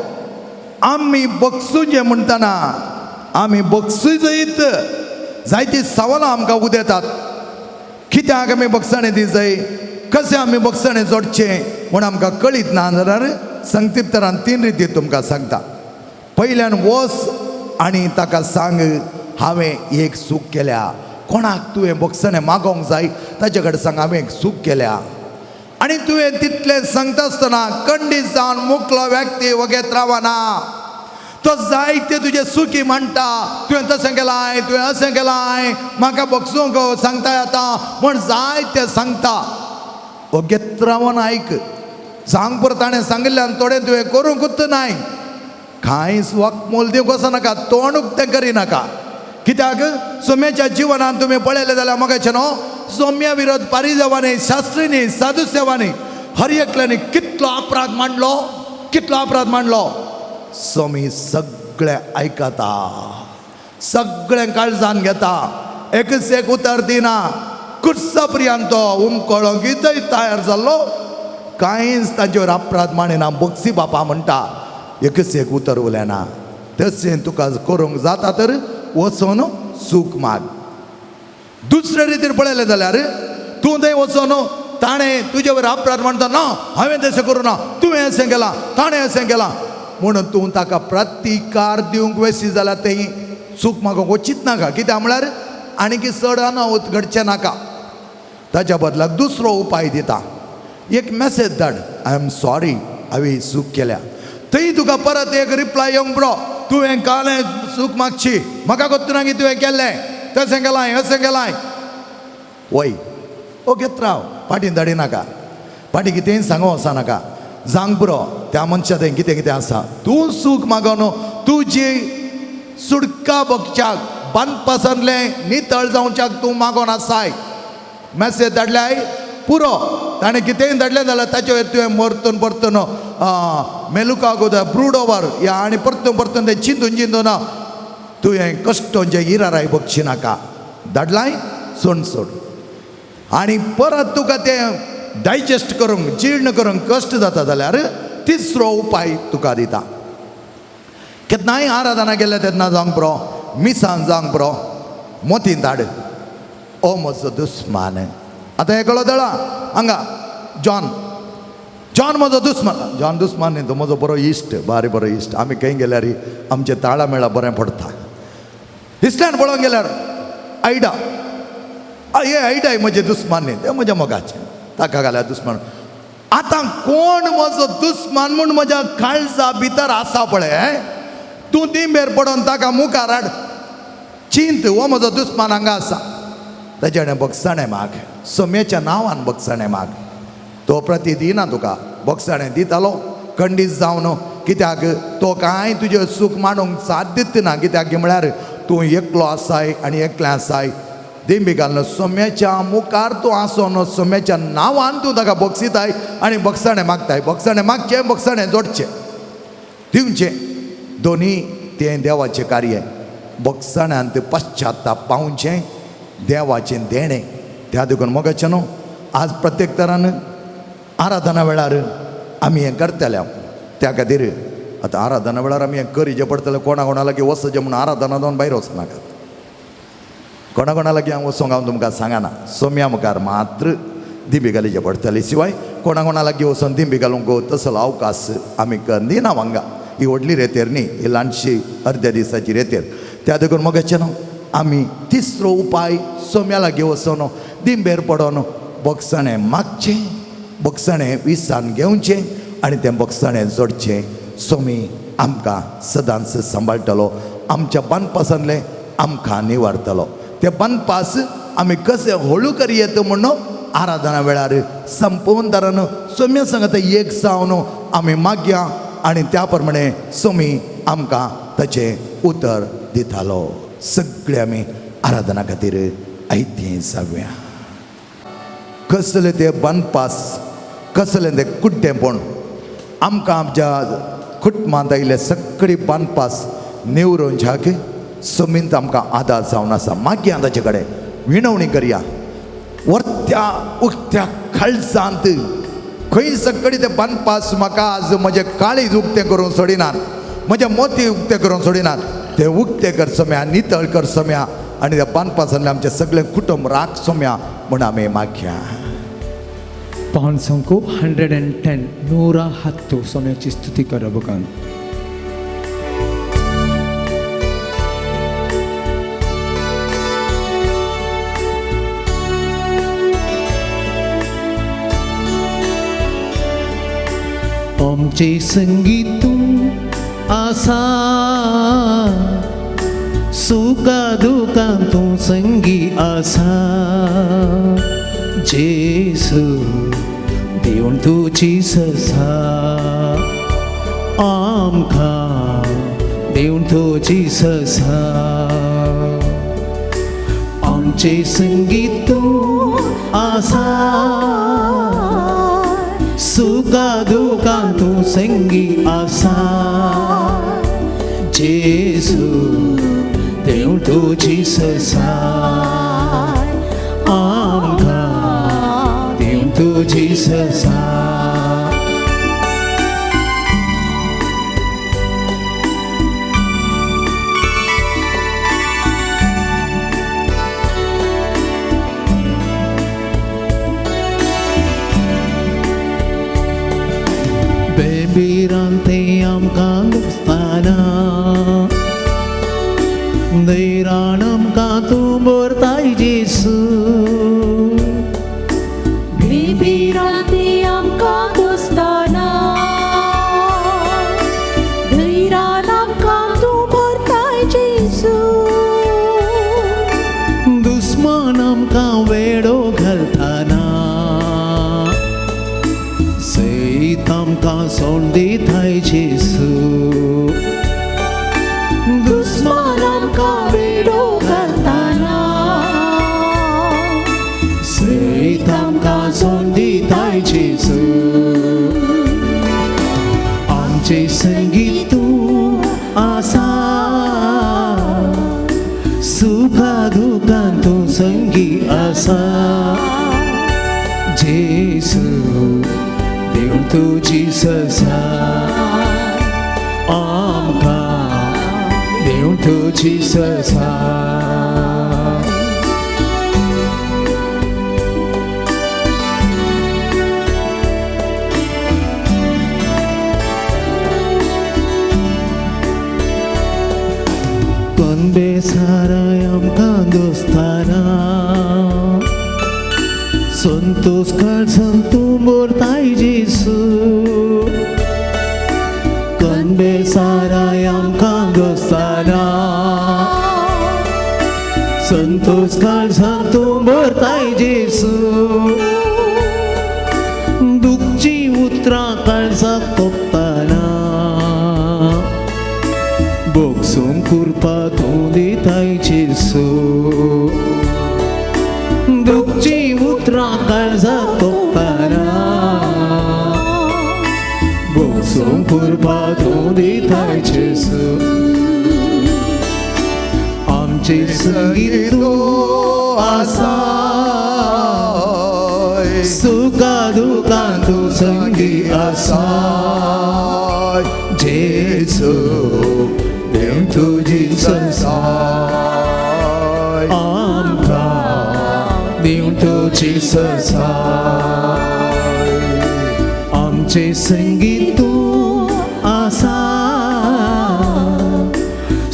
आमी बक्षुचें म्हणटना आमी बक्षू जयत जायतीं सवालां आमकां उदेतात. कित्याक आमी बक्षाणें दी जाय, कशें आमी बक्षाणें जोडचें म्हूण आमकां कळीत ना जाल्यार संक्षिप्तरान 3 रिती तुमकां सांगता. पयल्यान वच आनी ताका सांग, हांवें एक चूक केल्या. कोणाक तुवें बक्षाणें मागोवंक जाय ताचे कडेन सांग, हांवें एक चूक केल्या. आनी तुवें तितलें सांगता आसतना कंडीत जावन मुकलो व्यक्ती वगेत रावना. तो जायते तुजे सुखी म्हणटा, तुवें तशें केलां, तुवें अशें केलां, म्हाका बक्षूंक सांगता आतां म्हूण जायते सांगता. वगेत रावन आयक. सांग पुरो ताणें सांगिल्ल्यान थोडें तुवें करूंकूच नाय. कांयच वाकमूल दिवंक वचनाका, तोंड उक्तें करिनाका. कित्याक सोम्याच्या जिवनान तुमी पळयलें जाल्यार मोगाचें न्हू, सोम्या विरोध पारिजावांनी, शास्त्रींनी, साधुसेवांनी हर एकल्यांनी कितलो अपराध मांडलो, कितलो अपराध मांडलो. सोमी सगळें आयकता, सगळें काळजान घेता, एकच एक उतर दिना. कुर्सा प्रियान तो उमकळो कितेंय तयार जाल्लो, कांयच तांचेर अपराध मांडिना. बक्षी बापा म्हणटा, एकच एक उतर उलयना. तशें तुका करूंक जाता तर वचून सूख माग. दुसरे रितीन पळयलें जाल्यार तूं थंय वचून ताणें तुजे वयर अपराध म्हणटा, ना हांवें तशें करूं ना, तुवें अशें केलां, ताणें अशें केलां म्हणून तूं ताका प्रतिकार दिवंक वेसी जाल्यार तें चूक मागूंक वचीत नाका. कित्याक म्हळ्यार आनीक चड अनावत घडचें नाका. ताच्या बदलाक दुसरो उपाय दिता. एक मॅसेज धाड, I am sorry, हांवें चूक केल्या. थंय तुका परत एक रिप्लाय येवंक बरो, तुवें कालें चूक मागची, म्हाका कोत्तू ना की तुवें केल्लें तशें केलां, अशें केलां. वय ओके राव, फाटीं धाडी नाका, फाटीं कितेंय सांगो वचो नाका. जावंक पुरो त्या मनशा थंय कितें कितें आसा. तूं सूख मागोन तुजी सुटका बगच्याक बांदपासांतलें नितळ जावच्याक तूं मागोन आसाय. मॅसेज धाडल्याय पुरो. ताणें कितेंय धाडलें जाल्यार ताचे वयर तुवें मरतून परतून मेलुका अगोदर ब्रूड ओवर या आनी परतून परतून तें चिंतून चिंतून तुवें कश्टोंचें इराराय बगची नाका. धाडलाय सोड सोड. आनी परत तुका तें डायजेस्ट करूंक, जीर्ण करूंक कश्ट जाता जाल्यार तिसरो उपाय तुका दिता. केन्नाय आराधना केल्या तेन्ना जावंक पुरो, मिसान जावंक पुरो मोतीन धाड ओ म्हजो दुस्मान. आतां हें कळो दळा हांगा जॉन जॉन म्हजो दुस्मान. जॉन दुस्मान न्ही, तो म्हजो बरो इश्ट, बारी बरो इश्ट. आमी खंय गेल्यार आमचे ताळा मेळा बरें पडटा. इश्टान पळोवंक गेल्यार आयडा, हे आयडा म्हजें दुस्मान न्ही, तें म्हज्या मोगाचें, ताका घाल्यार दुस्मान. आतां कोण म्हजो दुस्मान म्हूण म्हज्या काळजा भितर आसा पळय, तूं दिंबेर पडोन ताका मुखार हाड, चिंत हो म्हजो दुस्मान हांगा आसा, ताजें बगसाणें माग, सोम्याच्या नांवान बगसाणें माग. तो प्रती दिना तुका बगसाणें दितालो खंडीत जावन, कित्याक तो कांय तुजें सूख मांडूंक साथ दितना, कित्याक म्हळ्यार तूं एकलो आसाय आनी एकलें आसाय. दिंबी घालून सोम्याच्या मुखार तूं आसोन सोम्याच्या नांवान तूं ताका बक्षिताय आनी बगसाणें मागताय. बगसाणें मागचें, बगसाणें जोडचें, दिवचें, दोनी तें देवाचें कार्य. बगसाण्यांत पश्चाताप पावचें देवाचें देणें. त्या देखून मोगाचें न्हू आज प्रत्येक तरान आराधना वेळार आमी हें करतले. त्या खातीर आतां आराधना वेळार आमी हें करीचें पडटलें. कोणा कोणा लागीं वचचें म्हूण आराधना जावन भायर वचनाकात. कोणा कोणा लागीं हांव वचोंक हांव तुमकां सांगना, सोम्या मुखार मात्र दिंबी घालीचें पडटलें. शिवाय कोणा कोणा लागीं वचोन दिंबी घालूंक तसलो अवकाश आमी दिना वांगा. ही व्हडली रेतेर न्ही, ही ल्हानशी अर्द्या दिसाची रेतेर. त्या देखून मोगाचें न्हू आमी तिसरो उपाय सोम्या लागीं वचोन दिंबेर पडोन बगसाणें मागचें, बगसाणें विसान घेवचें आनी तें बगसाणें जोडचें. सोमी आमकां सदांच सांबाळटलो, आमच्या बांदपासांतलें आमकां निवारतलो. ते बांदपास आमी कशें हळू करयेत म्हूण आराधना वेळार संपूर्ण तरान सोम्या सांगता एक जावन आमी मागया आनी त्या प्रमाणे सोमी आमकां ताचें उतर दितालो. सगळे आमी आराधना खातीर आयतें जावया. कसले ते बांदपास, कसलें तें कुड्डेंपण आमकां आमच्या कुटुंबांत आयिल्ले सगळी बांदपास निवरून जाक सोमींत आमकां आदार जावन आसा. मागया ताचे कडेन विणवणी करया. वर्त्या उक्त्या काळजांत खंय सगळी ते बांदपास म्हाका आज म्हजें काळीज उक्तें करूंक सोडिनात, म्हजें मोती उक्तें करूंक सोडिनात, ते उक्तें कर सोम्या, नितळ कर सोम्या आनी त्या बांदपासांतलें आमचें सगळें कुटुंब राख सोम्या म्हूण आमी मागया. पांच 110 110 सोम्याची स्तुती कर बघान. आमचे संगीत तूं आसा, सुखा दुखान तूं संगी आसा. जेसू देवन तुजी ससा, आमकां देवन तुजी ससा. आमचे संगीत तूं आसा, सुखा दुखान तूं संगी आसा. जेसू देव तुजी ससा, आमकां देव तुजी ससा. बेबिरांते आमकां दोस्ताना, दैरान आमकां तूं भरताय जेसू. बेबिरांते आमकां दोस्ताना, दैरान आमकां तूं भरताय जेसू. दुस्मान आमकां वेडो घालताना, सैत आमकां सोंड दिताय जेसू. दुस्मान आमकां वेडो घालताना, सैत आमकां सोंड दिताय जेसू. आमचे संगीत तूं आसा, सुखा दुखान तूं संगी आसा. जेसू देव तुजी ससा, आमकां देव तुजी ससा. कोनबेसाराय आमकां दोस्ताना संतोष काळजान तूं मोरताय जेसू. कोनबेसाराय आमकां दोस्ताना संतोष काळजान तूं मोरताय जेसू. दुखची उतरां काळजाक तोपताना बोगसून कुरपा तूं दिताय जेसू. दुखची उतरां काळजाक तोपताना बोगसून कुरपा तूं दिताय जेसू. आमचे संगीत तूं आसा सुखा दुखान तूं संगी आसा जेसू देव तुजी ससाय आमकां देव तुजी ससाय. आमचे संगीत तूं आसा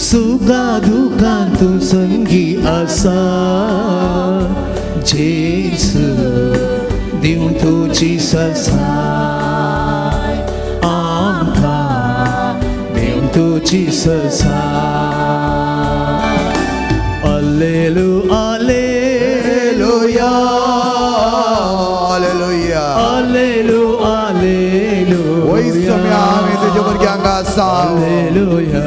सुखा दुखान तूं संगी आसा जेसू देव तुजी ससाय आमकां देव तुजी ससाय. Alleluia alleluia hallelujah. Alleluia alleluia. वय सम्या आमी तुज्या भुरग्यांक आसा अल्लेलुया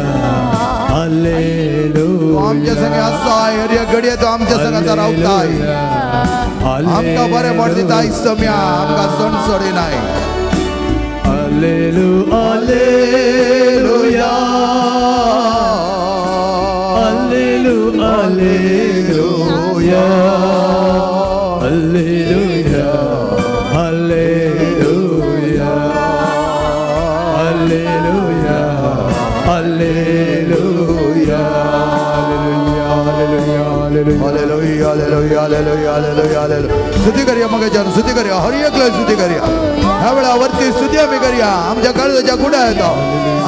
तूं आमच्या संगे आसा हर एक घडये तूं आमच्या संगात रावताय. आमकां बरें पड दिताय सम्या आमकां सण सोडिनाय. Alleluia alleluia alleluia alleluia alleluia alleluia alleluia alleluia alleluia hallelujah hallelujah hallelujah hallelujah hallelujah. स्तुती करया मगाच्यान स्तुती करया हर एकलो स्तुती करया. ह्या वेळा वरती स्तुती आमी करया. आमच्या काळजाच्या कुड्या येता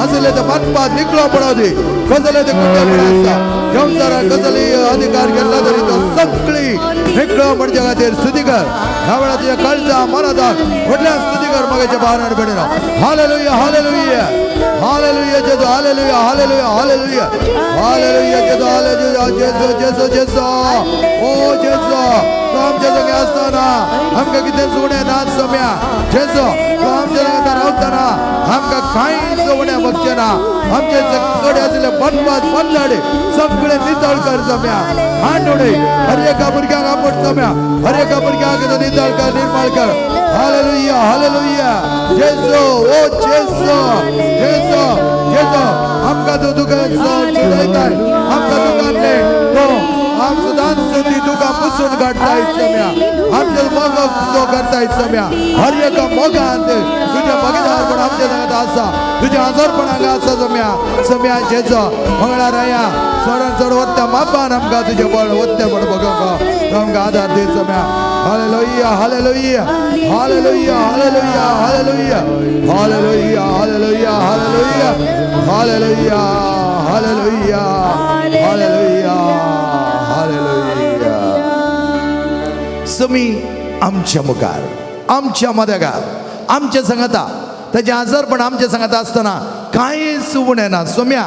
आसले ते बांदपात निकलो पडो दी कसले ते कुड्या पडो आसता संवसारात कसली अधिकार घेतला तरी तो सगळी निकलो पडच्या खातीर स्तुती कर. ह्या वेळा तुज्या काळजा मनात व्हडल्यान स्तुती कर मगाच्या भावनान पडिना. हालेलुया हालेलुया हालेलुया जेजू hallelujah hallelujah hallelujah hallelujah जेजू हालेलुया जेजू जेजू जेजू ओ जेजू तूं आमच्या संगे आसतना आमकां कितें उणें ना सम्या जेजू तूं आमच्या संगे रावतना आमकां कांयच उणें बगचें ना. आमचे कडेन आशिल्ले बनवास बनलाडे सगळे नितळ कर सम्या. हांड उडय हर एका भुरग्यांक आपोट सम्या हर एका भुरग्यांक तूं नितळ कर निर्माण कर. हालेलुया हालेलुया जेजू ओ जेजू जेजू जेजू आमकां तूं तुका सुदायताय आमकां तुका तूं आम सदांच ती तुका पुसून काडटाय सम्या. आमचे मोग तो करताय सम्या. हर एका मोगान तुज्या बगीदारपण आमच्या सांगात आसा तुज्या आजरपण हांगा आसा सम्या. सम्या जेजो मंगळाराया चडान चड वत्त्या मापान आमकां तुजें बळ वत्तें म्हण बगोवंक तूं आमकां आदार दी सम्या. Hallelujah hallelujah hallelujah hallelujah hallelujah hallelujah hallelujah hallelujah hallelujah hallelujah hallelujah hallelujah. समी आमच्या मुखार आमच्या मदेगार आमच्या सांगाता ताचें आजारपण आमच्या सांगाता आसतना कांयच उणें ना सोम्या.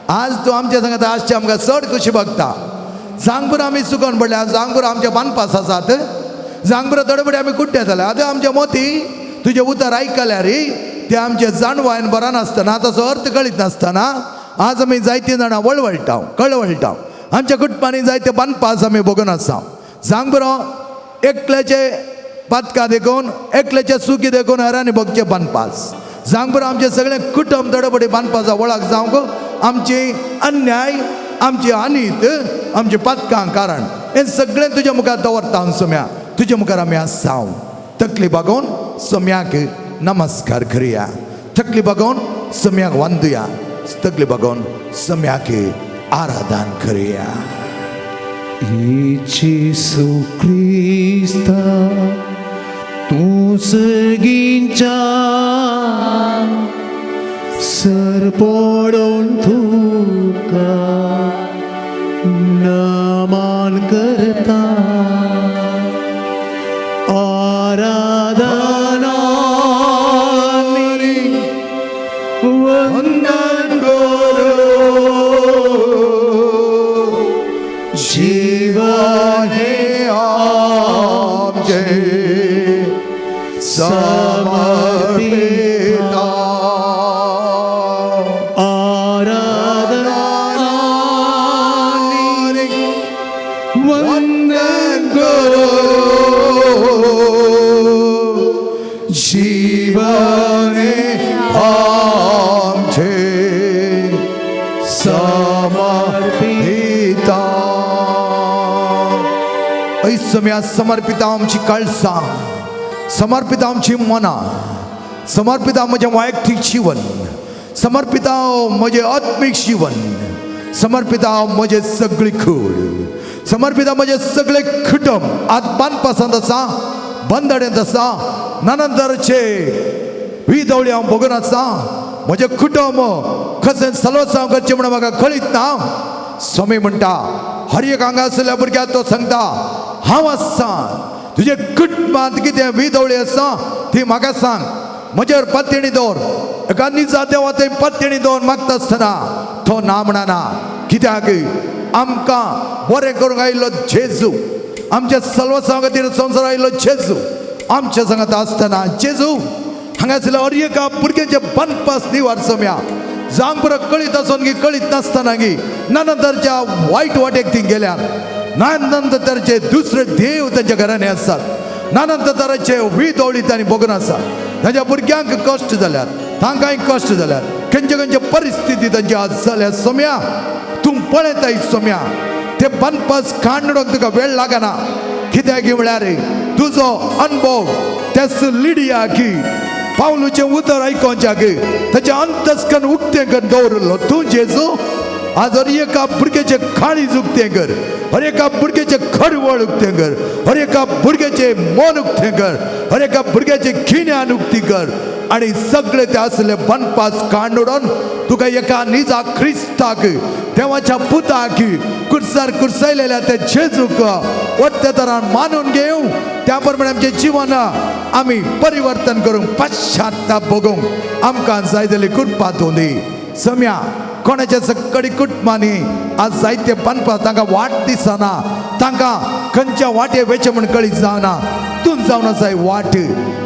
आज तूं आमच्या सांगाता आजचें आमकां चड खोशी भोगता. जांगपूर आमी चुकोन पडल्या जांगपूर आमचे बांदपास आसात जांगपूर थोडे आमी कुड्डे जाले. आतां आमच्या मोती तुजें उतर आयकल्यार ते आमचे जाणवायन बरो नासतना ताचो अर्थ कळीत नासतना आज आमी जायतीं जाणां वळवळटा कळवळटा. आमच्या कुटुंबांनी जायते बांदपास आमी भोगून आसा. जांगबरो एकल्याचे पातकां देखून एकल्याचे चुकी देखून हेरांनी भोगचे बांदपास. जांगबरो आमचें सगळें कुटुंब थोडे बांदपासा वळख जावंक आमची अन्याय आमची अनीत आमची पातकां कारण हें सगळें तुज्या मुखार दवरता हांव सोम्या. तुज्या मुखार आमी आसा. तकली बागोवन सोम्याक नमस्कार करया. तकली बागोवन सोम्याक वांदुया. तकली बागोवन सोम्याक आराधन करुया. जेसू क्रिस्ता तूं सगींच्या सर पडोवन तुका नमन करता. आराधना वंदन करो जीवन हे आमचे समर्पिता. आराधना वंदन करो जीवन हे आमचे समर्पिता. ऐसम्या समर्पिता आमची कळसां, समर्पिता आमची मनां, समर्पिता म्हजें वैयक्तीक जीवन, समर्पिता म्हजें आत्मीक जीवन, समर्पिता म्हजें सगळी कूड, समर्पिता म्हजें सगळें कुटुंब. आज बांदपासांत आसा, बंदड्यांत आसा, नानांतरचे विदवळी हांव भोगून आसा. म्हजें कुटुंब कशें सलोसांव करचें म्हणून म्हाका कळीत ना. स्वामी म्हणटा हर एक हांगा आशिल्ल्या भुरग्याक तो सांगता, हांव आसा, तुजे कुटुंबांत कितें विदवळी आसा ती म्हाका सांग, म्हजेर पत्तेणी दवर. एका निजा देवा थंय पत्तेणी दवर मागता आसतना तो ना म्हणना. कित्याक आमकां बरें करूंक आयिल्लो जेजू, आमच्या सलवसां खातीर संवसार आयिल्लो जेजू आमच्या सांगात आसतना जेजू हांगासरल्या हर एका भुरग्यांचे बनपास निवार सम्या जावंक पुरो कळीत आसून गी कळीत नासतना गी नाना वायट वाटेक ती गेल्यार, नाना तरेचे दुसरे देव तांच्या घरांनी आसात, नाना तरेचे विदवळी तांणी भोगून आसा. तांच्या भुरग्यांक कश्ट जाल्यात, तांकांय कश्ट जाल्यात, खंयचे खंयचे परिस्थिती तांची आज जाल्या. सोम्या तूं पळयताय सोम्या, ते बनपास काडूंक तुका वेळ लागना. कित्याक म्हळ्यार तुजो अनुभव त्याच लिडिया की पावलूचें उतर आयकोवच्याक ताचें अंतस्कन उक्तें कर दवरिल्लो तूं जेजू आज हर एका भुरग्याचें काळीज उक्तें कर, हर एका भुरग्याचें खडवळ उक्तें कर, हर एका भुरग्याचें मन उक्तें कर, हर एका भुरग्याचें गिन्यान उक्ती कर आनी सगळे ते आसले बनपास कांडून तुका एका निजा क्रिस्ताक देवाच्या पुताक कुर्सार कुर्सायलेल्या त्या जेजूक वट्टे तरान मानून घेवं. त्या प्रमाणे आमचें जिवन आमी परिवर्तन करूंक पश्चाताप भोगूंक आमकां जाय जाल्यार कृपा तूं दी. सम्या कोणाच्या सकडी कुटुंबांनी आज जायते बांदपाक तांकां वाट दिसना, तांकां खंयच्या वाटे वेचें म्हूण कळीत जावना. तूं जावन आसाय वाट,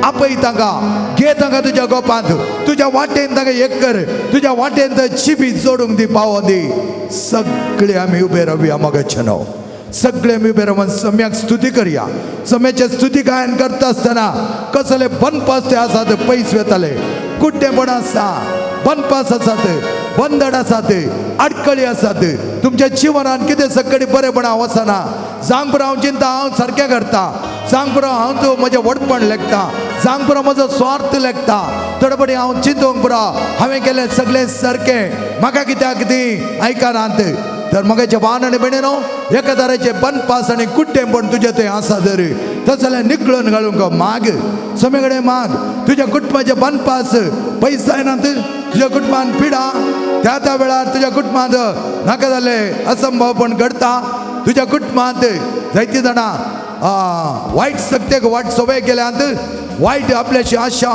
आपय तांकां, घे तांकां तुज्या गोपांत, तुज्या वाटेन तांकां एक कर, तुज्या वाटेन जिबी जोडूंक दी, पावो दी. सगळे आमी उबे रावया मगाचें न्हू, सगळे आमी उबे रावन सम्याक स्तुती करया. सम्याचे स्तुती गायन करता आसतना कसले बनपास ते आसात पयस वेताले, कुड्डेपण आसा, बनपास आसात, बंधन आसात, आडखळी आसात. तुमच्या जिवनान कितें सगळी बरेपणां वचना. जावंक पुरो हांव चिंता हांव सारकें करता, जावंक पुरो हांव तूं म्हजें व्हडपण लेखता, जावंक पुरो म्हजो स्वार्थ लेखता, थोडे हांव चिंतूंक पुरो हांवें केलें सगळें सारकें, म्हाका कित्याक ती आयकनात. तर म्हगेचे वान आनी भयणीनो एका तरेचे बनपास आनी कुड्डेपण तुजें थंय आसा जर तशें जाल्यार निकळून घालूंक माग, समे कडेन माग. तुज्या कुटुंबाचे बनपास पयस जायनात, तुज्या कुटुंबान पिडा त्या त्या वेळार तुज्या कुटुंबांत नाका जालें असंभवपण घडता. तुज्या कुटुंबांत जायतीं जाणां वायट सक्तेक वायट सवय केल्यात, वायट आपल्याची आशा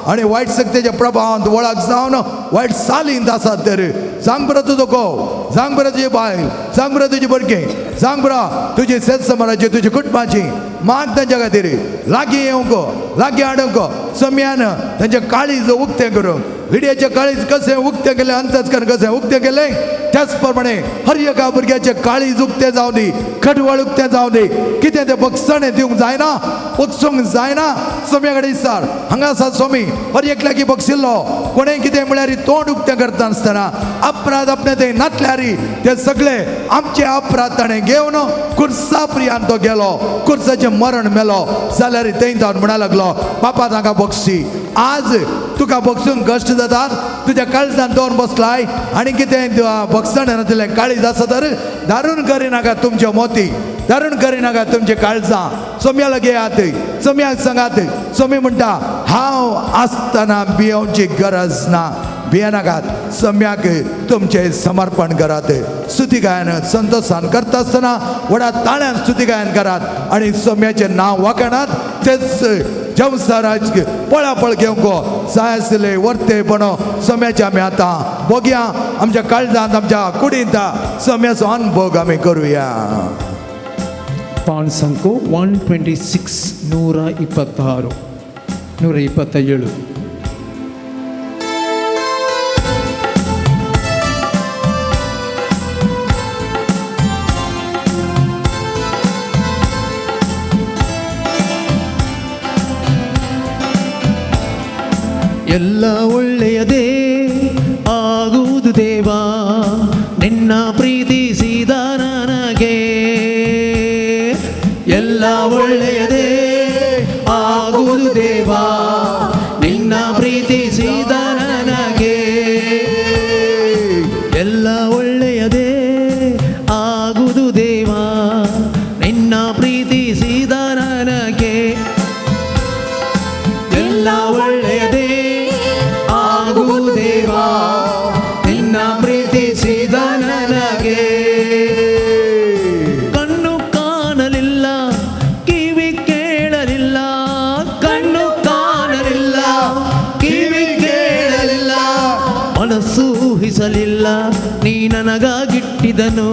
आनी वायट सक्तेच्या प्रभावांत वळख जावन वायट सालींत आसात. तर सांग बरो तुजो घोव, सांग बरो तुजी बायल, सांग बरो तुजी भुरगीं, सांग बरो तुजी सेतसमाराची, तुजी कुटुंबाची. माग तांच्या खातीर, लागीं येवंक, लागीं हाडूंक सम्यान तांचें काळीज उक्तें करूंक. लिडियाचें काळीज कशें उक्तें केलें, अंतस्करण कशें उक्तें केलें, त्याच प्रमाणे हर एका भुरग्याचें काळीज उक्तें जावं दी, खडवळ उक्तें जावं दी. कितें तें बक्षणें दिवंक जायना, बक्षूंक जायना. सोम्या कडेन विचार हांगा आसा स्वामी हर एकल्याकी बक्षिल्लो. कोणें कितें म्हळ्यार तोंड उक्तें करता आसतना अपराध आपणें ते नातल्यार ते सगळे आमचे अपराध ताणें घेवन कुर्सा प्रियान तो गेलो, कुर्साचें मरण मेलो. जाल्यार थंय जावन म्हणा लागलो, बापा तांकां बक्षी. आज तुका भोगसून कश्ट जातात, तुज्या काळजान दवरून बसलाय आनी कितें भोगसण नासलें काळीज आसा तर दारून करिनाका तुमच्यो मोती, दारून करिनाका तुमचे काळजां. सोम्या लागीं येयात, सोम्याक सांगात. सोमी म्हणटा हांव आसतना भियोवची गरज ना, भियेनाकात. सम्याक तुमचें समर्पण करात. स्तुती गायन संतोषान करता आसतना व्हडा ताळ्यान स्तुती गायन करात आनी सम्याचें नांव वाखाणात. तेच जमसाराज पळापळ घेवंक जाय आसले वर्ते पण सम्याचे आमी आतां बघया. आमच्या काळजांत आमच्या कुडींत सम्याचो अनुभोग आमी करुया. ಪಾನ್ ಸಂಕು 126 126 127. ಎಲ್ಲ ಒಳ್ಳೆಯದೇ ಆಗುವುದು ದೇವಾ, ನಿನ್ನ ಪ್ರೀತಿಸಿದ ನನಗೆ. ಎಲ್ಲ ಒಳ್ಳೆಯದೇ ಆಗುವುದು ದೇವಾ, ನಿನ್ನ ಪ್ರೀತಿಸಿದ ನನಗೆ. ಎಲ್ಲ ಒಳ್ಳೆಯದೇ ಆಗುವುದು ದೇವಾ, ನಿನ್ನ ಪ್ರೀತಿಸಿದ ನನಗೆ. ಎಲ್ಲ ಒಳ್ಳೆಯದೇ ಆಗುವುದು ದೇವಾ, ನಿನ್ನ ಪ್ರೀತಿಸಿದ ನನಗೆ. ಕಣ್ಣು ಕಾಣಲಿಲ್ಲ, ಕಿವಿ ಕೇಳಲಿಲ್ಲ, ಕಣ್ಣು ಕಾಣಲಿಲ್ಲ, ಕಿವಿ ಕೇಳಲಿಲ್ಲ, ಮನಸ್ಸು ಊಹಿಸಲಿಲ್ಲ ನೀ ನನಗಾಗಿಟ್ಟಿದನು,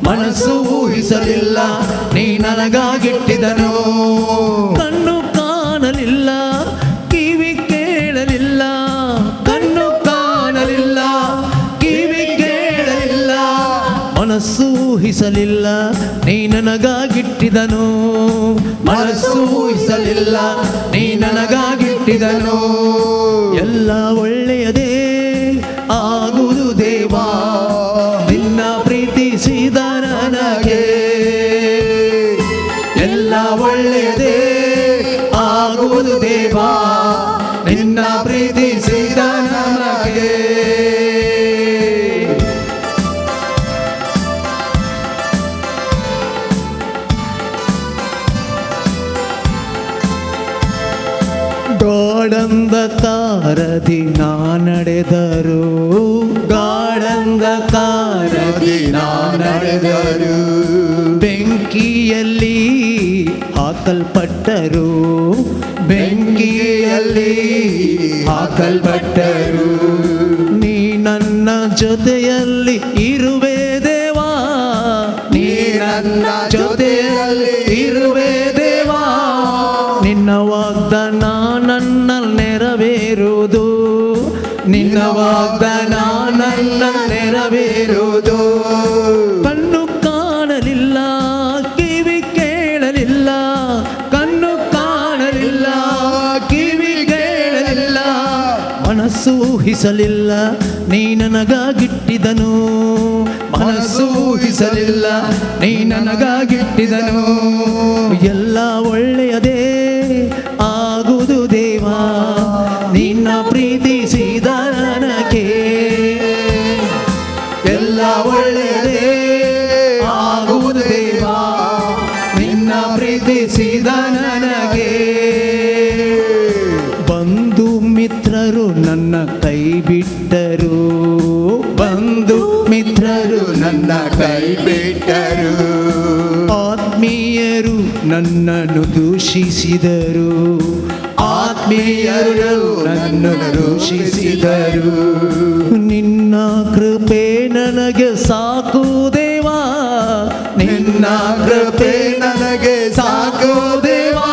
ಮನಸ್ಸು ಊಹಿಸಲಿಲ್ಲ ನೀ ನನಗಾಗಿಟ್ಟಿದನು. ಕಣ್ಣು ಕಾಣಲಿಲ್ಲ, ಕಿವಿ ಕೇಳಲಿಲ್ಲ, ಕಣ್ಣು ಕಾಣಲಿಲ್ಲ, ಕಿವಿ ಕೇಳಲಿಲ್ಲ, ಮನಸ್ಸು ಊಹಿಸಲಿಲ್ಲ ನೀ ನನಗಾಗಿಟ್ಟಿದನು, ಮನಸ್ಸು ಊಹಿಸಲಿಲ್ಲ ನೀ ನನಗಾಗಿಟ್ಟಿದನು. ಎಲ್ಲ ಒಳ್ಳೆಯದೇ ಆಗುವುದು ದೇವಾ, ನಿನ್ನ ಪ್ರೀತಿಸಿದ ನನಗೆ. ಎಲ್ಲ ಒಳ್ಳೆಯದೇ ಆಗುವುದು ದೇವಾ, ನಿನ್ನ ಪ್ರೀತಿಸಿದ ನನಗೆ. ಗಾಢಂಧಕಾರದಿ ನಾ ನಡೆದರು, ಗಾಢಂಧಕಾರದಿ ನಾ ನಡೆದರು, ಬೆಂಕಿಯಲ್ಲಿ ಹಾಕಲ್ಪಟ್ಟರು, ಬೆಂಕಿಯಲ್ಲಿ ಹಾಕಲ್ಪಟ್ಟರು. ನೀ ನನ್ನ ಜೊತೆಯಲ್ಲಿ ಇರುವೆ ದೇವಾ, ನೀ ನನ್ನ ಜೊತೆಯಲ್ಲಿ ಇರುವೆ ದೇವಾ, ನಿನ್ನ ವಾಗ್ದಾನ ನನ್ನ ನೆರವೇರುವುದು, ನಿನ್ನ ವಾಗ್ದಾನ ನನ್ನ ನೆರವೇರುವುದು. ಕಣ್ಣು ಕಾಣಲಿಲ್ಲ, ಕಿವಿ ಕೇಳಲಿಲ್ಲ, ಕಣ್ಣು ಕಾಣಲಿಲ್ಲ, ಕಿವಿ ಕೇಳಲಿಲ್ಲ, ಮನಸ್ಸು ಊಹಿಸಲಿಲ್ಲ ನೀ ನನಗಾಗಿಟ್ಟಿದನು, ಮನಸ್ಸು ಊಹಿಸಲಿಲ್ಲ ನೀ ನನಗಾಗಿಟ್ಟಿದನು. ಎಲ್ಲ ಒಳ್ಳೆಯದೇ ಆಗುವುದು ದೇವಾ, ನಿನ್ನ ಪ್ರೀತಿಸಿದ ನನಗೆ. ಎಲ್ಲ ಒಳ್ಳೆಯದೇ ಆಗುವುದು ದೇವಾ, ನಿನ್ನ ಪ್ರೀತಿಸಿದ ನನಗೆ. ಬಂಧು ಮಿತ್ರರು ನನ್ನ ಕೈ ಬಿಟ್ಟರು, ಬಂಧು ಮಿತ್ರರು ನನ್ನ ಕೈ ಬಿಟ್ಟರು, ಆತ್ಮೀಯರು ನನ್ನನ್ನು ದೂಷಿಸಿದರು, ಆತ್ಮೀಯರು ನನ್ನನ್ನು ದೂಷಿಸಿದರು. ನಿನ್ನ ಕೃಪೆ ನನಗೆ ಸಾಕು ದೇವಾ, ನಿನ್ನ ಕೃಪೆ ನನಗೆ ಸಾಕು ದೇವಾ,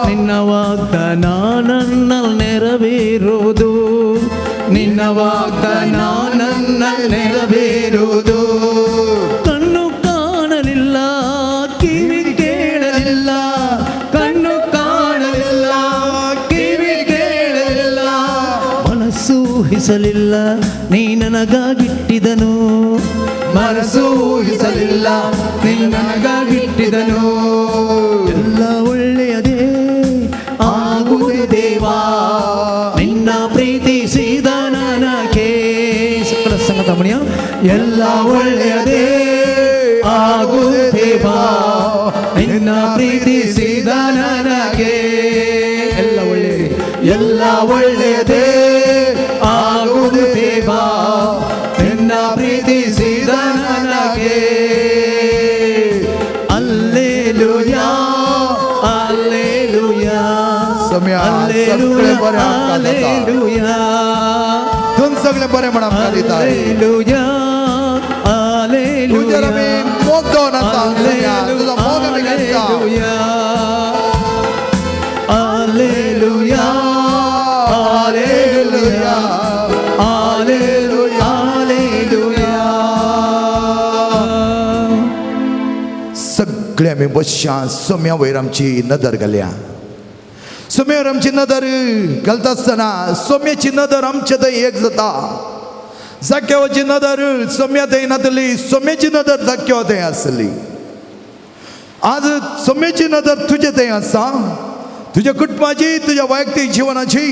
ನಿನ್ನ ವಾಗ್ದಾನ ನನ್ನ ನೆರವೇರುವುದು, ನಿನ್ನ ವಾಗ್ದಾನ ನನ್ನ ನೆರವೇರುವುದು. ಕಣ್ಣು ಕಾಣಲಿಲ್ಲ, ಕಿವಿ ಕೇಳಲಿಲ್ಲ, ಕಣ್ಣು ಕಾಣಲಿಲ್ಲ, ಕಿವಿ ಕೇಳಲಿಲ್ಲ, ಮನಸ್ಸು ಊಹಿಸಲಿಲ್ಲ ನೀ ನನಗಾಗಿಟ್ಟಿದನು, ಮನಸ್ಸು ಊಹಿಸಲಿಲ್ಲ ನೀ ನನಗಾಗಿಟ್ಟಿದನು. ಎಲ್ಲ ಒಳ್ಳೆಯದೇ ಆಗುವುದು ದೇವಾ, ಎಲ್ಲ ಒಳ್ಳೆಯದೇ ಆಗುತ್ತೇವಾ ನಿನ್ನ ಪ್ರೀತಿಸಿದ ನನಗೆ. ಎಲ್ಲ ಒಳ್ಳೆಯದೇ, ಎಲ್ಲ ಒಳ್ಳೆಯದೇ ಆಗುತ್ತೇವಾ ನಿನ್ನ ಪ್ರೀತಿಸಿದ ನನಗೆ. ಅಲ್ಲೇಲುಯಾ, ಅಲ್ಲೇಲುಯಾ, सगळें बरें आमकां जाता. ಅಲ್ಲೇಲುಯಾ, तूं सगळें बरें म्हण आमकां दिता. ಅಲ್ಲೇಲುಯಾ, तुजेर आमी ಅಲ್ಲೇಲುಯಾ, मोग दवरून आसा सोम्या, तुजो मोग आमी घेता. Alleluia, alleluia, alleluia, alleluia. सगळे आमी बसया सोम्या वयर आमची नदर घालया. सोम्यावर आमची नदर घालता आसतना सोम्याची नदर आमचे थंय एक जाता. जाक्यावाची नदर सोम्या थंय नातली, सोम्याची नदर जाक्यावा थंय आसली. आज सोम्याची नदर तुजे थंय आसा, तुज्या कुटुंबाची, तुज्या वैयक्तीक जिवनाची,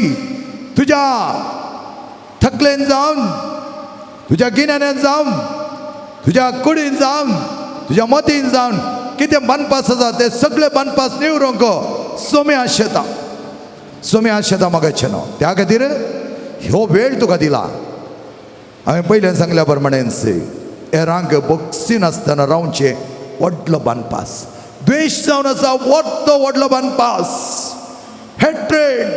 तुज्या थकलेन जावन, तुज्या गिन्यानान जावन, तुज्या कुडीन जावन, तुज्या मतीन जावन कितें बांदपास आसा ते सगळे बांदपास निवरूंक सोम्या आशेता, सोम्या आशेता मगाचें न्हू. त्या खातीर हो वेळ तुका दिला. हांवें पयल्यान सांगल्या प्रमाणेच हेरांक बक्षिनासतना रावचें व्हडलो बांदपास, द्वेश जावन आसा व्हडलो व्हडलो बांदपास, हेट्रेड,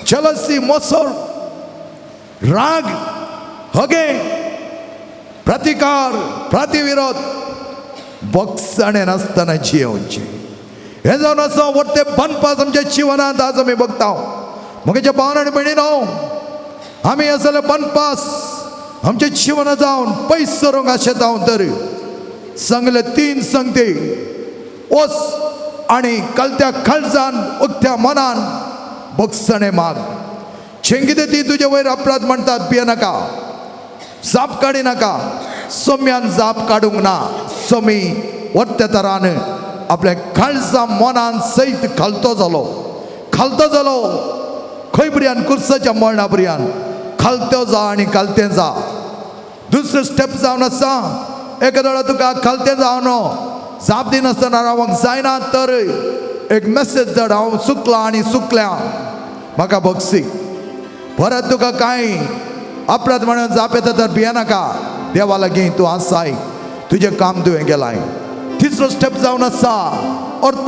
जेलसी, मोसर, राग, हगे, प्रतिकार, प्रतिविरोध, बक्षाणें नासतना जियेवचें. हें जावन आसा व्हडते बांदपास आमच्या जिवनांत आज आमी बघता. म्हगेच्या भावान आनी भयणीनो, आमी हे जाल्यार बांदपास आमच्या जिवनांत जावन पयस सरूंक आशेता हांव. तर सांगले तीन संगती, वच आनी कलत्या काळजान उक्त्या मनान बक्षणें माग. जें कितें ती तुजे वयर अपराध म्हणटात भिये नाका, जाप काडी नाका. सोम्यान जाप काडूंक ना. सोमी वट्टे तरान आपल्या काळजा मनान सयत खालतो जालो, खालतो जालो खंय पर्यान, कुर्साच्या मरणा पर्यान खालतो जा आनी खालतें जा. दुसरो स्टेप जावन आसा, एका वेळार तुका खालतें जावन जाप दिनासतना रावंक जायना तर एक मेसेज धाड, हांव चुकलां आनी चुकल्या, म्हाका बक्षी. परत तुका कांय अपराध म्हणून जाप येता तर भियेनाका, देवा लागीं तूं आसाय, तुजें काम तुवें केलाय. तिसरो स्टेप जावन आसा, अर्थ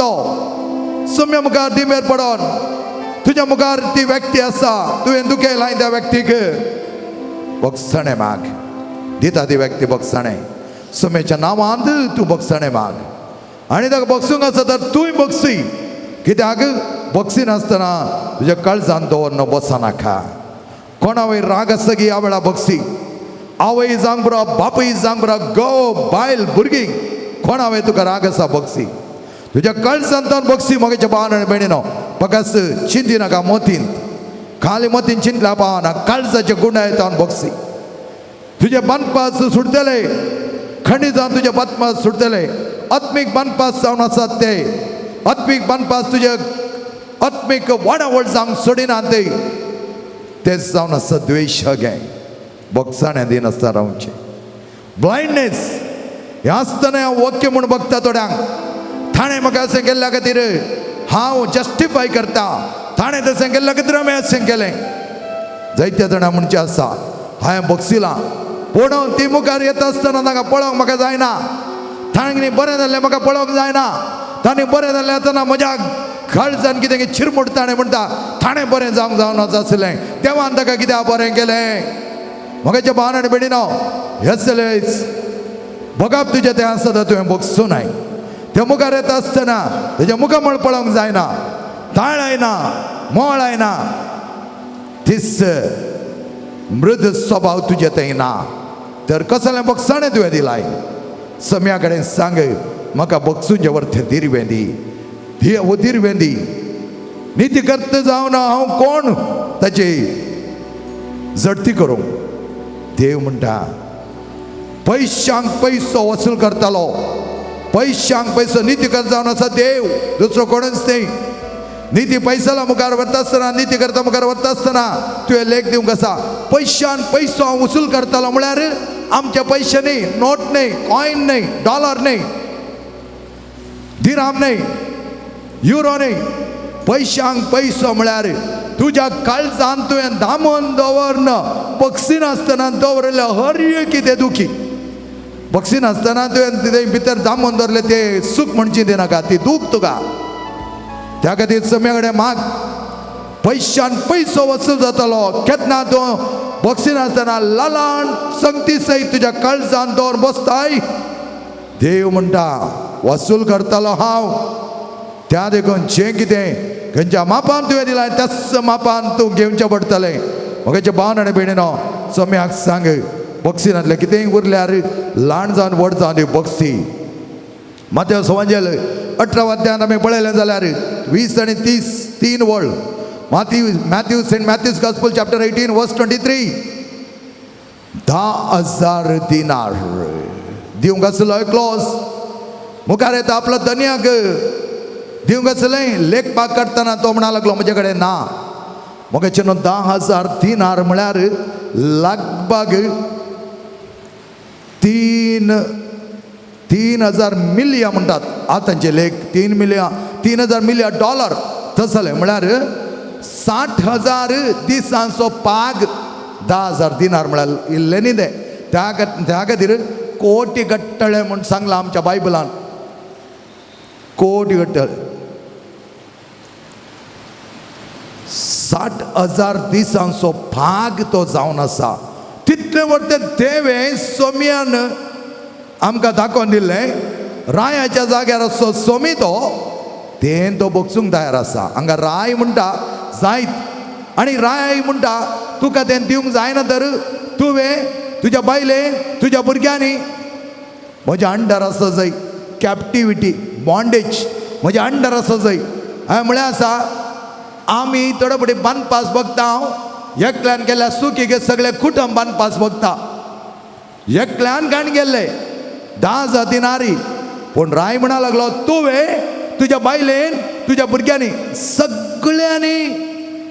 सोम्या मुखार दिमेर पडोन तुज्या मुखार ती व्यक्ती आसा, तुवें दुखयलाय त्या व्यक्तीक, बक्षणें माग. दिता ती व्यक्ती बक्षणें, सोम्याच्या नांवांत तूं बक्षणें माग. आनी ताका बक्षूंक आसा तर तूंय बक्षी, कित्याक बक्षिनासतना तुज्या काळजान दवरन बसनाका. कोणा वयर राग आसा की ह्या वेळार बक्षी, आवय जावंक पुरो, बापूय जावंक पुरो, घोव, बायल, भुरगीं, कोणा वयर तुका राग आसा बक्षी, तुज्या काळजान बक्षी. म्हगेच्या भावान आनी भयणीनो, फकत चिंती नाका मतींत, खाली मतीन चिंतल्या पावना, काळजाचे गुंडाय जावन बक्षी. तुजे बांदपास सुटतले, खंडीत जावन तुजे बातपास सुटतले. आत्मीक बांदपास जावन आसात ते आत्मीक बांदपास तुजे आत्मीक वाडावळ जावंक सोडिना ते, तेच जावन आसा द्वेश हगे, बक्षाणें दिनासतना रावचें. ब्लायंडनेस हें आसतना हांव ओके म्हूण बघता थोड्यांक, थाणें म्हाका अशें केल्ल्या खातीर हांव जस्टिफाय करता, थाणें तशें केल्ल्या खातीर हांवें अशें केलें. जायत्या जाणां म्हणचें आसा हांवें बक्षिलां, पूण ती मुखार येता आसतना तांकां पळोवंक म्हाका जायना, तांणी बरें जाल्लें म्हाका पळोवंक जायना, तांणी बरें जाल्लें आसतना म्हज्या काळजान कितें चिरमुट ताणें म्हणटा थाणें बरें जावंक जावना आसलें, देवान ताका कित्याक बरें केलें. म्हगेच्या भावान आनी भयणीनो, हें बघप तुजें तें आसा तर तुवें बगसूं नाय. ते मुखार येता आसतना तेज्या मुखामळ पळोवंक जायना, ताळ आयना, मोळ आयना, तीस मृद स्वभाव तुजे थंय ना तर कसलें बक्षाणें तुवें दिलाय. सम्या कडेन सांग म्हाका बक्षूंचे वर्थे दिरवें दी, दिरवें दी. निती करता जावन हांव कोण ताची झडती करूंक. देव म्हणटा पयशांक पयसो वसूल करतालो, पयशांक पयसो निती करता जावन आसा देव, दुसरो कोणूच न्ही. निती पैसाला मुखार वता आसतना, निती करता मुखार वता आसतना तुवें लेख दिवंक आसा. पयशान पयसो हांव वसूल करतालो म्हळ्यार आमचे पयशे न्ही, नोट न्ही, कॉयन न्ही, डॉलर न्ही, दिराम न्ही, युरो न्ही. पयशांक पयसो म्हळ्यार तुज्या काळजान तुवें दामून दवरन बक्षिनासतना दवरलें हर एक कितें दुखी. बक्षिनासतना तुवें तें भितर दामून दवरलें तें सूख म्हणची तें नाका, ती दूख तुका. त्या खातीर सम्या कडेन माग. पयशान पयसो वसूल जातलो केन्ना तूं बक्षिनासतना लालान संगती सयत तुज्या काळजान दवर बसताय. देव म्हणटा वसूल करतालो हांव. त्या देखून जें कितें खंयच्या मापान तुवें दिलां त्याच मापान तूं घेवचें पडटलें. म्हगेचे भावन आनी भयणीनो, सम्याक सांग बक्षिनांतलें कितेंय उरल्यार ल्हान जावन व्हड जावन दी बक्षी. मात्यो सवांजेल 18 अध्यायांत आमी पळयलें जाल्यार 20 आनी 30 3 वळ. Matthew Saint Matthew's gospel chapter 18 verse 23. 10,000 दिनार दिवंक आसलो एकलोच. मुखार येता आपलो धनयाक दिवंक आसलें. लेखपाक काडटना तो म्हणा लागलो म्हजे कडेन ना. म्हगेचे न्हू 10,000 दिनार म्हळ्यार लगभग 3,000 मिलिया म्हणटात आतांचे लेख. 3,000 मिलिया डॉलर तसलें म्हळ्यार 60,000 दिसांचो पाग. 10,000 दिनार म्हळ्यार इल्लें न्ही तें. त्या खातीर कोटी गट्टळे म्हूण सांगलां आमच्या बायबलान. कोटी गट्टळे 60,000 दिसांचो भाग तो जावन आसा. तितलें व्हडलें देवें सोम्यान आमकां दाखोवन दिल्लें. रायाच्या जाग्यार असो सोमी तो तें तो बक्षूंक तयार आसा. हांगा राय म्हणटा जायत आनी राय म्हणटा तुका तें दिवंक जायना तर तुवें तुज्या बायले तुज्या भुरग्यांनी म्हज्या अंडर आसा जाय. कॅप्टिविटी बॉन्डेज म्हज्या अंडर आसा जाय. हांवें म्हळें आसा आमी थोडे फावटी बांदपास बघता. हांव एकल्यान केल्यार सुखी सगळें कुटुंब बांदपास बघता. एकल्यान काण गेल्ले 10,000 दिनारी. पूण राय म्हणा लागलो तुवें तुज्या बायलेन तुज्या भुरग्यांनी सगळ्यांनी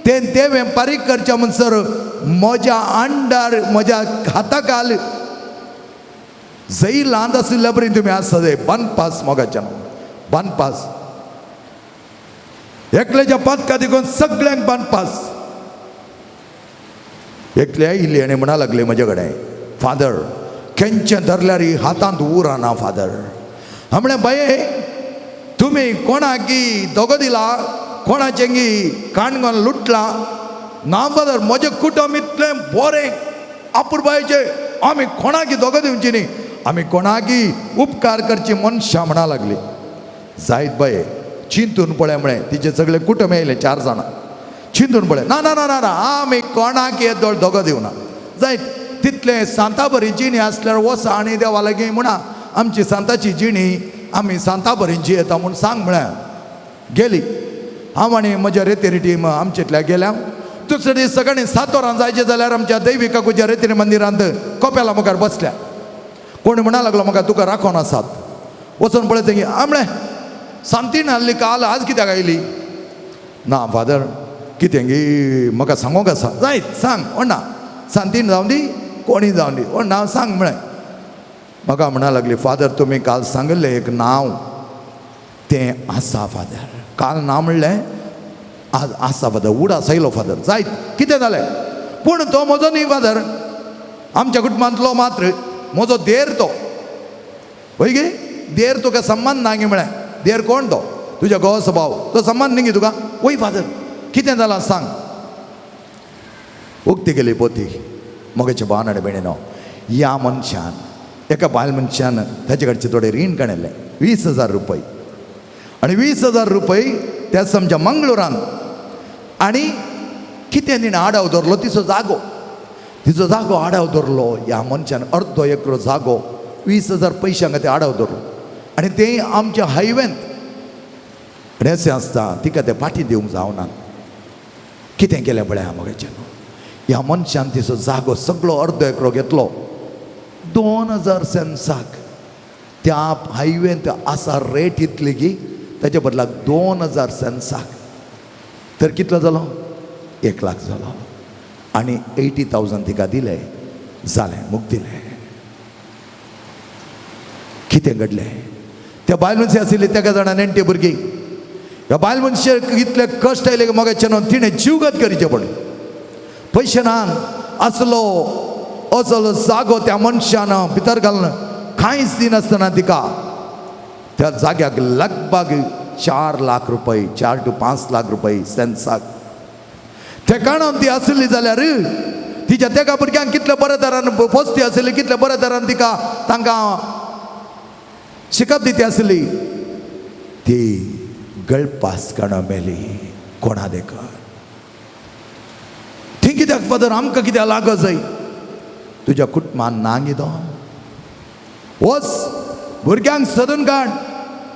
तें देवें पारीक करचें म्हणसर म्हज्या अंडर म्हज्या हाताखाल जंय ल्हान आशिल्ल्या पर्यंत तुमी आसा जाय. बांदपास मोगाच्यान बांदपास. एकल्याच्या पातका देखून सगळ्यांक बांदपास. एकले आयिल्ली आनी म्हणा लागले म्हजे कडेन, फादर खेंचें धरल्यार हातांत उरना फादर. हांवें म्हळें बाये तुमी कोणाकी दोगो दिला, कोणाचेंगी काणगोन लुटला ना फादर. म्हजें कुटुंब इतलें बरें अपुरबायेचें, आमी कोणाकी दोगो दिवची न्ही, आमी कोणाकी उपकार करची मनशां म्हणा लागली. जायत बाये चिंतून पळय म्हळें. तिचें सगळें कुटुंब येयलें 4 जाणां. चिंतून पळय ना ना ना ना ना आमी कोणाक येदोळ दोगो दिवना. जायत तितलें सांता बरी जिणी आसल्यार वसा आनी देवा लागीं म्हणा आमची सांताची जिणी आमी सांता बरी जियेता म्हूण सांग म्हळ्यार. गेली हांव आनी म्हज्या रेतेरी टीम आमचेतल्या गेल्या. दुसरे दीस सकाळीं 7 वरां जायचें जाल्यार आमच्या दैवी काकूच्या रेतेरी मंदिरांत कोपेला मुखार बसल्या. कोण म्हणा लागलो म्हाका तुका राखोन आसात. वचून पळयता की हांवें म्हळें सांतीन हाडली काल, आज कित्याक आयली? ना फादर कितें गी म्हाका सांगूंक आसा. जायत सांग ना सांतीन जावं दी कोणी जावं दी ना सांग म्हळें. म्हाका म्हणा लागली फादर तुमी काल सांगिल्लें एक नांव तें आसा फादर. काल ना म्हणलें आज आसा फादर. उडास आयलो फादर. जायत कितें जालें? पूण तो म्हजो न्ही फादर, आमच्या कुटुंबांतलो मात्र म्हजो देर तो. हय गे देर तुका संबंद ना गे म्हळें. देर कोण तो? तुज्या घोवाचो भाव, तो संबंद न्ही गे तुका? वय फादर कितें जालां सांग. उक्ती केली पोती. म्हगेचे भावन आनी भयणीनो, ह्या मनशान एका बायल मनशान ताचे कडचे थोडे रीण काडिल्लें 20,000 रुपये. आनी 20,000 रुपये त्या समजा मंगळुरान. आनी कितें तिणें आडाव दवरलो तिचो जागो, तिचो जागो आडाव दवरलो ह्या मनशान. अर्दो एकरो जागो 20,000 पयशांक ते आडाव दवरलो. आनी तें आमच्या हायवेंत. आनी अशें आसता तिका ते फाटीं दिवंक जावना. कितें केलें पळया म्हगेचें, ह्या मनशान तिचो जागो सगळो अर्दो एकरो घेतलो 2,000 सेन्साक. त्या हायवेंत आसा रेट इतली की ताच्या बदलाक 2,000 सेन्साक. तर कितलो जालो? 1 लाख जालो. आनी 80,000 तिका दिले. जालें, मुक्ती दिलें. कितें घडलें? त्या बायल मनशी आशिल्ली तेका जाणां नेणटी भुरगीं. ह्या बायल मनशाक इतले कश्ट आयले की मोगाचें तिणें जीवगत करचें पडलें. पयशे ना आसलो असलो जागो त्या मनशान भितर घालून कांयच दिनासतना तिका त्या जाग्याक लगभग 4 लाख रुपये, 4 टू 5 लाख रुपये सेन्साक. ते काणून ती आसली जाल्यार तिच्या तेका भुरग्यांक कितल्या बऱ्या तरान पोसती आसली, कितल्या बऱ्या तरान तिका तांकां शिकप दिती आसली. ती गळपास काणा मेली कोणा देखून. थंय कित्याक फादर आमकां कित्याक लागत जाय? तुज्या कुटुंबान ना कितो वच भुरग्यांक सोदून काड,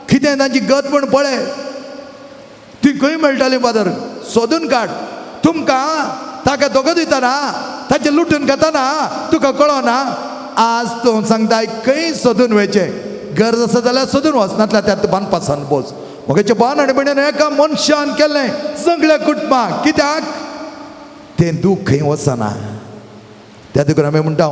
कितें तांची गत म्हण पळय. ती खंय मेळटाली फादर? सोदून काड. तुमकां ताका धोको दितना, ताचें लुटून घेतना तुका कळना. आज तूं सांगताय खंय सोदून वयचें? गरज आसा जाल्यार सोदून वच, नातल्यार त्यात बांदपासान बोस. म्हगेचे बान आनी भयणीन एका मनशान केलें सगळ्या कुटुंबाक. कित्याक तें दूख खंय वचना. त्या देखून आमी म्हणटा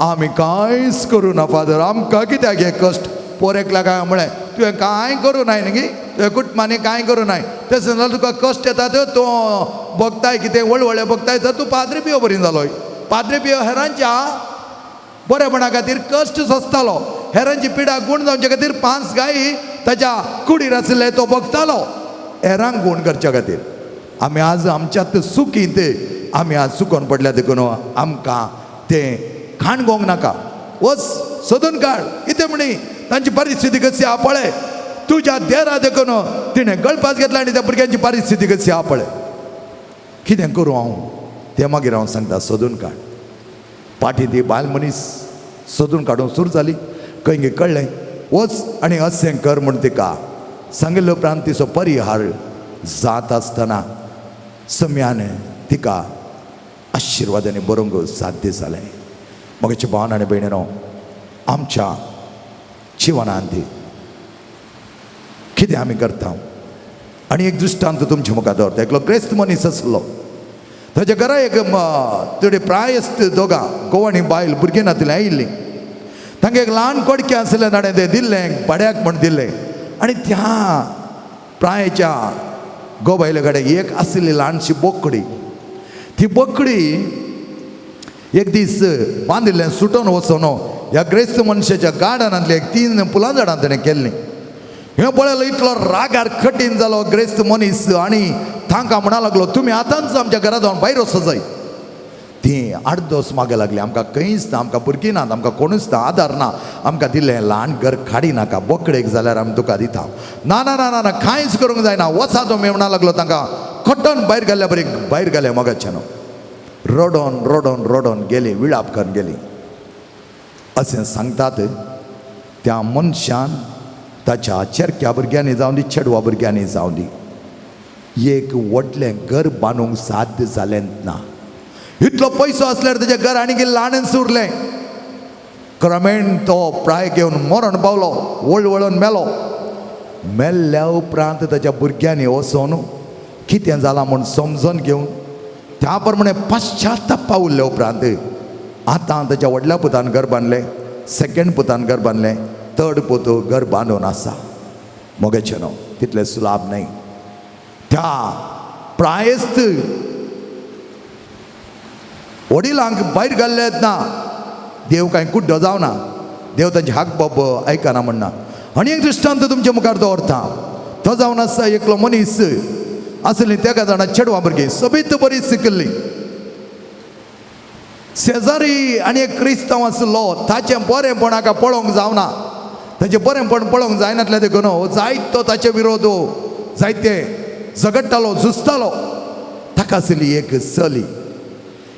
आमी कांयच करूं ना फादर, आमकां कित्याक हे कश्ट? पोर एकल्याक हांवें म्हळें तुवें कांय करूं नाय न्ही, तुवें कुटुंबांनी कांय करूं नाय, तशें जाल्यार तुका कश्ट येता त्यो तूं भोगताय. कितें वळवळे भोगताय तर तूं पाद्री पियो बरी जालोय. पाद्री पियो हेरांच्या बरेपणा खातीर कश्ट सोंसतालो, हेरांची पिडा गूण जावचे खातीर 5 गायी ताच्या कुडीर आशिल्ले तो भोगतालो, हेरांक गूण करच्या खातीर. आमी आज आमच्यात सुखींत आमी आज सुकोन पडल्या देखून आमकां तें खाण गोंक नाका. वच सोदून काड कितें म्हणी तांची परिस्थिती कशी आहा पळय. तुज्या देरा देखून तिणें गळपास घेतला आनी त्या भुरग्यांची परिस्थिती कशी आहा पळय. कितें करूं हांव तें मागीर हांव सांगता, सोदून काड. पाटी ती बायल मनीस सोदून काडूंक सुरू जाली. खंय कळ्ळें वच आनी अशें कर म्हूण तिका सांगिल्ले उपरांत तिचो परिहार जात आसतना सम्यान तिका आशिर्वादांनी बरोवंक साध्य जालें. म्हगेचे भावन आनी भयणीनो, आमच्या जिवनांत कितें आमी करता? आनी एक दृश्टांत तुमचे मुखार दवरता. एकलो क्रिस्त मनीस आसलो, ताच्या घरा एक थोडी प्रायस्त दोगां घोव आनी बायल भुरगीं नातिल्लीं आयिल्लीं. तांकां एक ल्हान कोडकें आसलें, ताणें तें दिल्लें भाड्याक म्हण दिल्लें. आनी त्या प्रायच्या घोव बायले कडेन एक आशिल्ली ल्हानशी बोकडी. ती बोकडी एक दीस बांदिल्लें सुटोन वचोन ह्या ग्रेस्त मनशाच्या गार्डनांतली एक 3 फुलां झाडां ताणें केल्लीं. हें पळयलो इतलो रागार कठीण जालो ग्रेस्त मनीस आनी तांकां म्हणा लागलो तुमी आतांच आमच्या घरा जावन भायर वचो जाय. ती 8 दीस मागे लागली, आमकां खंयच ना, आमकां भुरगीं नात, आमकां कोणूच ना, आदार ना, आमकां दिल्लें ल्हान घर काडी नाका, बोकडेक जाल्यार आमी तुका दिता. ना ना ना ना ना, कांयच करूंक जायना, वचा तुमी म्हणा लागलो. तांकां खट्टन भायर घाल्ल्या बरी भायर घाले. मोगाच्यान रडोन रडोन रडोन गेली, विळाप करून गेली. अशें सांगतात त्या मनशान ताच्या चेरक्या भुरग्यांनी जावं दी, चेडवा भुरग्यांनी जावं दी, एक व्हडलें घर बांदूंक साध्य जालें ना. इतलो पयसो आसल्यार ताचें घर आनीक ल्हानच उरलें. क्रमेण तो प्राय घेवन मरण पावलो, वळवळून मेलो. मेल्ल्या उपरांत ताच्या भुरग्यांनी वचोन कितें जालां म्हूण समजून घेवन त्या प्रमाणे पश्चाताप पावल्ल्या उपरांत आतां ताच्या व्हडल्या पुतान घर बांदलें, सेकंड पुतान घर बांदलें, थर्ड पूत घर बांदून आसा. मोगेचें न्हू तितलें सुलाभ न्हय. त्या प्रायस्त वडिलांक भायर घाल्ले ना. देव कांय कुड्डो जावना, देव तांचे हाक बाब आयकना म्हणना. आनी एक दृश्टांत तुमच्या मुखार दवरता. तो जावन आसा एकलो मनीस आसली, तेका जाणां चेडवां भुरगीं सोबीत बरी शिकिल्ली. शेजारी आनी एक क्रिस्तांव आसलो, ताचें बरेंपण हाका पळोवंक जावना. ताचें बरेंपण पळोवंक जायनातलें देखून जायतो ताचे विरोध, जायते झगडटालो, झुजतालो. ताका आसली एक चली.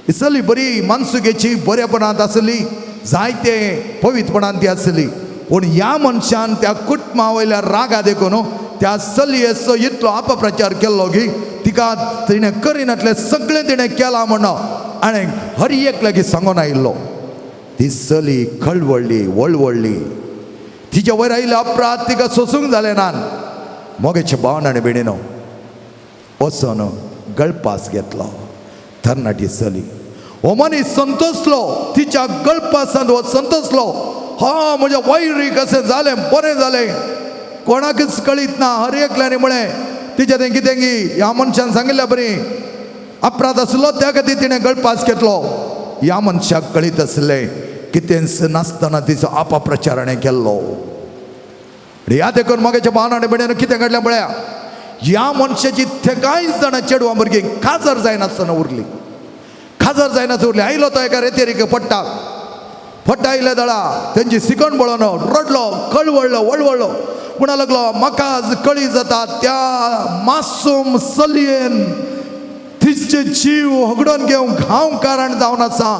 ही चली बरी मानसुकेची, बरेपणांत आसली, जायते पवित्रपणान ती आसली. पूण ह्या मनशान त्या कुटुंबा वयल्या रागा देखून त्या चलयेचो इतलो अपप्रचार केल्लो की तिका तिणें करिनातलें सगळें तिणें केलां म्हण आनी हर एक लागीं सांगून आयिल्लो. ती चली खळवळ्ळी, वळवळ्ळी. तिच्या वयर आयिल्ले अपराध तिका सोसूंक जालें ना. मोगेचे भावन आनी भयणीनो, वचोन गळपास घेतलो. तरणाटी चली, हो मनीस संतोसलो, तिच्या गळपासांत हो संतोसलो. हा म्हज्या वैरी कशें जालें, बरें जालें, कोणाकच कळीत ना. हर एकल्याने म्हळें तिच्या तें कितें की ह्या मनशान सांगिल्ल्या बरी अपराध आसलो, त्या खातीर तिणें गळपास घेतलो. ह्या मनशाक कळीत आसलें कितेंच नासतना तिचो अपप्रचाराणें केल्लो. ह्या देखून मगेच्या भावन आनी भयणीन कितें घडलें पळया, ह्या मनशाची ते कांय जाणां चेडवां भुरगीं काजार जायनासतना उरली, काजार जायनासतना उरली. आयलो तो एका रेतेरीक पडटा पडटा आयले दळा तेंची सिकण पळोवन रडलो, कळवळलो, वळवळलो. म्हणा लागलो म्हाका कळी जाता त्या मासूम चलयेन तिचे जीव होगडोन घेवंक हांव कारण जावन आसा,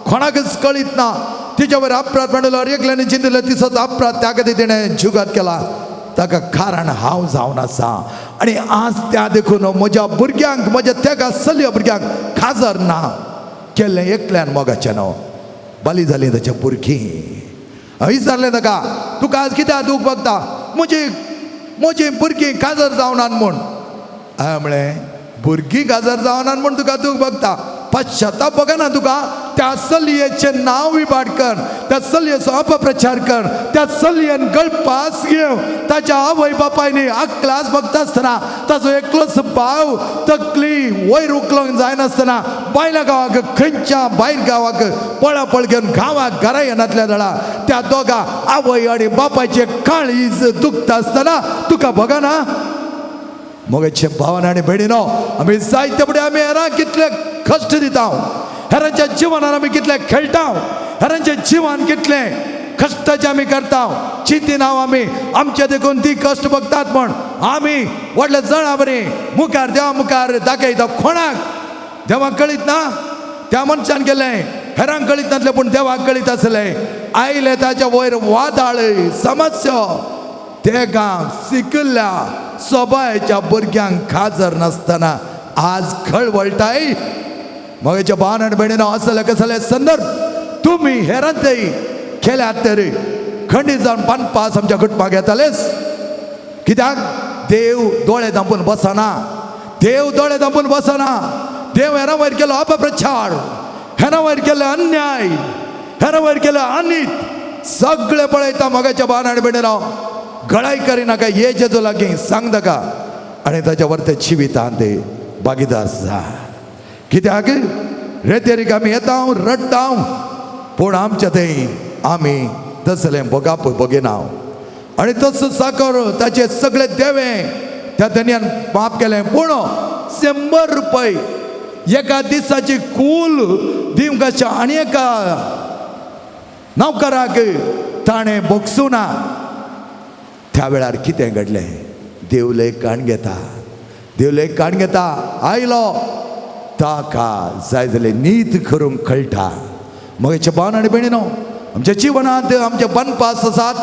कोणाकच कळीत ना. तिच्या वयर अपराध म्हणलो, एकल्याने चिंतलें तिचोच अपराध, त्या खातीर तिणें जुगात केला, ताका कारण हांव जावन आसा. आनी आज त्या देखून म्हज्या भुरग्यांक, म्हज्या तेगा चलया भुरग्यांक काजार ना केल्लें एकल्यान मोगाचें न्हू. बाली जाली ताच्या भुरगीं. हांवें विचारलें ताका, तुका आज कित्याक दूख भोगता? म्हजी म्हजी भुरगीं काजार जावनात म्हूण. हांवें म्हळें भुरगीं काजार जावनात म्हूण तुका दूख भोगता, पश्चाताप भोगना तुका? त्या चलयेचें नांव विभाट कर, त्या चलयेचो अपप्रचार कर, त्या चलयेन गळपास घेव ताच्या आवय बापायनी अकलास भोगता आसतना ताचो एकलोच भाव तकली वयर उखलोंक जायनासतना बायल्या गांवाक खंयच्या भायर गांवाक पळापळ घेवन गांवाक घरा येनातल्या जाणा त्या दोगा आवय आनी बापायचे काळीज दुखता आसतना तुका भोगना? मोगाचे भावन आनी भयणीनो, आमी जायते फुडें आमी हेरांक कितले कश्ट दिता, हेरांच्या जिवनान आमी कितले खेळटा, हेरांच्या जिवन कितले कश्टाचे आमी करता, चिंतिना आमी आमचे देखून ती कश्ट भोगतात म्हण आमी व्हडले जळा बरी मुखार देवा मुखार दाखयता. कोणाक देवाक कळीत ना? त्या मनशान केलें हेरांक कळीत नासलें पूण देवाक कळीत आसलें. आयले ताच्या वयर वादाळ समस्या, तेगां शिकिल्ल्या सोबायच्या भुरग्यांक खाजर नासतना आज खळवळटाय. मगेच्या भावन आनी भयणीनो, असले कसले संदर्भ तुमी हेरांतय केल्यात तरी खंडीत जावन पानपास आमच्या कुटुंबाक येतालेच. कित्याक देव दोळे धांपून बसना, देव दोळे धांपून बसना. देव हेरां वयर केलो अपप्रचार, हेरां वयर केलो अन्याय, हेरां वयर केलो अनीत, सगळे पळयता. मगाच्या भावन आनी भयणीनो, गळाय करिनाका, ये जेजू लागीं सांग ताका आनी ताच्या वरते जिवितांत ते भागीदार जा. कित्याक रेतेरीक आमी येता रडटा पूण आमच्या थंय आमी तसलें भोगाप भोगिना. आनी तसो साकर ताचे सगळे देवे त्या धनयान माफ केलें पूण 100 रुपये एका दिसाची कूल दिवंक आसा आनी एका नवकराक ताणें भोगसूं ना. त्या वेळार कितें घडलें? देव लेख काण घेता, देव लेख काण घेता. आयलो ताका जाय जाल्यार नीत करूंक कळटा. मगेचे भावन आनी भयणीनो, आमच्या जिवनांत आमचे बनपास आसात.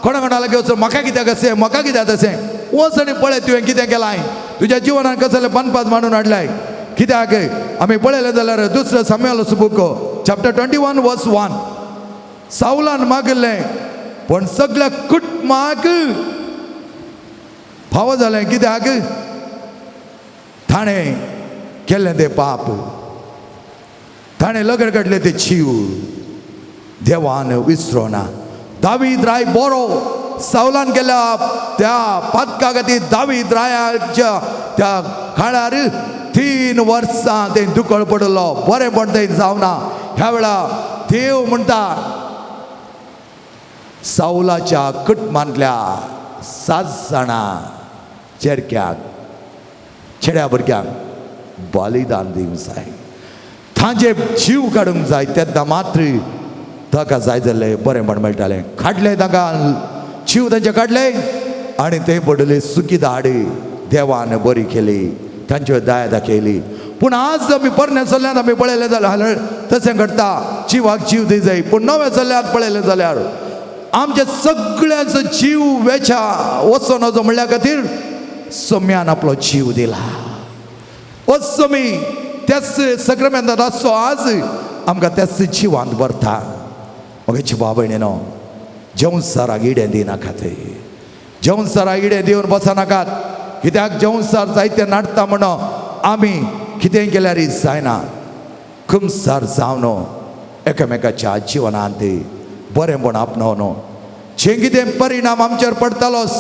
कोणा कोणा लागीं वचून म्हाका कित्याक अशें, म्हाका कित्याक तशें, वच आनी पळय तुवें कितें केलां, तुज्या जिवनांत कसले बनपास मांडून हाडलाय. कित्याक आमी पळयलें जाल्यार दुसरो Samuel book chapter 21 verse 1, सावलान मागिल्लें पूण सगळ्या कुटुंबाक फावो जालें. कित्याक ताणें केल्लें तें पाप, ताणें लग्न काडलें तें जीव देवान विसरोना. दावीद राय बरो सावलान केल्या त्या पातका खातीर दावीद रायाच्या त्या काळार 3 वर्सां तें दुकळ पडलो, बरेंपण थंय जावना. ह्या वेळा देव म्हणटा सावलाच्या कुटुंबांतल्या 7 जाणां चेडक्याक चेड्या भुरग्यांक बलिदान दिवंक जाय, तांचे जीव काडूंक जाय. तेन्ना मात्र ताका जाय जाल्लें बरेंपण मेळटालें. काडलें ताका जीव तांचे काडले आनी ते पडले सुकी दाडी देवान बरी केली, तांच्यो दया दाखयली. पूण आज आमी पोरण्या चल्ल्यात आमी पळयलें जाल्यार तशें घडटा, जिवाक जीव दी जाय. पूण नव्या चल्ल्यात पळयलें जाल्यार आमच्या सगळ्यांचो जीव वेच्या वचो नजो म्हणल्या खातीर सोम्यान आपलो जीव दिला. ओ सोमी त्याच सक्रमेंतांत आसचो आज आमकां त्याच जिवांत भरता. मगेची बाबा भयणीनो, जेवसाराक इडें दिनाकात, जेवसाराक इडें दिवन बसनाकात. कित्याक जेवसार जायते नाडटा म्हणून आमी कितें केल्यार जायना. कुमसार जावन एकामेकाच्या जिवनांत बरेंपण आपणावन जें कितें परिणाम आमचेर पडटालोच,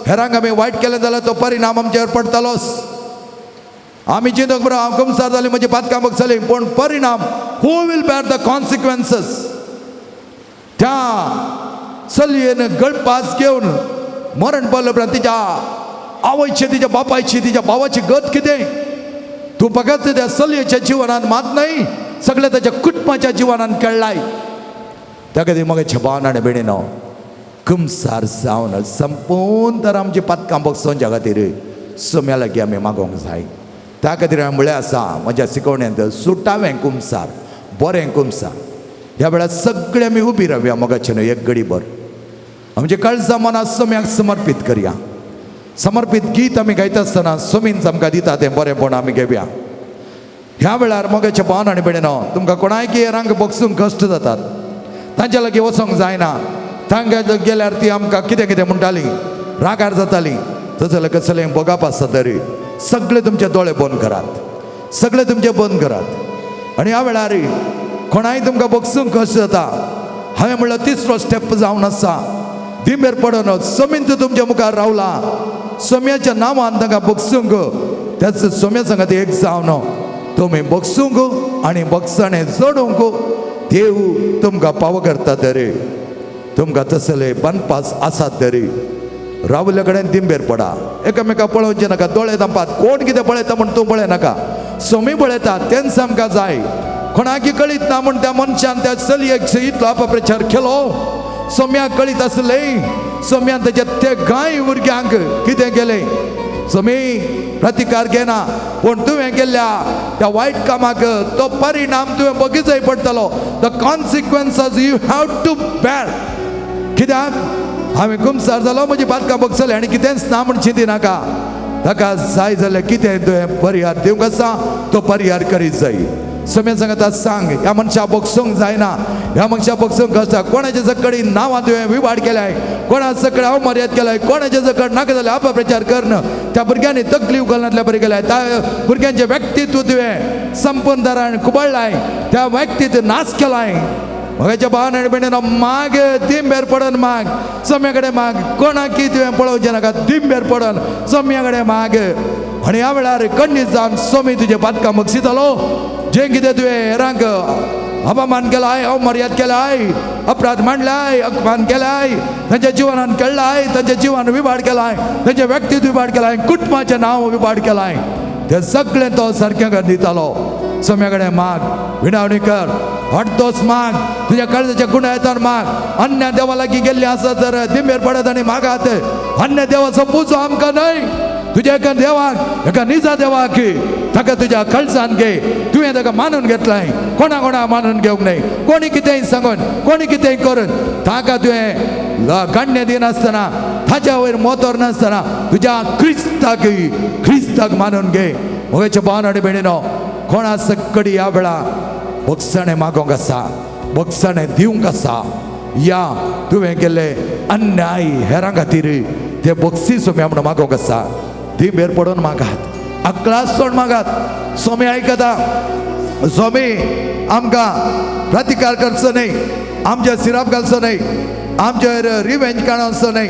हेरांक आमी वायट केलें जाल्यार तो परिणाम आमचेर पडटालोच. आमी चिंतूंक बरो हांव कुमसार जालें, म्हजी पातकां बगसली, पूण परिणाम who will bear the consequences? त्या चलयेन गळपास घेवन मरण पावले उपरांत तिच्या आवयची, तिच्या बापायची, तिच्या भावाची गत कितें? तूं फकत त्या चलयेच्या जिवनान मात न्हय, सगळ्या ताच्या कुटुंबाच्या जिवनान खेळ्ळाय. त्या खातीर म्हगे भावन आनी भयणीनो, कुमसार जावन संपूर्ण तर आमची पातकां बगसोवच्या खातीर सोम्या लागीं आमी मागोवंक जाय. त्या खातीर हांवें म्हळें आसा म्हज्या शिकवणेंत, सुटावें कुमसार, बरें कुमसार. ह्या वेळार सगळे आमी उबी रावया मोगाचे न्हय एक घडीभर आमचे काळजा मनां सोम्याक समर्पीत करया. समर्पीत गीत आमी गायता आसतना सोमीन आमकां दिता तें बरेंपण आमी घेवया. ह्या वेळार मोगाचे भावन आनी भयणीनो, तुमकां कोणायकी हेरांक बगसूंक कश्ट जातात, तांच्या लागीं वचोंक जायना, तांकां गेल्यार ती आमकां कितें कितें म्हणटाली, रागार जाताली. तसलें कसलें भोगप आसा तरी सगळे तुमचे दोळे बंद करात, सगळे तुमचे बंद करात. आनी ह्या वेळार कोणाय तुमकां बगसूंक कश्ट जाता, हांवें म्हणल्यार तिसरो स्टेप जावन आसा, दिंबेर पडून सोमीन तुमच्या मुखार रावला, सोम्याच्या नांवान तांकां बगसूंक, त्याच सोम्या सांगात एक जावन तुमी बगसूंक आनी बगसाणें जोडूंक देव तुमकां पाव करता. तरी तुमकां तसले बनपास आसात तरी रावल्या कडेन दिंबेर पडा, एकामेका पळोवचें नाका, दोळे धांपात, कोण कितें पळयता म्हूण तूं पळय नाका, सोमी पळयता तेंच आमकां जाय. कोणाकी कळीत ना म्हूण त्या मनशान त्या चलयेक इतलो अपप्रचार केलो. सोम्याक कळीत आसलें, सोम्यान ताच्या ते गाय भुरग्यांक कितें केलें, सोमी प्रतिकार घेना, पूण तुवें केल्ल्या त्या वायट कामाक तो परिणाम तुवें बगीचय पडटलो. The consequences you have to bear. कित्याक हांवें कुमसार जालो, म्हजी पातकां बगसली आनी कितेंच ना म्हूण चिंती नाका. ताका जाय जाल्यार कितें तुवें परिहार दिवंक आसा तो परिहार करीत जाय. सोम्या सांगता सांग, ह्या मनशा बगसूंक जायना, ह्या मनशा बगसूंक आसा. कोणाच्या सकडी नांवां तुवें विवाड केल्याय, कोणा सकड अवमर्याद केलाय, कोणाच्या सकड नाका जाल्यार अपप्रचार करून त्या भुरग्यांनी तकली उखलनातल्या बरी केल्याय, त्या भुरग्यांचें व्यक्तित्व तुवें संपूर्ण खुबळ्ळाय, त्या व्यक्तीत नाश केलाय. म्हज्या भावान आनी भयणीनो, माग, दिंबेर पडून माग, सोम्या कडेन माग, कोणाकी तुवें पळोवचें नाका, दिंबेर पडून सोम्या कडेन माग. आनी ह्या वेळार कण्णी जावन सोमी तुजें पातकां बगसितलो. जें कितें तुवें हेरांक अपमान केलाय, अवमर्याद केलाय, अपराध मांडलाय, अपमान केलाय, तांच्या जिवनान खेळ्ळाय, तांच्या जिवन विवाड केलाय, तांच्या व्यक्तीत विवाड केलाय, कुटुंबाचें नांव विवाड केलाय, तें सगळें तो सारकें दितालो. सोम्या कडेन माग, विणावणी कर, हटतोच माग, तुज्या काळजाच्या गुणायतान माग. अन्य देवा लागीं गेल्ली आसत तर दिंबेर पडत आनी मागात. अन्य देवाचो पुजो आमकां न्हय, तुज्या एका देवाक, एका निजा देवाक, ताका तुज्या काळजान घे. तुवें ताका मानून घेतलाय, कोणा कोणा मानून घेवंक न्हय, कोणी कितेंय सांगून, कोणी कितेंय करून ताका तुवें गाण्य दिनासतना, ताच्या वयर मोतोर नासतना तुज्या क्रिस्ताक, क्रिस्ताक मानून घे. म्हज्या भावान आनी भयणीनो, कोणा सकडी ह्या वेळा बगसणें मागोवंक आसा, बगसणें दिवंक आसा, या तुवें केल्ले अन्याय हेरां खातीर ते बक्षीस सोम्या म्हणून मागोवंक आसा. दिंबेर पडून मागात, अकलास सोड मागात. सोमी आयकता, सोमी आमकां प्रतिकार करचो न्हय, आमच्या सिराप घालचो न्हय, आमचेर रिवेंज काडचो न्हय.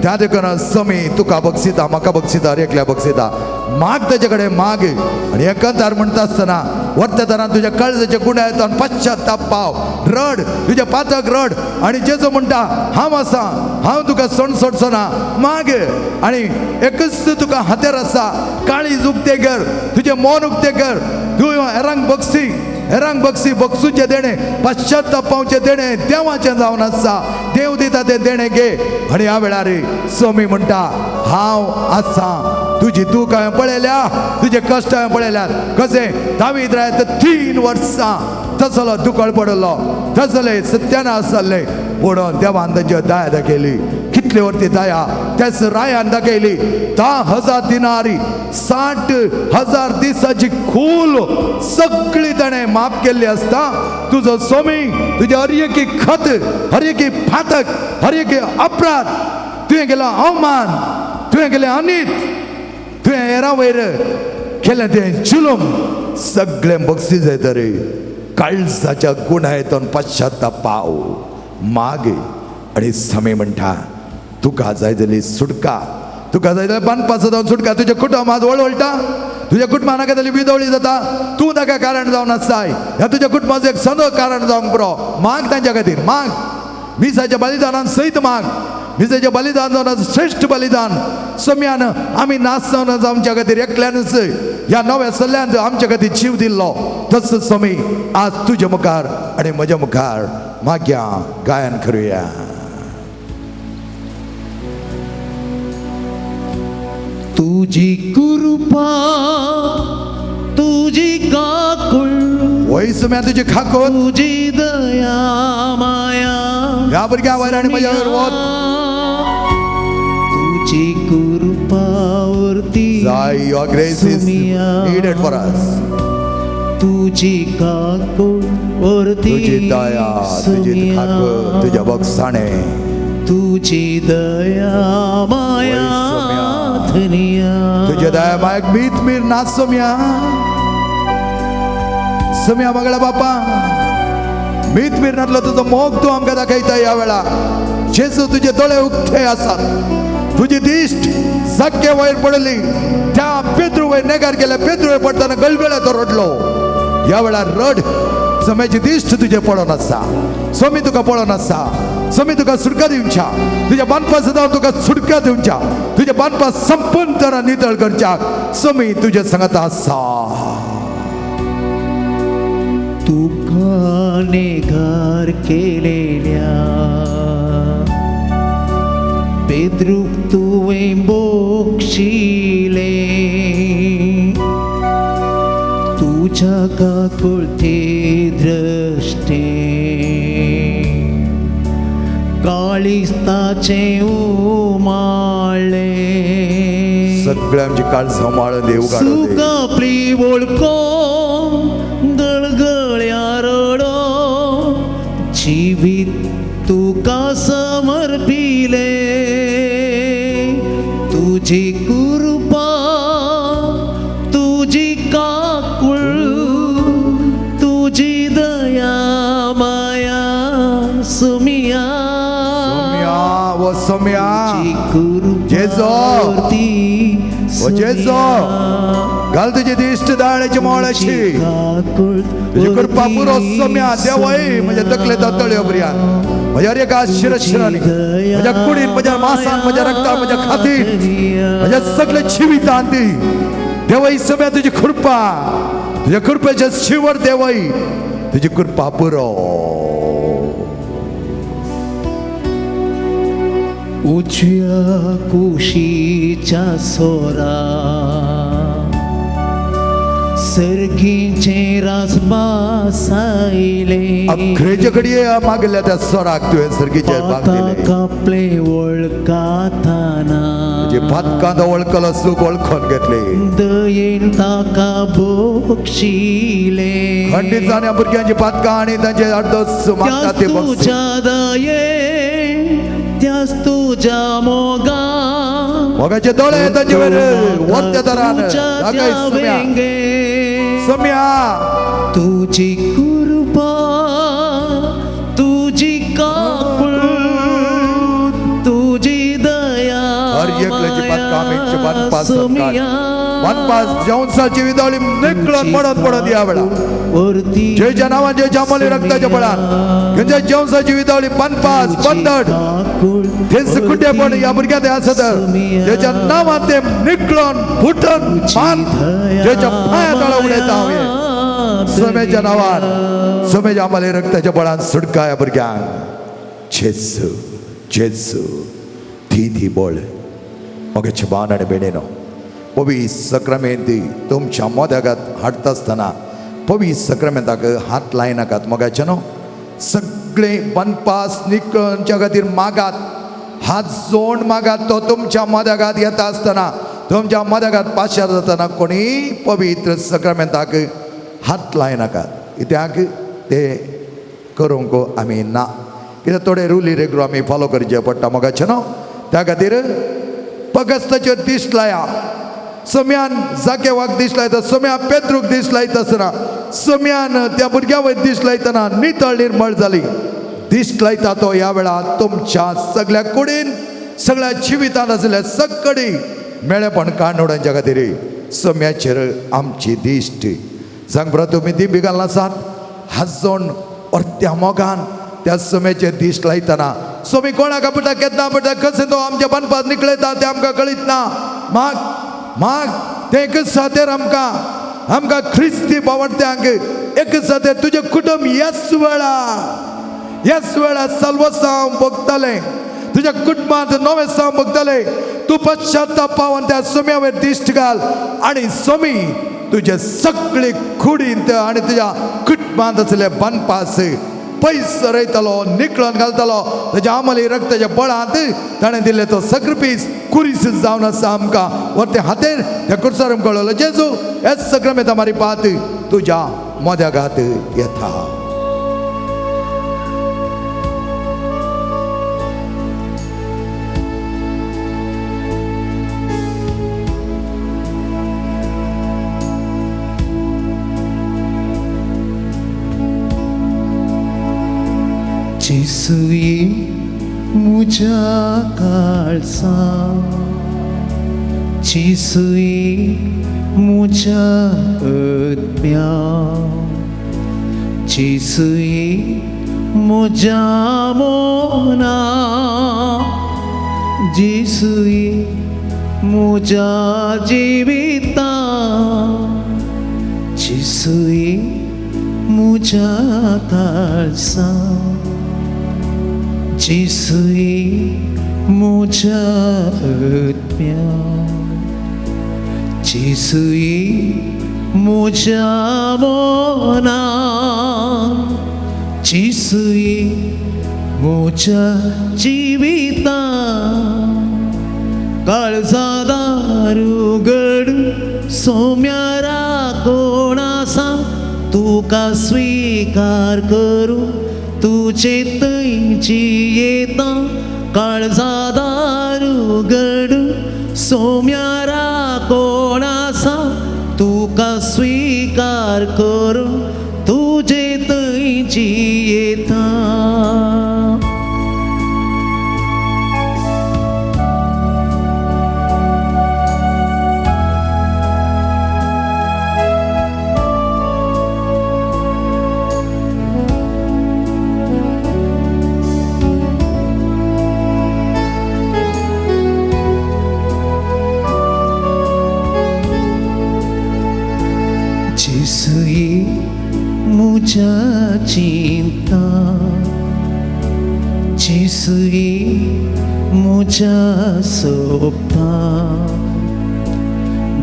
त्या देखून सोमी तुका बक्षिता, म्हाका बक्षिता, हर एकल्या बक्षिता. माग ताचे कडेन माग. आनी एकांतार म्हणटा आसतना वर्तताना तुज्या काळजाच्या गुण्या येता पश्चाताप पाव, रड, तुज्या पातक रड. आनी जेजू म्हणटा हांव आसा, हांव तुका सोण सोडचो ना. माग. आनी एकच तुका हातेर आसा, काळीज उक्तें कर, तुजें मन उक्तें कर, तूं हेरांक बक्षी, हेरांक बक्षी, बक्षूचें देणें, पश्चाताप पावचें देणें देवाचें जावन आसा. देव दिता तें देणें घे. आनी ह्या वेळार सोमी म्हणटा हांव आसा, तुजी दूख हांवें पळयल्या, तुजे कश्ट हांवें पळयल्यात. कशें दावीद रायात 3 वर्सां तसलो दुकळ पडलो, तसले सत्यानाश जाल्ले, पूण देवान तांची दया दाखयली. कितले वरती दया त्याच रायान दाखयली. 10,000 दिनारी, 60,000 दिसाची खूल सगळी ताणें माफ केल्ली आसता. तुजो सोमी तुजे हर एकी खत, हर एकी फातक, हर एकी अपराध, तुवें केलो अवमान, तुवें केलें अनीत, तुवें हेरां वयर केलें तें जुलूम सगळें बक्षीस जाय तरी काळजाच्या गुणायतून पश्चाताप पाव माग. आनी समी म्हणटा तुका जाय जाली सुटका, तुका जाय जाल्यार बांदपाचो जावन सुटका. तुजें कुटुंब आज वळवळटा, तुज्या कुटुंबा नाका जाल्यार विदवळी जाता, तूं ताका कारण जावन आसताय. ह्या तुज्या कुटुंबाचो एक संदो कारण जावंक पुरो. माग तांच्या खातीर, माग मिसाच्या बलिदानान सयत, माग मिसाचें बलिदान जावन श्रेश्ठ बलिदान. सम्यान आमी नास जावन आमच्या खातीर एकल्यानच ह्या नव्या सल्ल्यान आमच्या खातीर जीव दिल्लो. तसोच समी आज तुज्या मुखार आनी म्हज्या मुखार मागया गायन करुया. तुजी कृपा तुजी काकुळ वय सम्या तुजी खाकोत तुजी दया माया ह्या भुरग्या वयर आनी म्हज्या वयर वत. तुजी कृपा उरती जाय, your grace is needed for us. तुजी काकुळ उरती तुजी दया, तुजी खाकोत, तुज्या बक्षाणे, तुजी दया माया धनिया. तुज्या दया मायक मीत मीर नाच सोम्या. सोम्या मगळा बापा मीत मीर नातलो तुजो मोग तूं आमकां दाखयता ह्या वेळा. जेजू तुजे दोळे उक्ते आसात, तुजी दिश्ट जाग्या वयर पडली. त्या पेत्रू वयर नेगार केल्या, पेत्रू वयर पडटना गलगळ्या तो रडलो. ह्या वेळार रड, सम्याची दिश्ट तुजे पडोन आसा. सोमी तुका पळोवन आसा, सोमी तुका सुटका दिवच्या, तुज्या बांदपा सदां तुका सुटका दिवच्या, तुज्या बांदपा संपूर्ण तरा नितळ करच्याक सोमी तुज्या सांगता आसा. तुका नेगार केलेल्या पेद्रूक तुवें बोक्षिले, तुज्या काकुळते द्रष्टे काळिस्ताचें उमाळें. सगळे आमची काळ सांबाळून देव सुकापली वळखो गळगळ्या रडो जिवीत तुका समर्पिले. तुजी कृपा तुजी काकुळ तुजी दया माया सुमिया. ओ सोम्या जेजो ओ जेजो घाल तुजी दिश्ट दाळ्याची मोळाची तुजी कृपा पुरो सोम्या. देवय म्हज्या तकले तळयो प्रिया, म्हज्या एका शिरशिरांनी, म्हज्या कुडीन, म्हज्या मासान, म्हज्या रक्तान, म्हज्या खातीर, म्हज्या सगळे जिवितान ती देवय सोम्या तुजी कृपा, तुज्या कृपेचे शिवर देवय तुजी कृपा पुरो. उजव्या कुशीच्या सोरा सर्गीचे राजबास आयले. अखेरचे घडये मागल्या त्या सोराक तुवें सर्गीचे भाग दिले. कापले वळखाताना तुजे पातकां तो वळखलो, चूक वळखून घेतली. दयेन ताका बोक्षिले. खंडीत जाण्या भुरग्यांची पातकां आनी तांचे अर्दोस मागता ते बक्षीस. तुज्या दये त्याच तुज्या मोगा मोगाचे दोळे तांचे वयर वरत्या तरान दाखय सोम्या. सोम्या तुजी कृपा तुजी काकुळ तुजी दया हर एकल्याची पातकां आमीचे बांदपास बांदपास जेवणसाची विदावली निकळून पडत पडत ह्या वेळा जेच्या नांवान जेच्या मोली रक्ताच्या बळान खंयच्या जेवणसाची विदावली बांदपास बंदड थंयच कुटेपण ह्या भुरग्या ते आसत जेच्या नांवान ते निकळून फुटून मान जेच्या पांया तळा उडयता हांवें सोम्याच्या नांवान सोम्याच्या आम्हाला रक्ताच्या बळान सुटका ह्या भुरग्यांक. जेजू जेजू ती ती बळ मगेचे बाण आनी बेणेनो पवी सक्रामेंती तुमच्या मोदकात हाडटा आसतना पवी सक्रामेंताक हात लायनाकात. मोगाचे न्हू सगळे बनपास निकळच्या खातीर मागात, हात जोड मागात. तो तुमच्या मोदकात येता आसतना तुमच्या मोदकात पाशार जातना कोणी पवित्र सक्रामेंताक हात लायनाकात. कित्याक ते करूंक आमी ना, कित्याक थोडे रुली रेगुलर आमी फॉलो करचे पडटा मोगाचे न्हू. त्या खातीर पगस्ताचेर दिश्ट लाया. सोम्यान जाकेवाक दीस लायता, सोम्या पेत्रूक दीस लायता आसतना, सोम्यान त्या भुरग्या वयर दीस लायतना नितळ निर्मळ जाली. दीस लायता तो ह्या वेळार तुमच्या सगळ्या कुडीन, सगळ्या जिवितांत आशिल्ल्या सगळी मेळेपण काडून खातीर सोम्याचेर आमची दिश्ट. सांग बरो, तुमी दिंबी घालना आसात हाजोन अर्त्या मोगान त्या सोम्याचेर दीस लायतना सोमी कोणाक आपटा, केन्ना आपटा, कशें तो आमच्या बांदपाक निकळयता तें आमकां कळीत ना. माग माग तें एकच सातेर आमकां आमकां ख्रिस्ती बावडत्यांक एकच सातेर तुजें कुटुंब ह्याच वेळा ह्याच वेळा साल्वसांव भोगतालें, तुज्या कुटुंबांत नवेसांव भोगतालें. तूं पश्चाताप पावन त्या सोम्या वयर दिश्ट घाल आनी सोमी तुजे सगळे कुडींत आनी तुज्या कुटुंबांत आसले बांदपास पयस रयतलो, निकळून घालतलो. ताच्या आमली रक्ताच्या बळांत ताणें दिल्ले तो सक्रपीस कुरीस जावन आसा आमकां वरते हातेर त्या कुर्सार कळवलो जेजू हेच सक्रमेता मारी पात तुज्या मोद्याघात येता. जेसूय म्हज्या काळजा, जेसूय म्हज्या आत्म्या, जेसूय म्हज्या मना, जेसूय म्हज्या जिविता, जेसूय म्हज्या काळजा, जेसूय म्हज्या आत्म्या, जेसूय म्हज्या मना, जेसूय म्हज्या जिविता. काळजा दार उगड सोम्यारा कोण आसा तुका स्विकार करूं तुजे थंयची येता. काळजा दार उगड सोम्यारा कोण आसा तुका स्विकार करूं तुजे थंयची येता. जेसूय म्हज्या चिंता, जेसूय म्हज्या सोबता,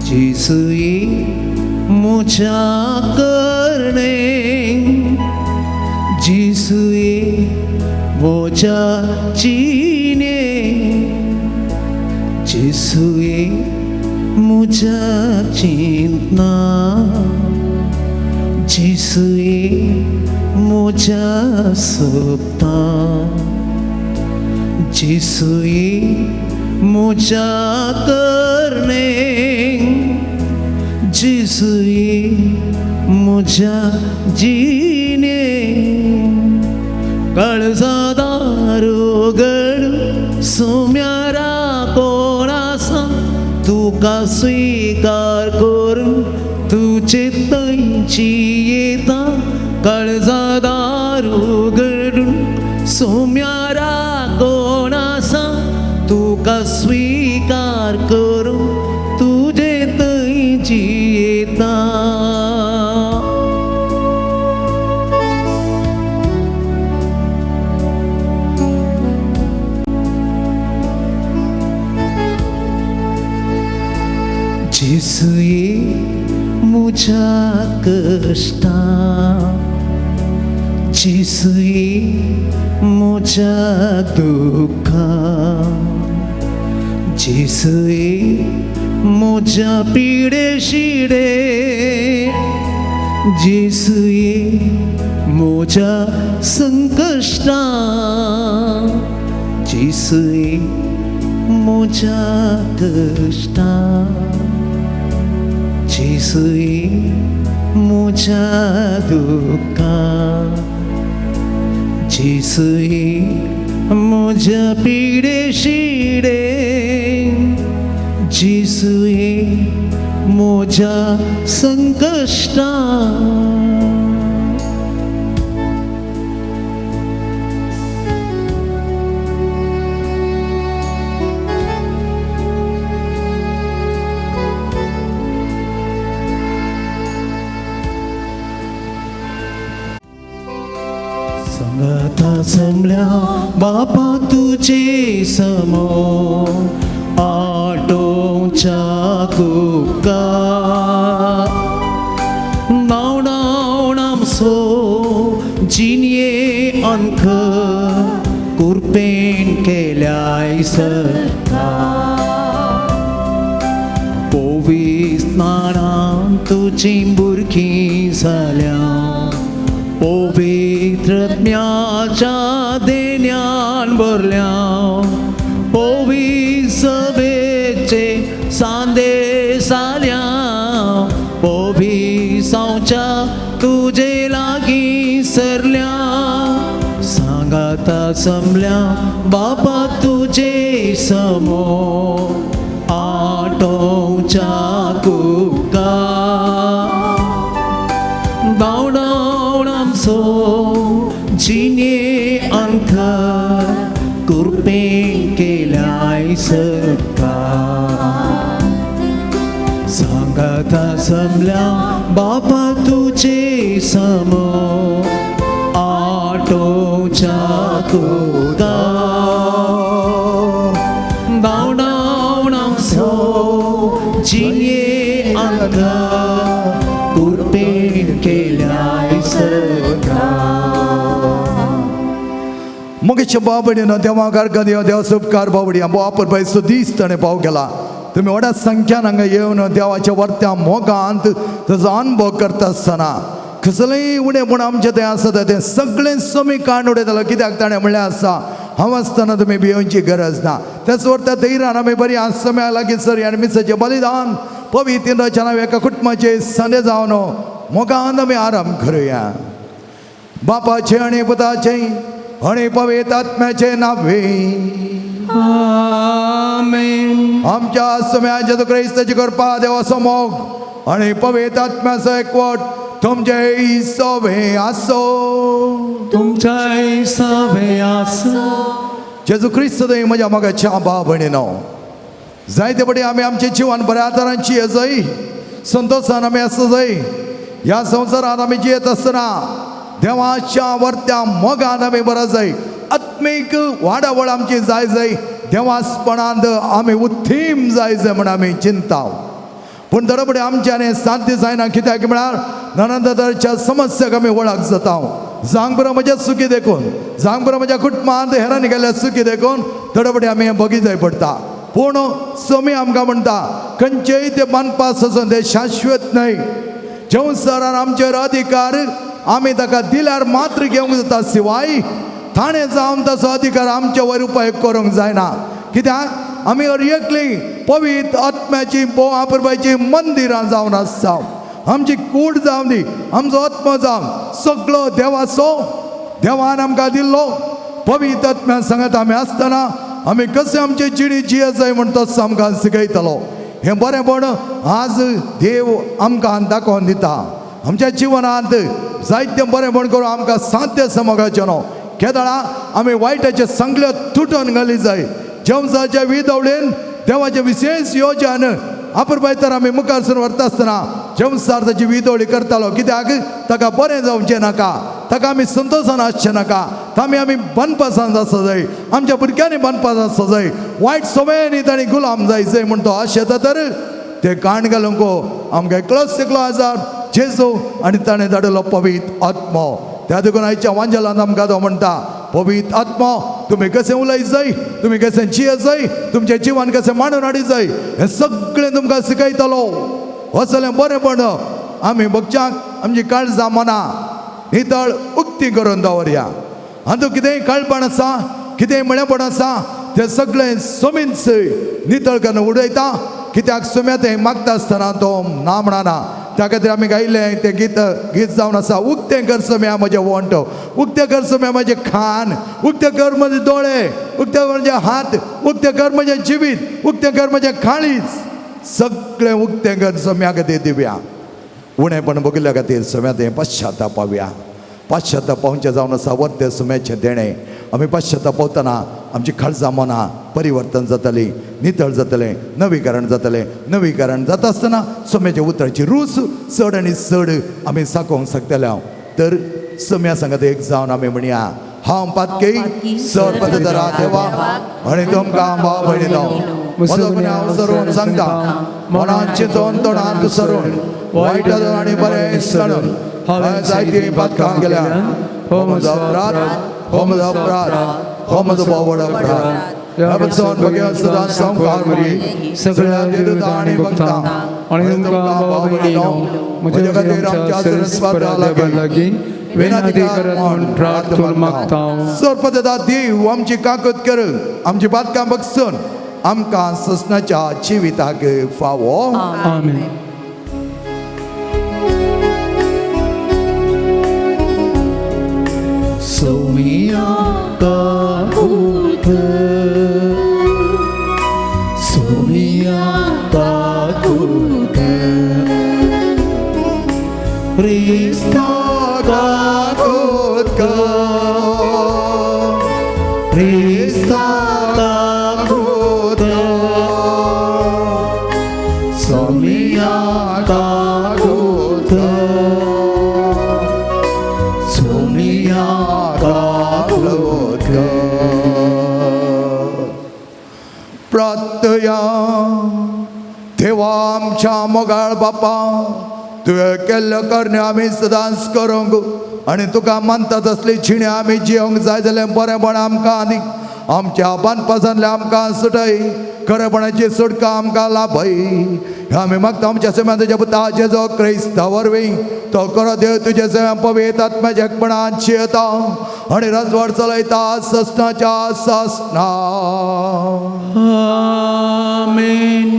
जेसूय म्हज्या करणे, जेसूय म्हज्या जिणे, जेसूय म्हज्या चिंतना, जेसूय म्हज्या सोबता, जेसूय म्हज्या करणे, जेसूय म्हज्या जिणे. काळजा दार उगड सोम्यारा कोण आसा तुका स्विकार करूं तुजे थंयची येता. काळजा दार उगडून सोम्यारा कोण आसा तुका स्विकार करूं तुजे थंयची येता. जेसूय म्हज्या कश्टा, जेसूय म्हज्या दुख्खा, जेसूय म्हज्या पिडे शिडे, जेसूय म्हज्या संकश्टा, जेसूय म्हज्या कश्टा, जेजूय म्हज्या दुख्खा, जेजूय म्हज्या पिडे शिडे, जेजूय म्हज्या संकश्टा. सांगाता जमल्या बापा तुजे समो आटोवच्या कुका नाव नामसो जिनये अंक कुरपेन केल्याय सरकार पोवीस नाणां तुजी भुरगीं जाल्या पवित्रज्ञाच्या देण्यान भरल्या पविसवेचे सांदे साल्या पविसांवच्या तुजे लागीं सरल्या सांगाता जमल्या बापा तुजे समो आटोवच्या कुका धांवडावणामसो जिने अंक कुरपेन केल्याय सरकार सांगाता जमल्या बापा तुजे समो आटोवच्या कुका धांवडावणामसो जिने अंक कुरपेन केल्याय सरकार. मोगेच्या बाबडीनं देवाक अर्घ दिया, देवा उपकार बाबडी वापर बाय दीस ताणें पाव केला. तुमी व्हडा संख्यान हांगा येवन देवाच्या वर्त्या मोगांत ताजो अनुभव करता आसतना कसलेंय उणेपण आमचें थंय आसता तें सगळें समी काण उडयतालो. कित्याक ताणें म्हणलें आसा हांव आसतना तुमी भियोवची गरज ना. त्याच वर्ता धैर्यान आमी बरी आसम्या लागीं सर आनी मिसाचें बलिदान पवित्र रचना एका कुटुंबाचे संदे जावन मोगान आमी आराम करुया. बापाचे आनी पुताचे आनी पवित्र आत्म्याचे नावे आमेन. आमच्या सम्या जेजू क्रिस्ताची कृपा, देवाचो मोग आनी पवित्र आत्म्याचो एकवट तुमचे सवे आसो. तुमच्याय सवे आसो. जेजू क्रिस्त तुवें म्हज्या मोगाच्या भाव भयणीनो, जायते पटी आमी आमचें जिवन बऱ्या तरांची येजय संतोशान आमी आसा जाय. ह्या संवसारांत आमी जियेत आसतना देवाच्या वर्त्या मोगान आमी बरो जाय. आत्मीक वाडावळ आमची जाय जाय. देवासपणांत आमी उत्थीम जाय जाय म्हूण आमी चिंता. पूण दरबडे आमच्यान साध्य जायना. कित्याक म्हळ्यार नाना तरेच्या समस्याक आमी वळख जाता. जांग म्हज्या सुखी देखून, जांग म्हज्या कुटुंबांत हेरांनी गेल्ल्या सुखी देखून थोडे आमी हें बगी जाय पडटा. पूण समी आमकां म्हणटा खंयचेय ते बांदपास आसून ते शाश्वत न्हय. संवसारान आमचेर अधिकार आमी ताका दिल्यार मात्र घेवंक जाता, शिवाय थाणें जावन ताचो अधिकार आमचे वयर उपाय करूंक जायना. कित्याक आमी एकली पवित्र आत्म्याची आपरबायची मंदिरां जावन आसता. आमची कूड जावन दी, आमचो आत्मो जावन सगळो देवाचो देवान आमकां दिल्लो पवित्र आत्म्या सांगत आमी आसतना आमी कशें आमचे जिणी जिये जाय म्हण तो आमकां शिकयतलो. हें बरेंपण आज देव आमकां दाखोवन दिता. आमच्या जिवनांत जायतें बरेंपण करून आमकां साध्य समगाचें न्हू. केदळा आमी वायटाचें सगळें तुटोन घाली जाय. जेवसाच्या विदवळेन देवाचें विशेश योजन आपरबाय तर आमी मुखार सरून व्हरता आसतना जेवसार ताची विदवळी करतालो. कित्याक ताका बरें जावचें नाका, ताका आमी संतोशान आसचें नाका, तामी आमी बांदपासान आसा जाय, आमच्या भुरग्यांनी बांदपास आसा जाय. वायट सवयांनी तांणी गुलाम जाय जाय म्हण तो आशेता तर ते काण घालूंक आमकां एकलोच एकलो आजार जेजू आनी ताणें धाडिल्लो पवित्र आत्मो. त्या देखून आयच्या वांजेलान आमकां तो म्हणटा पवित्र आत्मो तुमी कशें उलयत जाय, तुमी कशें जियेत जाय, तुमचें जिवन कशें मांडून हाडीत जाय हें सगळें तुमकां शिकयतलो. असलें बरेंपण आमी बगच्याक आमची काळजां मनां नितळ उक्ती करून दवरया. हातूंत कितेंय काळपण आसा, कितेंय म्हळेपण आसा तें सगळें समींच नितळ करून उडयता. कित्याक सुम्या तें मागता आसतना तो ना म्हणना. त्या खातीर आमी गायिल्लें तें गीत गीत जावन आसा, उक्तें कर सोम्या म्हजें वंट, उक्तें कर सोम्या म्हजें खान, उक्तें कर म्हजे दोळे, उक्तें कर म्हजे हात, उक्तें कर म्हजें जिवीत, उक्तें कर म्हजें काळीज, सगळें उक्तें कर सोम्या खातीर दिवया. उणेपण भोगिल्ल्या खातीर सोम्या तें पश्चाताप पावया. पश्चाताप पावचें जावन आसा वर्ते सुम्याचें देणें. आमी पश्चाताप पावतना आमची काळजां मनां परिवर्तन जातली, नितळ जातलें, नवीकरण जातलें. नवीकरण जाता आसतना सोम्याच्या उतराची रूच चड आनी चड आमी साकोवंक शकतले. हांव तर सोम्या सांगत एक जावन आमी म्हणया, हांव पातकी सर पदरा देवा आनी तुमकां भाव भयणीनो म्हजो गुन्यांव सरून सांगता, मनान चिंतून तोंडान सरून वायट आनी बरें सणून हांवें जायतीं पातकां केल्या. हो म्हजो अपराध, हो म्हजो अपराध, हो म्हजो भोव व्हड अपराध. ह्या पसून भगेवन सदां संवसार मरी सगळ्या देवता आनी भक्तां आनी तुमकां भाव भयणीनो म्हजे खातीर आमच्या सरस्वता लागीं विनंती करत म्हूण प्रार्थना मागता. सरपदा देव आमची काकत कर, आमची पातकां बगसून आमकां ससनाच्या जिविताक फावो. आमेन. सोमिया काकूत, सोमिया काकूत, क्रिस्ता काकूत कर, क्रिस्ता काकूत, सोमिया काकूत, सोमिया काकूत. प्रार्थया. देवा आमच्या मोगाळ बापा, तुवें केल्लो करणे आमी सदांच करूंक आनी तुका मानता तसली जिणे आमी जियोंक जाय जाल्यार बरेंपण आमकां आनी आमच्या बांदपासांतलें आमकां सुटय, खरेपणाची सुटका आमकां लाभय. आमी मागता आमच्या सेव्यान तुज्या पुता जेजो क्रिस्ता वरवीं तो करो देव तुज्या सेव्यान पवित्र आत्म्याच्या एकपणान जियेता आनी राजवाड चलयता ससनाच्या ससना. आमेन.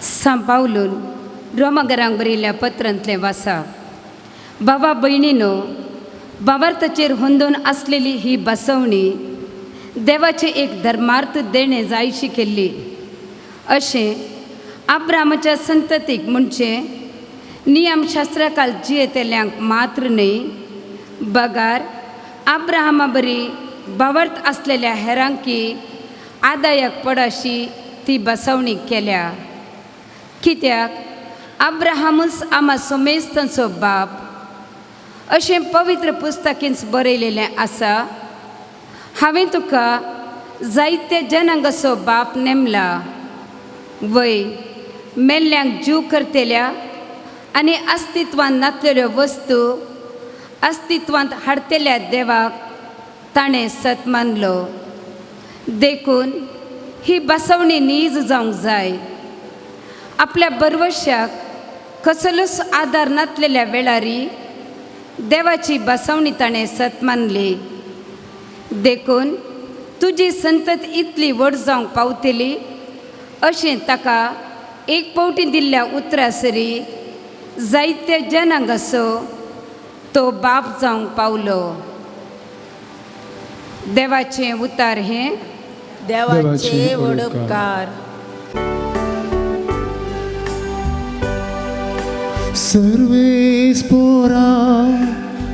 सांत पावलून रोमागरांक बरयल्ल्या पत्रांतलें वासा. बाबा भयणीनो, बाबार्थाचेर होंदून आसलेली ही बसवणी देवाचें एक धर्मार्थ देणें जायशी केल्ली. अशें आब्रामाच्या संततीक म्हणजे नियमशास्त्राकाल जियेतल्यांक मात्र न्हय, बगार आब्राहामा बरी बावर्त आसलेल्या हेरांकी आदायक पडाशी ती बसवणी केल्या. कित्याक आब्राहामूच आमा सोमेस्तांचो बाप अशें पवित्र पुस्तकींच बरयलेलें आसा. हांवें तुका जायते जनांगाचो बाप नेमला, वय मेल्ल्यांक जीव करतल्या आनी अस्तित्वांत नासलेल्यो वस्तू अस्तित्वांत हाडतल्या देवाक ताणें सत मानलो. देखून ही बसवणी नीज जावंक जाय. आपल्या बरवश्याक कसलोच आदार नासलेल्या वेळारी देवाची बसवणी ताणें सत मानली. देखून तुजी संतत इतली व्हड जावंक पावतली अशें ताका एक पावटी दिल्ल्या उतरासरी जायते जनांगाचो तो बाप जावंक पावलो. देवाचें उतार हें देवाचे व्हड उपकार. सर्वेस पोरा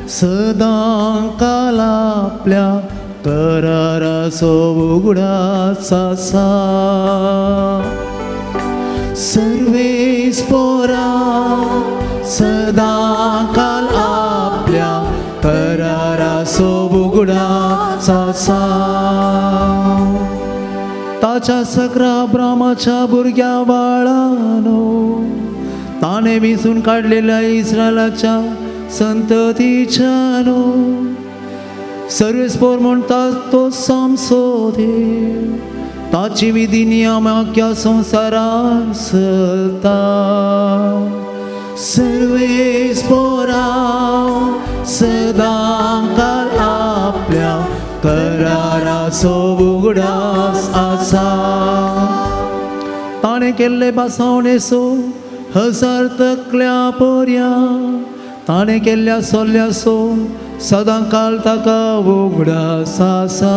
सदां काल आपल्या कराराचो उगडास आसा. सर्वेस पोरा सदां काल आपल्या कराराचो उगडास आसा. ताच्या सगळ्या ब्राह्माच्या भुरग्या बाळानो ताणें विसून काडलेल्या इस्रायलाच्या संततीच्यानो सर्वेस्पोर म्हणटा तो सामसो देव ताची विधी नियमाक्या संवसारान चलता. सर्वेस्पोरा सदां काल आपल्या कराराचो उगडास आसा. केल्ले बासावणेसो हजार तकल्या पोरया ताणें केल्ल्या सोल्ल्यासो सदां काल ताका उगडास आसा.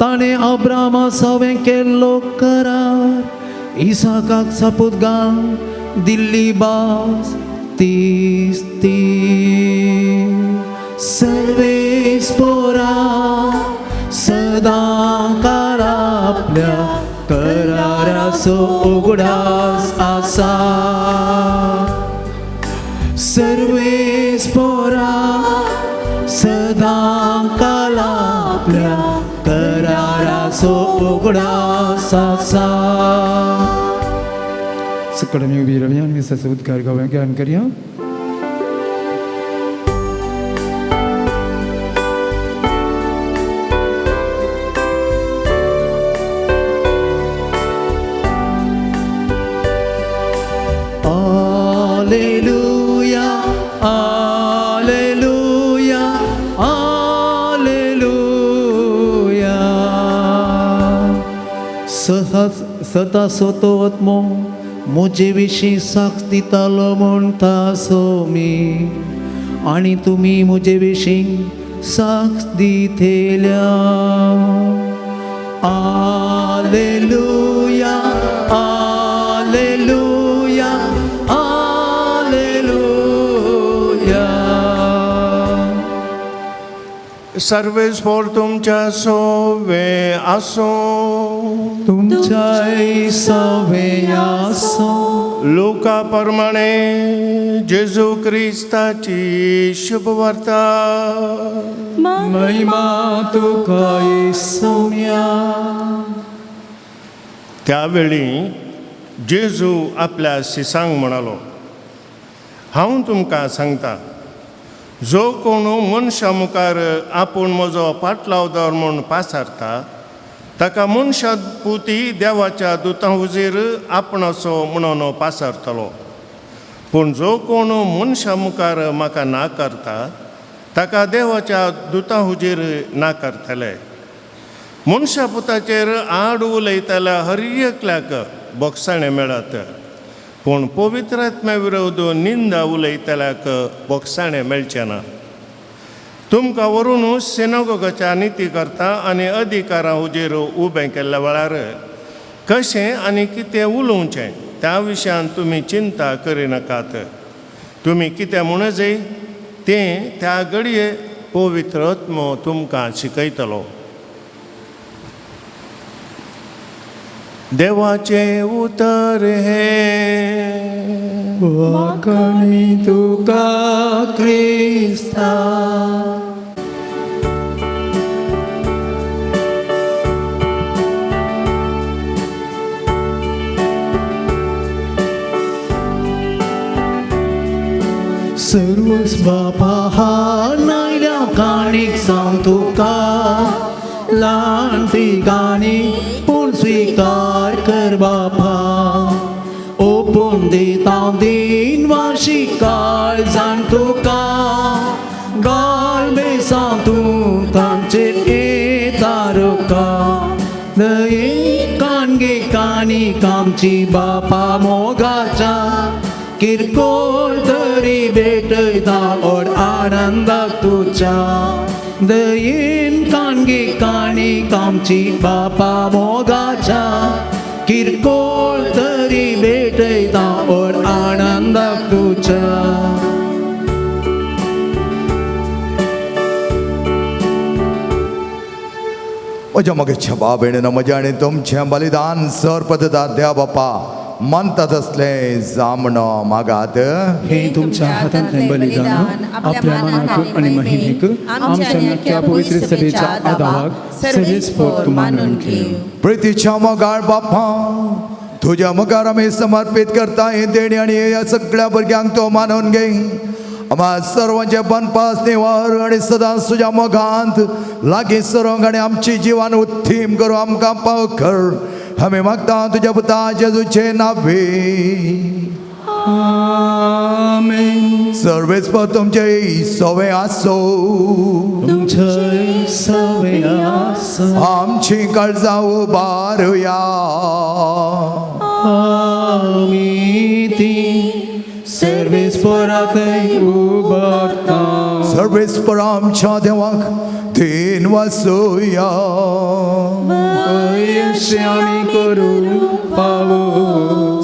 ताणें अब्रामा सवें केल्लो करार इसाकाक सपूत घाल दिल्ली भास तीस ती. सर्वेस पोरा सदां काल आपल्या कराराचो उगडास आसा. सर्वेस पोरा सदां काल आपल्या कराराचो उगडास आसा. सकळ आमी उबी रावया आनी मिसाचो उद्गार गावया गायन करया. Alleluia, Alleluia, Alleluia. सता सोतो आत्मो म्हजे विशीं साक्ष दितालो म्हणटा सोमी आनी तुमी म्हजे विशीं साक्ष दितेल्या. Alleluia, Alleluia, Alleluia. सर्वेस्पोर तुमच्या सोवे आसूं. तुमच्याय सवे आसूं. लुका प्रमाणे जेजू क्रिस्ताची शुभवार्ता. महिमा तुका येसुम्या. त्यावेळी जेजू आपल्या शिसांक म्हणालो, हांव तुमकां सांगता, जो कोण मनशा मुखार आपूण म्हजो पाटलावदार म्हूण पासारता ताका मनशा पुती देवाच्या दुतां हुजीर आपणाचो म्हणून पासारतलो. पूण जो कोण मनशा मुखार म्हाका नाकारता ताका देवाच्या दुतां हुजीर नाकारतले. मनशा पुताचेर आड उलयतल्या हर एकल्याक बोगसाणें मेळत, पूण पवित्र आत्म्या विरोध निंदा उलयतल्याक बोगसाणें मेळचें ना. तुमकां व्हरून सिनागोगाच्या निती करता आनी अधिकारां हुजीर उबें केल्ल्या वेळार कशें आनी कितें उलोवचें त्या विशयान तुमी चिंता करिनाकात. तुमी कितें म्हणजय तें त्या घडये पवित्र आत्मो तुमकां शिकयतलो. देवाचें उतर हें. वाकणी तुका क्रिस्ता. सर्वस बापा नायल्या काणीक सांग तुका ल्हान ती गाणी पूण स्विकार कर बापा. ओपून दिता दीन वाशी काळ जाण तुका गाल बेसां तूं तांचेर येता रुका. दये कानगे काणी कामची बापा मोगाच्या किरकोळ तरी भेटयता ओड आनंदाक तुज्या. दयेन कानगे काणी कामची बापा मोगाच्या किरकोळ तरी भेटयता ओड आनंदाक तुज्या. म्हज्या मोगेच्या बाब भयणीनो, म्हजें आनी तुमचें बलिदान सर पद्दता देवा बापा मानतात असलें जामणो मागात. हे तुमच्या हातांतलें बलिदान आपल्या मनाक आनी महिमेक आमच्या नक्या पवित्र सभेच्या आदावाक सर्वेस पोर मानून घेवं. प्रितीच्या मोगाळ बापा, तुज्या मुखार आमी समर्पीत करता हे देणी आनी ह्या सगळ्या भुरग्यांक तो मानून घे. आम्हा सर्वांचे बनपास निवार आनी सदांच तुज्या मोगांत लागीं सरोंक आनी आमची जिवान उत्थीम करूं आमकां पाव कर. आमी मागता तुज्या पुता जेजूचे नावे. आमेन. सर्वेस पर तुमचे सवे आसो. तुमचे सवे आसो. आमची काळजां उबारुया. आमी ती सर्वेस्परातय उबारता. सर्वेस्पर आमच्या देवाक then वासोया. अशें आमी करूं फावो.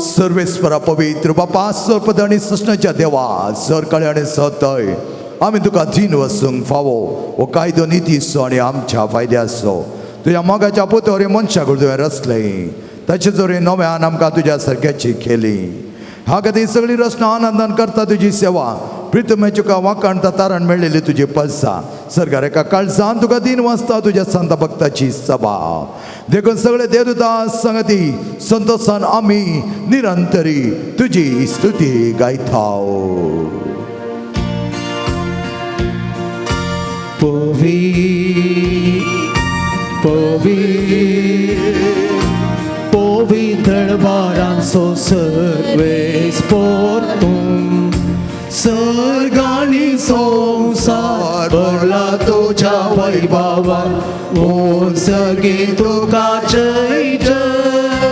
सर्वेस्परा पवित्र बापा, सर्पद आनी सृष्णाच्या देवा, सरकाळी आनी सतय आमी तुका दीन वसूंक फावो. हो कायदो नितीचो आनी आमच्या फायद्याचो. तुज्या मोगाच्या पुतोरी मनशाक तुवें रचलें, ताचे जोरी नव्यान आमकां तुज्या सारक्याची केली. ह्या खातीर सगळी रचना आनंदान करता तुजी सेवा. प्रितमे तुका वाकाणता तारण मेळ्ळेली तुजी पलसा. सरकार एका काळजान तुका दीन वाचता तुज्या संत भक्ताची सभा. देखून सगळे देवदूता संगती संतोषान आमी निरंतरी तुजी स्तुती गायताव. पवी पवी पवित्र बारांचो सर्वेस्पर तूं, सर्गांनी संवसार भरला तुज्या वैभवान. ओ सर्गी तुका जय जय,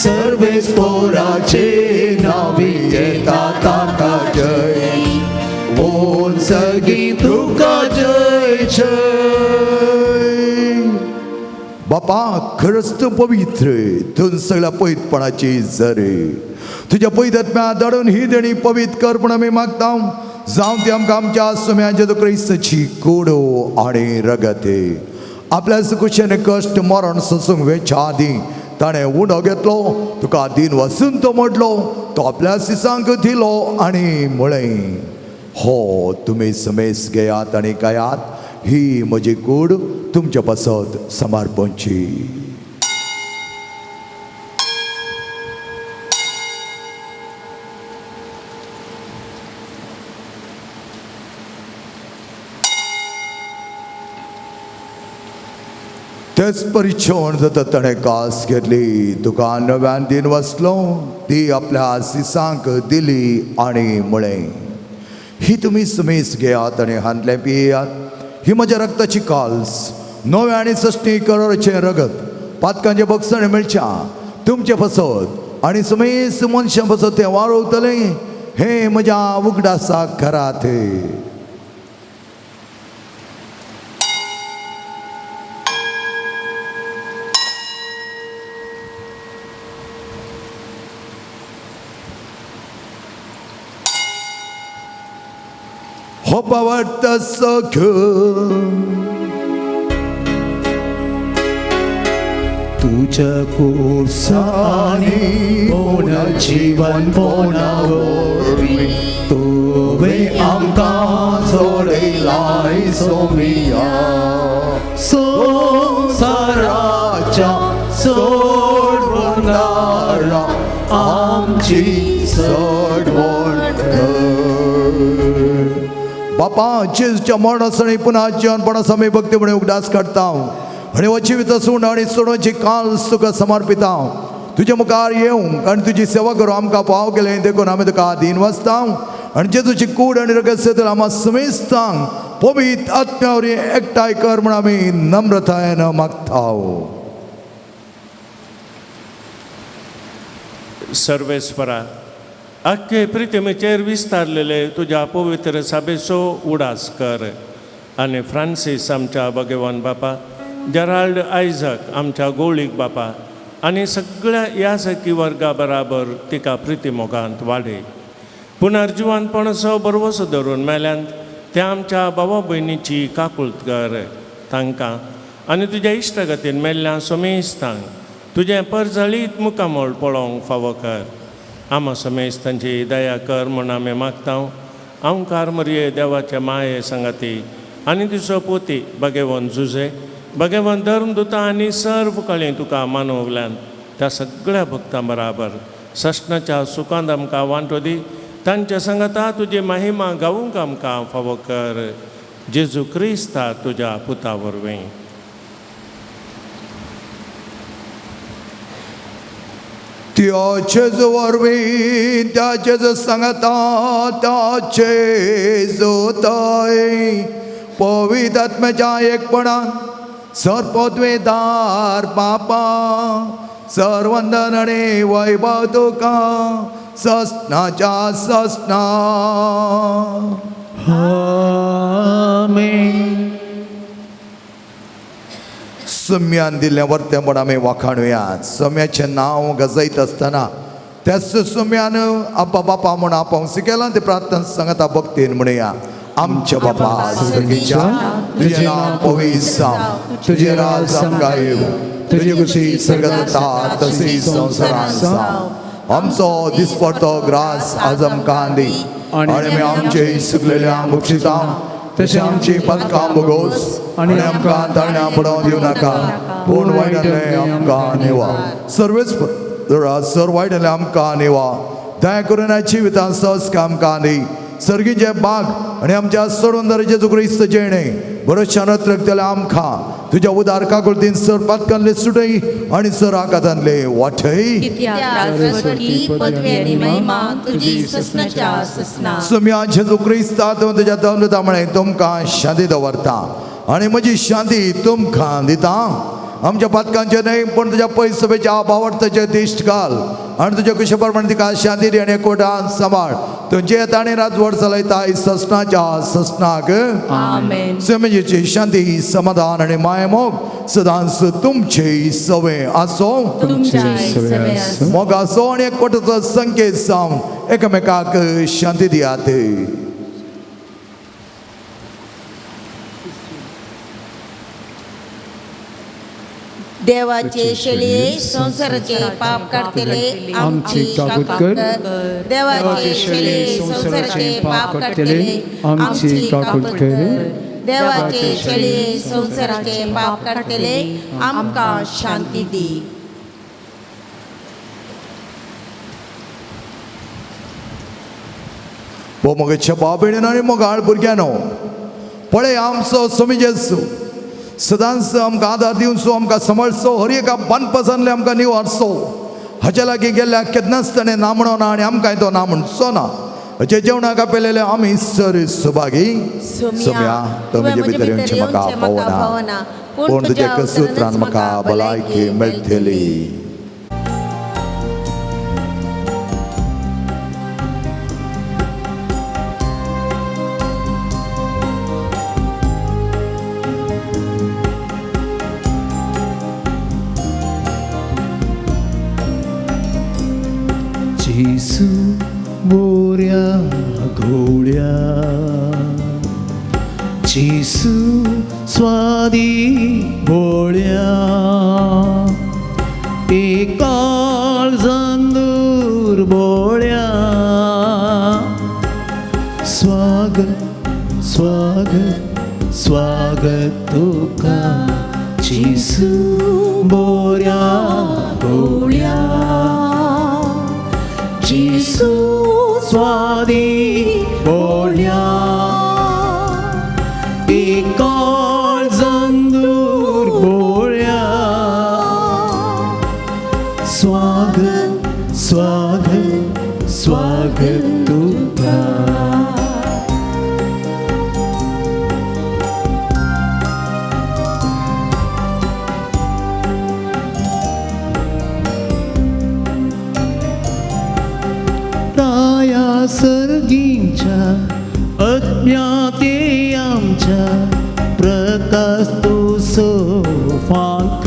सर्वेस्पराचे नावी येता ताका जय. ओ सर्गी तुका जय जय. बापा खरंच तूं पवित्र, तूं सगळ्या पवित्रपणाची जरे. तुज्या पवित्र धाडून ही देणी पवित्र कर म्हूण आमी मागता. जावं ती आमकां आमच्या सुम्या जेजू क्रिस्ताची कोडो आनी रगते. आपल्या सुकुशेन कश्ट मरण सोसूंक वेच्या आदीं ताणें उंडो घेतलो, तुका दीन वसून तो मोडलो, तो आपल्या सिसांक दिलो आनी म्हळें, हो तुमी समेस घेयात आनी खायात, ही म्हजी कूड तुमच्या पासत समर्पणची. तेच परिक्षण जाता ताणें कास घेतली, तुका नव्यान दीन वाचलो, ती आपल्या सिसांक दिली आनी म्हळें, ही तुमी समेस घेयात आनी हांतलें पियात, ही म्हज्या रक्ताची काल्स, नव्या आनी सश्टी करोराचें रगत, पातकांचें बक्षण मेळच्या तुमचे पसत आनी समेस मनशां पसत तें वारोवतलें, हें म्हज्या उगडासाक करात. हो पावर्त सख्य तुझ्या कुर्सानी पूर्ण जीवन पोणावरवीं तुवें आमकां सोडयलाय सोमिया. संवसाराच्या सोडवणारा आमची सोडवण कर. बापा जेजूच्या मरणासणी पुन्हा जिवनपणास आमी भक्तीपणे उगडास काडता आनी हो जिवीत सूण आनी सोडोवची काल्स तुका समर्पिता. तुज्या मुखार येवंक आनी तुजी सेवा करूं आमकां फाव केलें देखून आमी तुका आदीन वाचता. आनी जेजूची कूड आनी रगत आमा समेस्तांक पवित्र आत्म्या वरवीं एकठांय कर म्हूण आमी नम्रतायेन मागता. सर्वेस्परा आख्खे प्रितिमेचेर विस्तारलेले तुज्या पवित्र साबेचो उडास कर आनी फ्रांसीस आमच्या भगवान बापा, जेराल्ड आयझक आमच्या गोळीक बापा आनी सगळ्या ह्या सखी वर्गा बराबर तिका प्रितीमोगांत वाडय. पुनर्जिवनपणाचो बरवसो धरून मेल्यांत त्या आमच्या बाबा भयणीची काकुळत कर तांकां आनी तुज्या इश्टागतीन मेल्ल्या समेस्तांक तुजें परजळीत मुखामळ पळोवंक फावो कर. आमा समेस्तांची दया कर म्हूण आमी मागता. आमकार मरये देवाचे माये सांगाती आनी तुजो पोती भगेवन जुजे भगेवन धर्म दुता आनी सर्व कळी तुका मानवल्यान त्या सगळ्या भक्तां बराबर सश्णाच्या सुखांत आमकां वांटो दी. तांच्या सांगाता तुजी महिमा गावूंक आमकां फावो कर. जेजू क्रिस्ता तुज्या पुता वरवीं. त्याचेच वरवीं त्याचेच सांगाता त्याचे जोताय पवित्र आत्म्याच्या एकपणान सर्पद्वेदार बापा सर्वंदन आनी वैभव तुका ससनाच्या ससना. आमेन. सम्यान दिल्लें वर्तेंपण आमी वाखाणुया. सम्याचें नांव गजयत आसतना त्याच सम्यान आपा बापा म्हूण आपोवंक शिकयलां ते प्रार्थना सांगता भक्तीन म्हणुया. आमच्या बापा सर्गीच्या, तुजें नांव पवित्र जावं, तुजें राज आमकां येवं, तुजी खुशी सर्गांत जाता तशी संवसारांत जावं. आमचो दिसपडतो ग्रास आज आमकां दी आनी आमी आमचे सुकलेल्यांक बक्षिता तशें आमची पदकां भोगोस आनी आमकां ताळण्या पडोवंक दिवं नाका, पूण वायटांतलें आमकां निवा. सर्वेच सर वायटांतलें आमकां निवा. दया करून जिवितांत सहज आमकां दी. सर्गीचे बाग आनी आमच्या सोडून जेजू क्रिस्त जेणे बरोशान रक्तले आमकां तुज्या उदार काकुळतीन सर पातकांतले सुटय आनी सर आकातांतले वाटय. सुम्या जेजू क्रिस्ता तूं तुज्या दमलता म्हळें तुमकां शांती दवरता आनी म्हजी शांती तुमकां दिता. आमच्या पातकांचे न्हय पूण तुज्या पयसभेच्या भावार्थाचे दिश्ट घाल आनी तुज्या कुशे प्रमाणे तिका शांती दी आनी एकवटान सांबाळ. तुमचे येता आनी राजवट चलयता ससनाच्या ससनाक. आमेन. शांती समाधान आनी मायमोग सदांच तुमचे सवे आसो. मोग आसो आनी एकवटाचो संकेत जावन एकामेकाक शांती दियात. देवाचे शले संसाराचे पाप काडटले आमची काकूत कर. देवाचे शले संसाराचे पाप काडटले आमची काकूत कर. देवाचे शले संसाराचे पाप काडटले आमकां शांती दी. हो मगेच्या बाबेणीन आनी मोगाळ भुरग्यांनो, पळय आमचो स्वामी जेजू सदांच आमकां आदार दिवचो, आमकां सांबाळचो, हर एका बांदपासांतले आमकां निवारचो. हाच्या लागीं गेल्ल्या केन्नाच ताणें ना म्हणो ना आनी आमकांय तो ना म्हणचो ना. हाचे जेवणाक आपयलेले आमी सर सुभागी. सोम्या, तो म्हजे भितर येवचें म्हाका पावना, पूण तुज्या कसूत्रान म्हाका भलायकी मेळटली. जेजू मोऱ्या घोड्या, जेजू स्वादी भोळ्या, एकाळ दूर बोळ्या, स्वागत स्वागत स्वागत तुका जेजू मोऱ्या घोड्या, जेजू स्वादी बोळ्या, एकाळ दूर बोळ्या, स्वागत स्वागत स्वागत तुका. राया सर्गींच्या अज्ञाते आमच्या प्रकाश तूं सोफाक,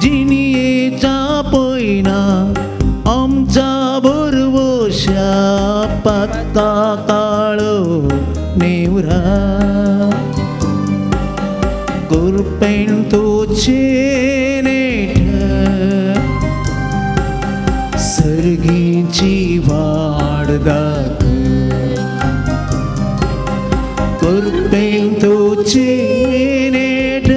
जिणयेच्या पयना आमच्या भरवश्या पातका काळो नेवरा, कृपेन तुजें नेट सर्गीची वाड दाख, कृपेन तुजें नेट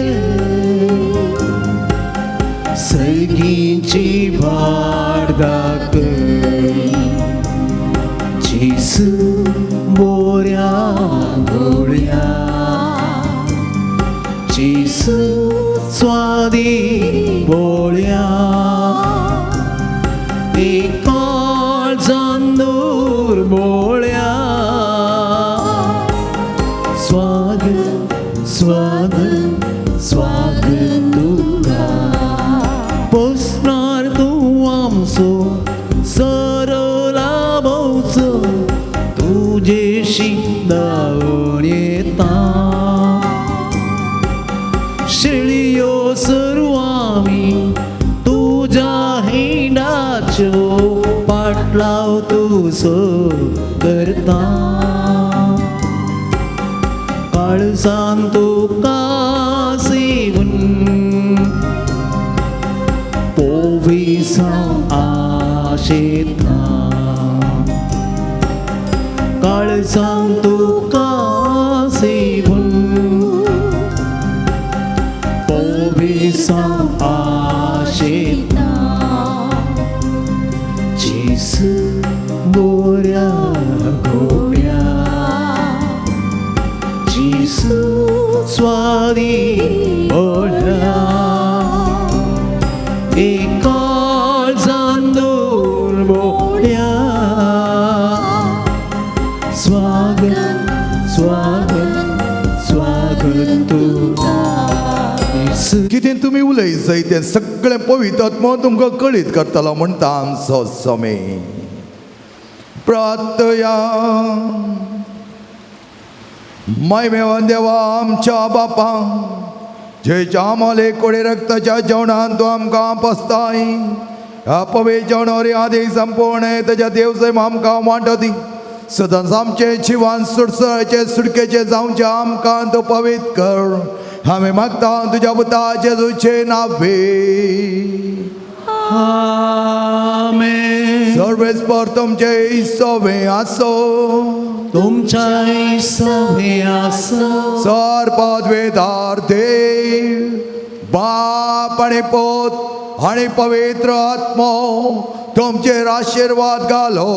सर्गीची वाड दाख. जेजू मोऱ्या घोड्या, जेजू स्वादी बोळ्या, एकाळ दूर बोळ्या, स्वागत स्वागत स्वागत तुका. जिवेशी धांवून येता. शेळयो सर्व आमी तुज्या हिंडाच्यो पाटलाव तुजो करता. काळजान तुका सेवून पोविसांव आशेता. काळजान तुका सेवून पोविसांव आशेता. जेजू मोऱ्या गोड्या, जेजू स्वादी ओढ्या, एकाळजान दुर्बोळ्या. स्वागत स्वागत स्वागत तुका. कितें तुमी उलय जाय तें सगळें पवित्र आत्मो तुमकां कळीत करतलो म्हणटा आमचो स्वामी. प्रार्थया. मायमेवन देवा आमच्या बापा, जेच्या आमले कोडे रक्ताच्या जेवणान तूं आमकां पसताय, ह्या पवित्र जेवणावरी आदी संपूर्ण ताच्या देवसैम आमकां वांटती सदांच आमचें जिवान सुटसळाचे सुटकेचे जावचें आमकां तूं पवित्र कर. आमी मागता तुज्या पुता जेजूचे नावे. आमेन. सर्वेस्पर तुमचे सवे आसो, तुमच्याय सवे आसो. सर्पद्वेदार देव बाप आनी पूत आनी पवित्र आत्मो तुमचेर आशिर्वाद घालो.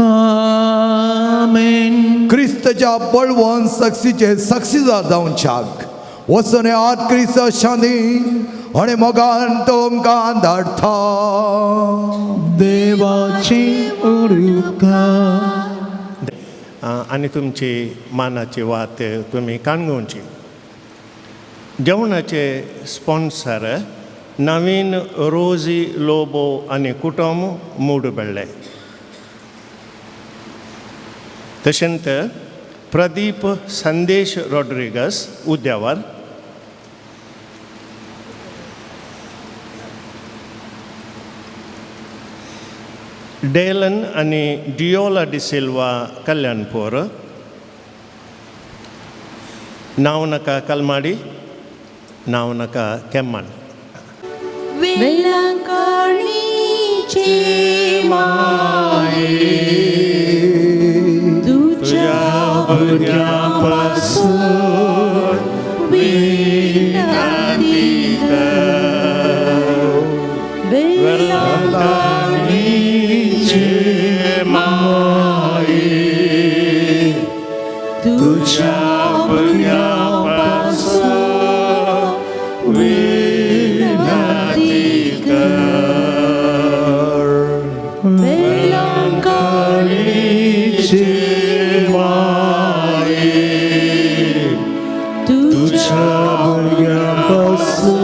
आमेन. क्रिस्तच्या बळवंत सक्सीचे सक्सीदार जावच्याक वचून आत क्रिस्त शांती आनी मोगान तुमकां धाडटा. देवाची उरुका. आनी तुमची मानाची वात तुमी काणगोवची. जेवणाचे स्पॉन्सर नवीन रोजी लोबो आनी कुटुंब मूडबेल्ले. तशेंच प्रदीप संदेश रॉड्रिगस उद्यावर. डेलन आनी डियोला डिसिल्वा कल्याणपूर. नांव नाका कलमाडी, नांव नाका केम्मण. वेलंकणीचे माये तुझ्या भुरग्यांपासून विनंती कर. वेलंकणीचे माये तुझ्या भुरग्यांपासून विनंती कर. वेलंकणीचे माये तुझ्या भुरग्यांपासून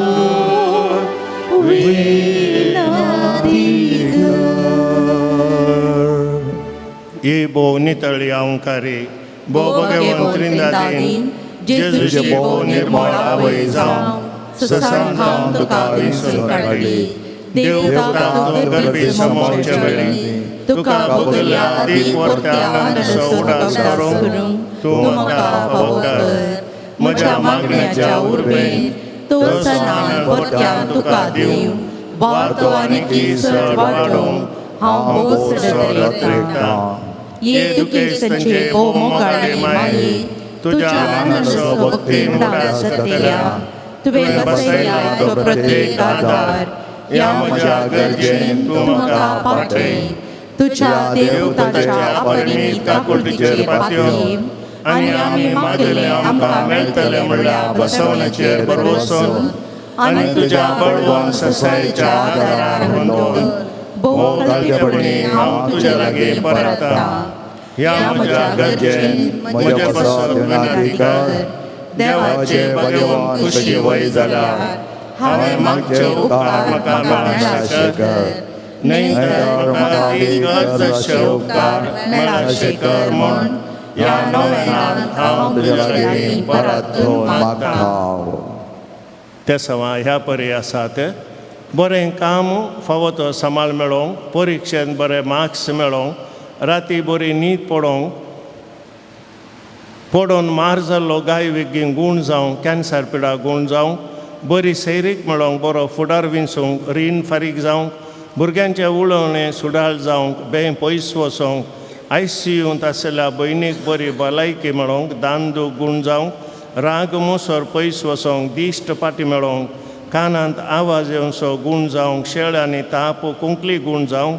विनंती कर. ये भोव नितळी अंकारी भोव भगवंत त्रिंदादीन जेजूचे भोव निर्मळ आवय जावं ससान हांव तुका विसरून काडली. देवता तूं गर्भी समोवचे वेळी तुका भोगल्या आदीक वर्त्या आनंद उडास करूंक तूं म्हाका फावो कर. म्हज्या मागण्याच्या उर्बेन तो सणान परत्यान तुका दिवं वातो आनी किसळ वाडोवंक हांव भोव सडत. ये दुखेस्तांचे भोव मोगाळे माये तुज्या आनंद भक्ती उडास जातल्या तुवें बसयला तो प्रत्येक आदार ह्या म्हज्या गरजेन तूं म्हाका पाठय. तुज्या देवताच्या अपरिमीत काकुळटीचेर पातयेवन आनी आमी मागले आमकां मेळटलें म्हणल्यार बसवण्याचेर भरवसून आनी तुज्या बळवंत ससायेच्या आदारार होंदून भोव भोव हांव तुज्या लागीं परता. ह्या म्हज्या गरजेन म्हजे पासत विनंती कर. देवाचे भगवान खुशी वय जाल्यार हांवें मागचे उपकार म्हाका मेळचे कर. न्हय तर म्हाका गरज आसचे उपकार मेळाशे कर म्हूण ह्या नोवेनांत हांव तुज्या लागीं परातून मागता. ते सवां ह्या परी आसात. बरें काम फावो तो सांबाळ मेळोवंक, परिक्षेंत बरे मार्क्स मेळोवंक, राती बरी न्हीद पडोवंक, पडोवन मार जाल्लो गाय वेगीन गूण जावंक, कॅन्सर पिडा गूण जावंक, बरी सैरीक मेळोवंक, बरो फुडार विंचूंक, रीण फारीक जावंक, भुरग्यांचें उलोवणें सुडाळ जावंक, बें पयस वचोंक, आयसीयूंत आशिल्ल्या भयणीक बरी भलायकी मेळोवंक, दान दूख गूण जावंक, राग मोसर पयस वचोंक, दिश्ट पाटी मेळोवंक, कानांत आवाज येवचो गूण जावंक, शेळ आनी ताप कुंकली गूण जावंक,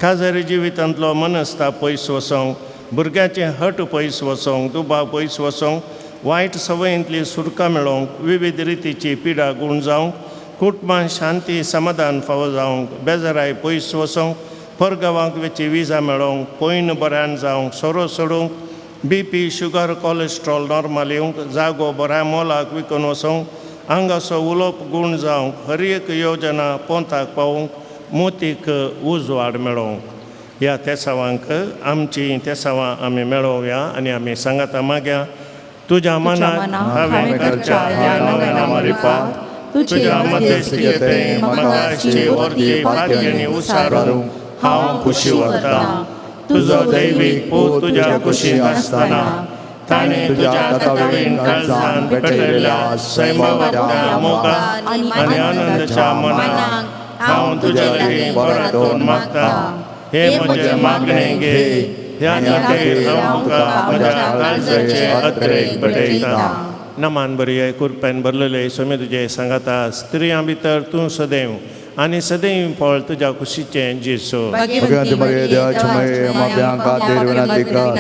खाजरी जिवितांतलो मनस्ताप पयस वचोंक, भुरग्याचें हट पयस वचोंक, दुबाव पयस वचोंक, वायट सवयींतली सुरकां मेळोवंक, विविध रितीची पिडा गूण जावंक, कुटुंबांत शांती समाधान फावो जावंक, बेजाराय पयस वचोंक, परगांवाक वेची विजा मेळोवंक, पयन बऱ्यान जावंक, सोरो सोडूंक, बीपी शुगर कॉलेस्ट्रॉल नॉर्मल येवंक, जागो बऱ्या मोलाक विकून वचोंक, आंगाचो उलोवप गूण जावंक, हर एक योजना पोंताक पावोवंक, मोतीक उजवाड मेळोवंक. ह्या तेसावांक आमची तेसावां आमी मेळोवया आनी आमी सांगाता मागया. तुज्या मनाक हांवें करच्या ह्या नव्या मारिफात तुज्या मध्यस्थीयते म्हाका आसची वरती भाग्यानी उसारूंक हांव खुशी वता. तुजो दैवीक पूत तुज्या कुशींत आसतना ताणें तुज्या तत्वीन काळजान पेटयल्ल्या सैमावत्या मोगान आनी आनंदाच्या मनाक हांव तुज्या लागीं परतून मागता. हे म्हजें मागणें घे, ह्या खातीर हांव तुका म्हज्या काळजाचे अत्रेक भेटयता. नमान बरी कुरपेन भरलेले सोमे तुजे सांगाता, स्त्रियां भितर तूं सदैव आनी सदैव फळ तुज्या कुशीचें जेजू. भगवंत मरिये देवाची माये आमच्या खातीर विनंती कर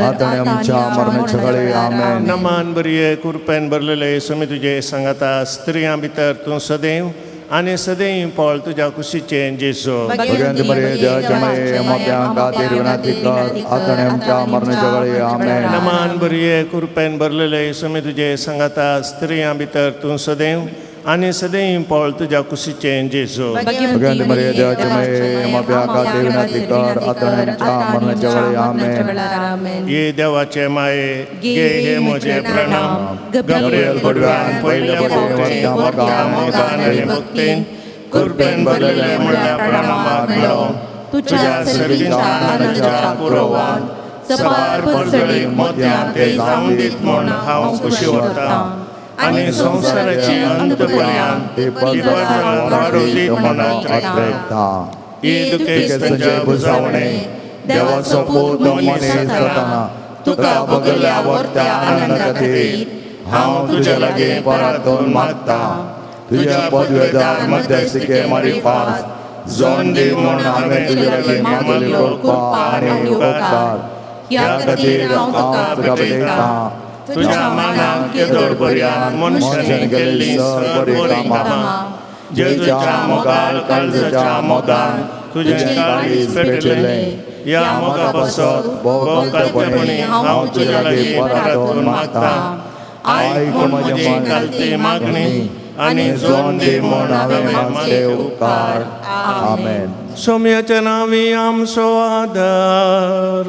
आतां आनी आमच्या मरणाच्या वेळी. आमेन. नमान बरी कुरपेन भरलेले सोमे तुजे सांगाता, स्त्रियां भितर तूं सदैव आनी सदैव फळ तुज्या कुशीचें जेजू. भगवंत मरिये देवाची माये आमच्या खातीर विनंती कर आतां आनी आमच्या मरणाच्या वेळी. आमेन. नमान बरी कुरपेन भरलेले सोमे तुजे सांगाता, स्त्रियां भितर तूं सदैव आनी सदैव फळ तुज्या कुशीचें जेजू. भगवंत मरिये देवाची माये आमच्या खातीर विनंती कर आतां आनी आमच्या मरणाच्या वेळी. आमेन. ये देवाचे माये घे हे म्हजे प्रणाम. गब्रियल पडव्यान पयल्या फावटी मोठ्या मोगान आनी भक्तीन कृपेन भरलेले म्हणल्या प्रणामाक मेळोवंक तुज्या सर्गीच्या आनंदाच्या पुरवान सबार परजळीक मोतयां ते जावन दीत म्हूण हांव खुशी उरतां आनी संवसाराची अंत पर्यंत ती परजळान वाडूं दीत म्हूण आत्रेकतां. ही दुखेस्तांचे बुजावणे देवाचो पूत मनीस जातना तुका भोगल्या व्हडत्या आनंदा खातीर हांव तुज्या लागीं परतून मागता. तुज्या पदवेदार मध्यस्थिके मारिफात जोन दी म्हूण हांवें तुज्या लागीं मागली कृपा आनी उपकार. ह्या खातीर हांव तुका भेटयतां. तुज्या मानाक येदोळ पर्यंत मनशांनी केल्लीं बरीं कामां, जेजूच्या मोगाल काळजाच्या मोगान तुजें काळीज पेटलें, ह्या मोगा पासत भोव कालतेपणी हांव तुज्या लागीं परतून मागता. आयक म्हजी कालती मागणी आनी जोन दी म्हूण हांवें मागचे उपकार. आमेन. सोम्याच्या नांवी आमचो आदार,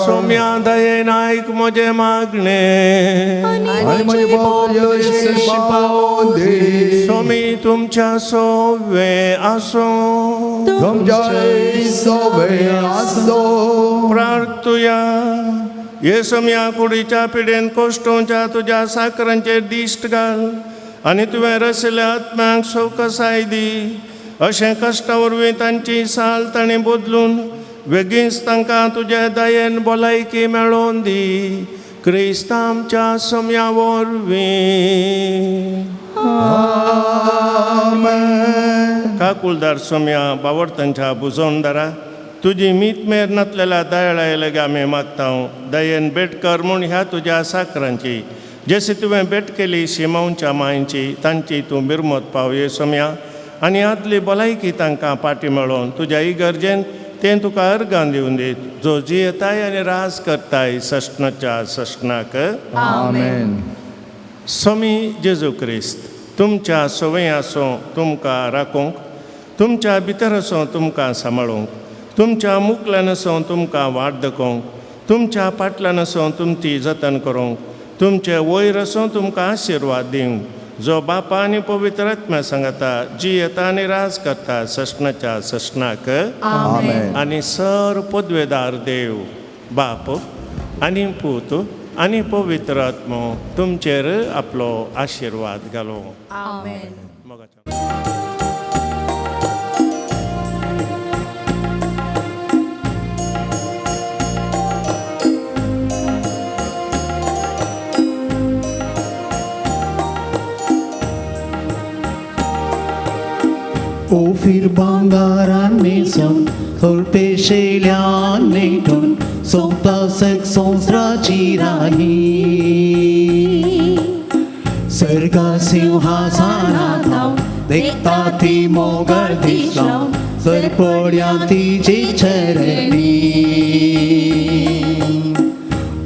सोम्या दयेन आयक म्हजें मागणें, सोमी तुमच्या सोवे आसूं. प्रार्थुया. हे सोम्या कुडीच्या पिडेन कोश्टोंच्या तुज्या साकरांचेर दिश्ट घाल आनी तुवें रशिल्ल्या आत्म्यांक सवकसाय दी. अशें कश्टा वरवीं तांची साल तांणी बदलून बेगीनच तांकां तुज्या दयेन भलायकी मेळोवन दी. क्रिस्त आमच्या सोम्या वरवीं. काकुलदार सोम्या बावडतांच्या बुजवणदारा, तुजी मीत मेर नातलेल्या दयाळाय लागीं आमी मागता. दयेन भेट कर म्हूण ह्या तुज्या साकरांची, जशी तुवें भेट केली शिमांवच्या मांयची, तांची तूं बिरमत पाव ये सोम्या, आनी आदली भलायकी तांकां पाटी मेळोवन तुज्या इगर्जेन तें तुका अर्गां दिवन दीत, जो जियेताय आनी राज करताय सश्णाच्या सश्णाक. आमेन. स्वामी जेजू क्रिस्त तुमच्या सवंय आसूं तुमकां राखूंक, तुमच्या भितर आसूं तुमकां सांबाळूंक, तुमच्या मुकल्यान आसूं तुमकां वाट दाखोवंक, तुमच्या पाटल्यान आसूं तुमची जतन करूंक, तुमचे वयर आसूं तुमकां आशिर्वाद दिवंक, जो बापा आनी पवित्र आत्म्या सांगता जियेता आनी राज करता सस्नाच्या सस्नाक. आमेन. आनी सर पदवेदार देव बाप आनी पूत आनी पवित्र आत्मो तुमचेर आपलो आशिर्वाद घालो. आमेन. ओफिर भांगारान न्हेसून थोरपेशेल्यान नेटून सोंपता संवसाराची राणी सर्गा सिंहासनाथाव देखता ती मोगळ दिसलाव सरपोड्या तिची चरणी.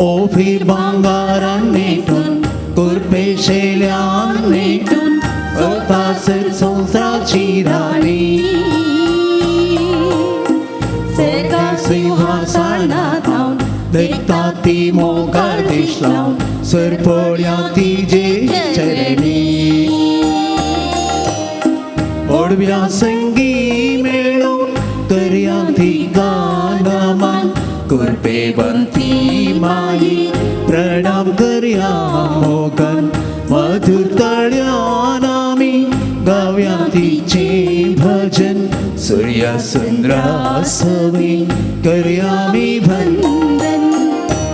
ओफिर भांगारान नेटून कुरपेशेल्यान नेटून सोंपता संवसाराची राणी सर्गा सिंहासनाथावन देखता ती मोगळ दिसलाव सरपोड्या तिजे चरणी. ओडव्या संगी मेळून करया ती गानमान कृपेवंती माई प्रणाम करया मोगन मधुर तळ्यान आमी गावया तिचे भजन सूर्या चंद्रा सवी करया मी वंदन.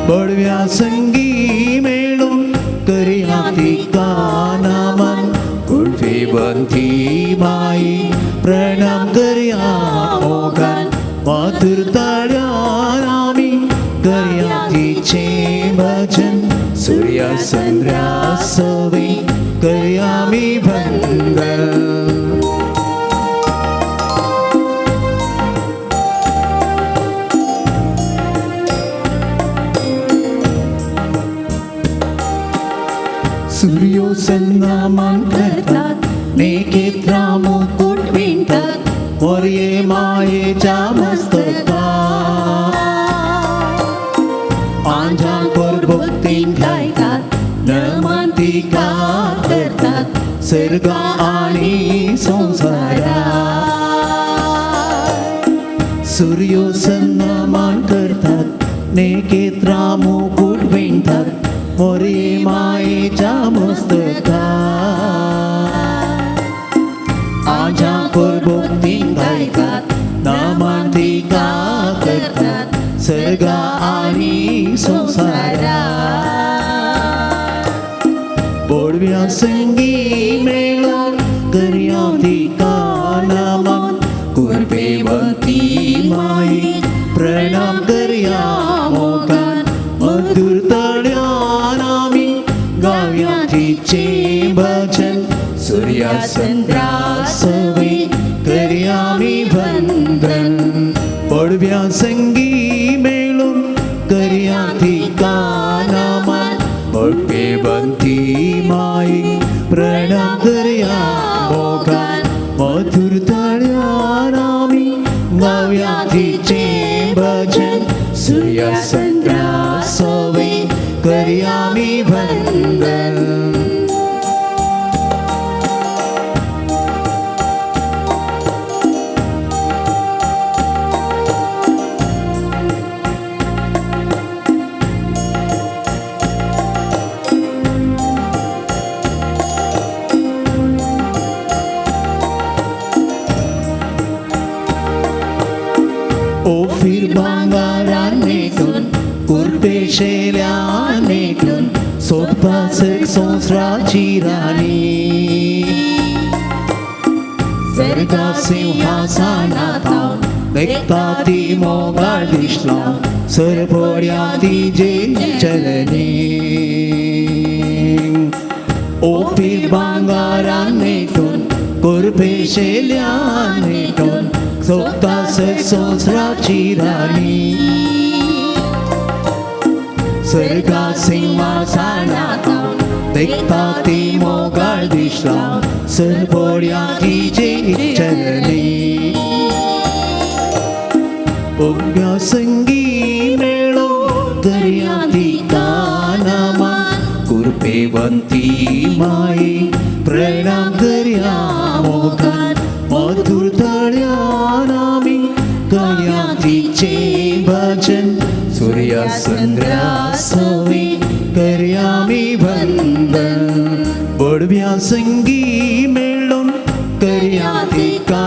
बडव्या संगी मेळून करया ती गानामान कृपेवंती माई प्रणाम करया मोगन मधुर तळ्यान आमी करया तिचे भजन सूर्या चंद्रा सवी करया मी वंदन. सूर्यो संदामान करतात नेकेत्रा मुकुट विणतात मोरये मायेच्या मस्तकात आंजा भक्तीन गायतात नमन तिका करतात सर्गा आणि संसारा. सूर्यो सन्मान करतात नेकेत्रा मुकुट विणतात मोरये मायेच्या मस्तकात आंजा भक्तीन गायतात नमन तिका करतात सर्गा आणि संसारा. बोडव्या संगी मेळून करया तिका नमन कृपेवंती माई प्रणाम करया मोगान मधुर तळ्यान आमी गावया तिचे भजन सूर्या चंद्रा सवी करया मी वंदन. पडव्या संगी मेळून करया तिका नमन कृपेवंती माई प्रणाम करया मोगान मधुर तळ्यान आमी गावया तिचे भजन सूर्या चंद्रा सवी करया मी वंदन. ओफिर भांगारान नेटून कुरपेशेल्यान नेटून सोंपता संवसाराची राणी सर्गा सिंहासनाथावन देखता ती मोगाळ दिसलाव सरपोड्या तिजे चरणी. ओफिर भांगारान नेटून कुरपेशेल्यान नेटून सोंपता संवसाराची राणी सर्गा सिंहासनाथावन देखता ती मोगाळ दिसलाव सरबोड्या तिजे चरणी उग्या संगी मेळो दर्या तिका नमन कृपेवंती माई प्रणाम दर्या मोगान मधुर तळ्यान आमी गाया तिचे भजन सूर्या चंद्रा सवी करया मी वंदन बडव्या संगी मेळून करया तिका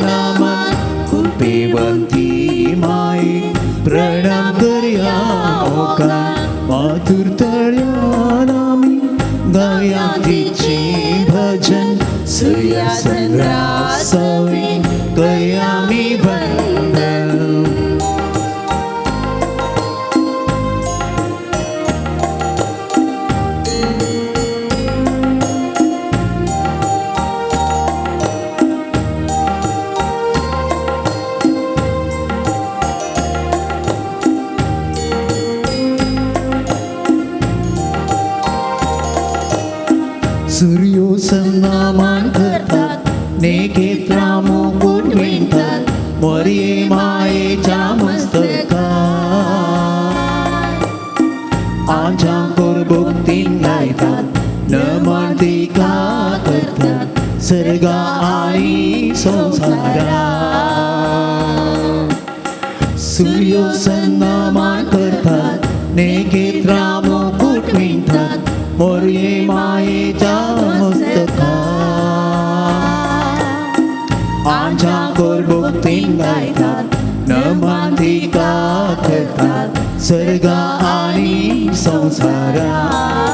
नमन कृपेवंती माई प्रणाम करया मोगान मधुर तळ्यान आमी गाया तिचे भजन सूर्या चंद्रा सवी करया मी वंदन. सूर्यो सन्नामान करतात नेकेत्रा मुकुट विणतात मोरये मायेच्या मस्तकात आंजांकोर भक्तीन गायतात नमन तिका करतात सर्गा आनी संवसारात. सूर्यो सन्नामान करतात नेकेत्रा मुकुट विणतात मोरये मायेच्या मस्तकात आंजांकोर भक्तीन गायतात नमन तिका करतात सर्गा आनी संवसारात.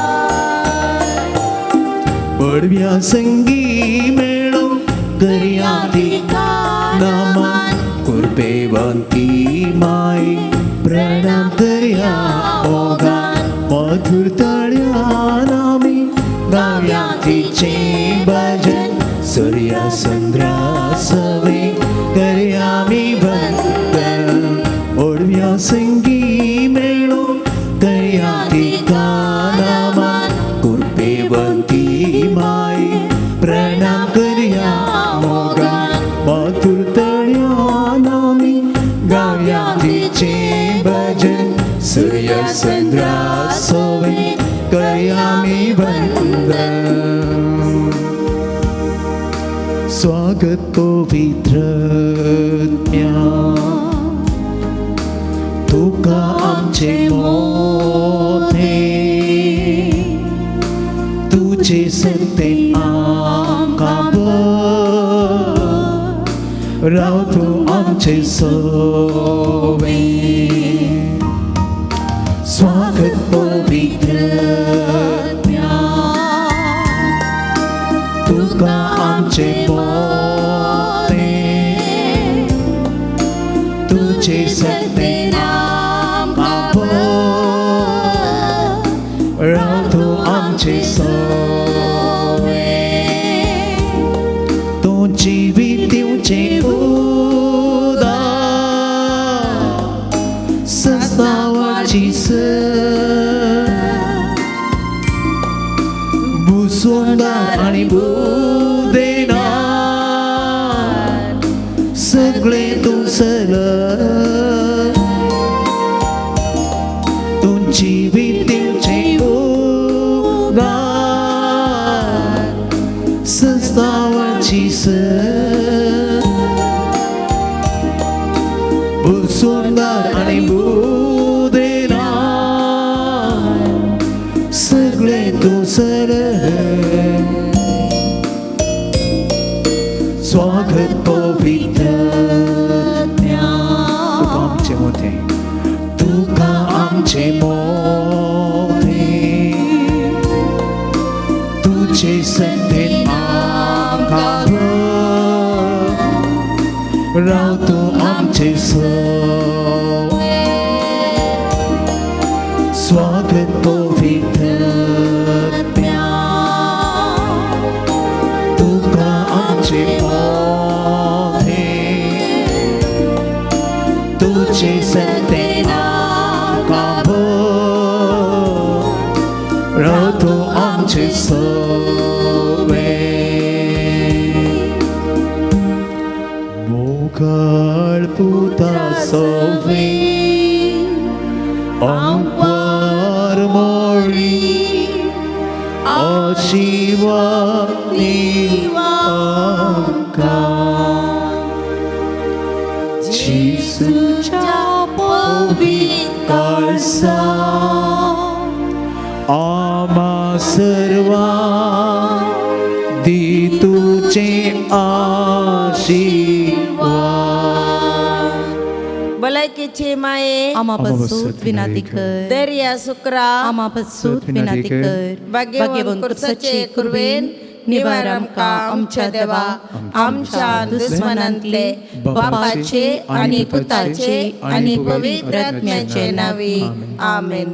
बडव्या संगी मेळो करया तिका नमन कृपेवंती माई प्रणाम करया मोगान मधुर तळ्यान आमी गाया तिचे भजन सूर्या चंद्रा सवे करया मी वंदन ओडव्या संगी मेळो करया तिका नमन कृपेवंती माई प्रणाम करया मोगान मधुर तळ्यान आमी गाया तिचे भजन सूर्या चंद्रा सवे करया मी वंदन. स्वागत पवित्र तुका आमचे मोठे तुझे सत्ते आमकां राव तूं आमचे सोवे. स्वागत पवित्र तुका आमचे मोठे तुझे सत्ते आमकां राव तूं आमचे सोवे. तूं जिवीत दिवचें उदक सस्तावाची भुसुंदार आनी बुदेनार सगळें तूं सरळ तूं जिवीत दिवचें उदक सस्तावाची भुसुंदार आनी बुदेनार सगळें तूं सरळ. स्वागत पवित्र तुका आमचे मोठे तुका आमचे मोठे तुझे सत्तेन आमकां राव तूं आमचे सोवे. स्वागत पवित्र तुका आमचे मोठे तुझे सत्तेन आमकां राव तूं आमचे सोवे. सवे आंकवार मोळी आशिर्वाद दी आमकां जेजूच्या पवित्र काळसा आमा सर्वां दी तुजे आशिर्वाद. भलायकेची माये आमा पसूत विनाती कर दर्या सुक्रा आमा पसूत विनाती कर. भाग्यवंत कुर्साचे कुर्वेन निवार आमकां आमच्या देवा आमच्या दुस्मनांतले बापाचे आनी पुताचे आनी पवित्र आत्म्याचे नावी आमेन.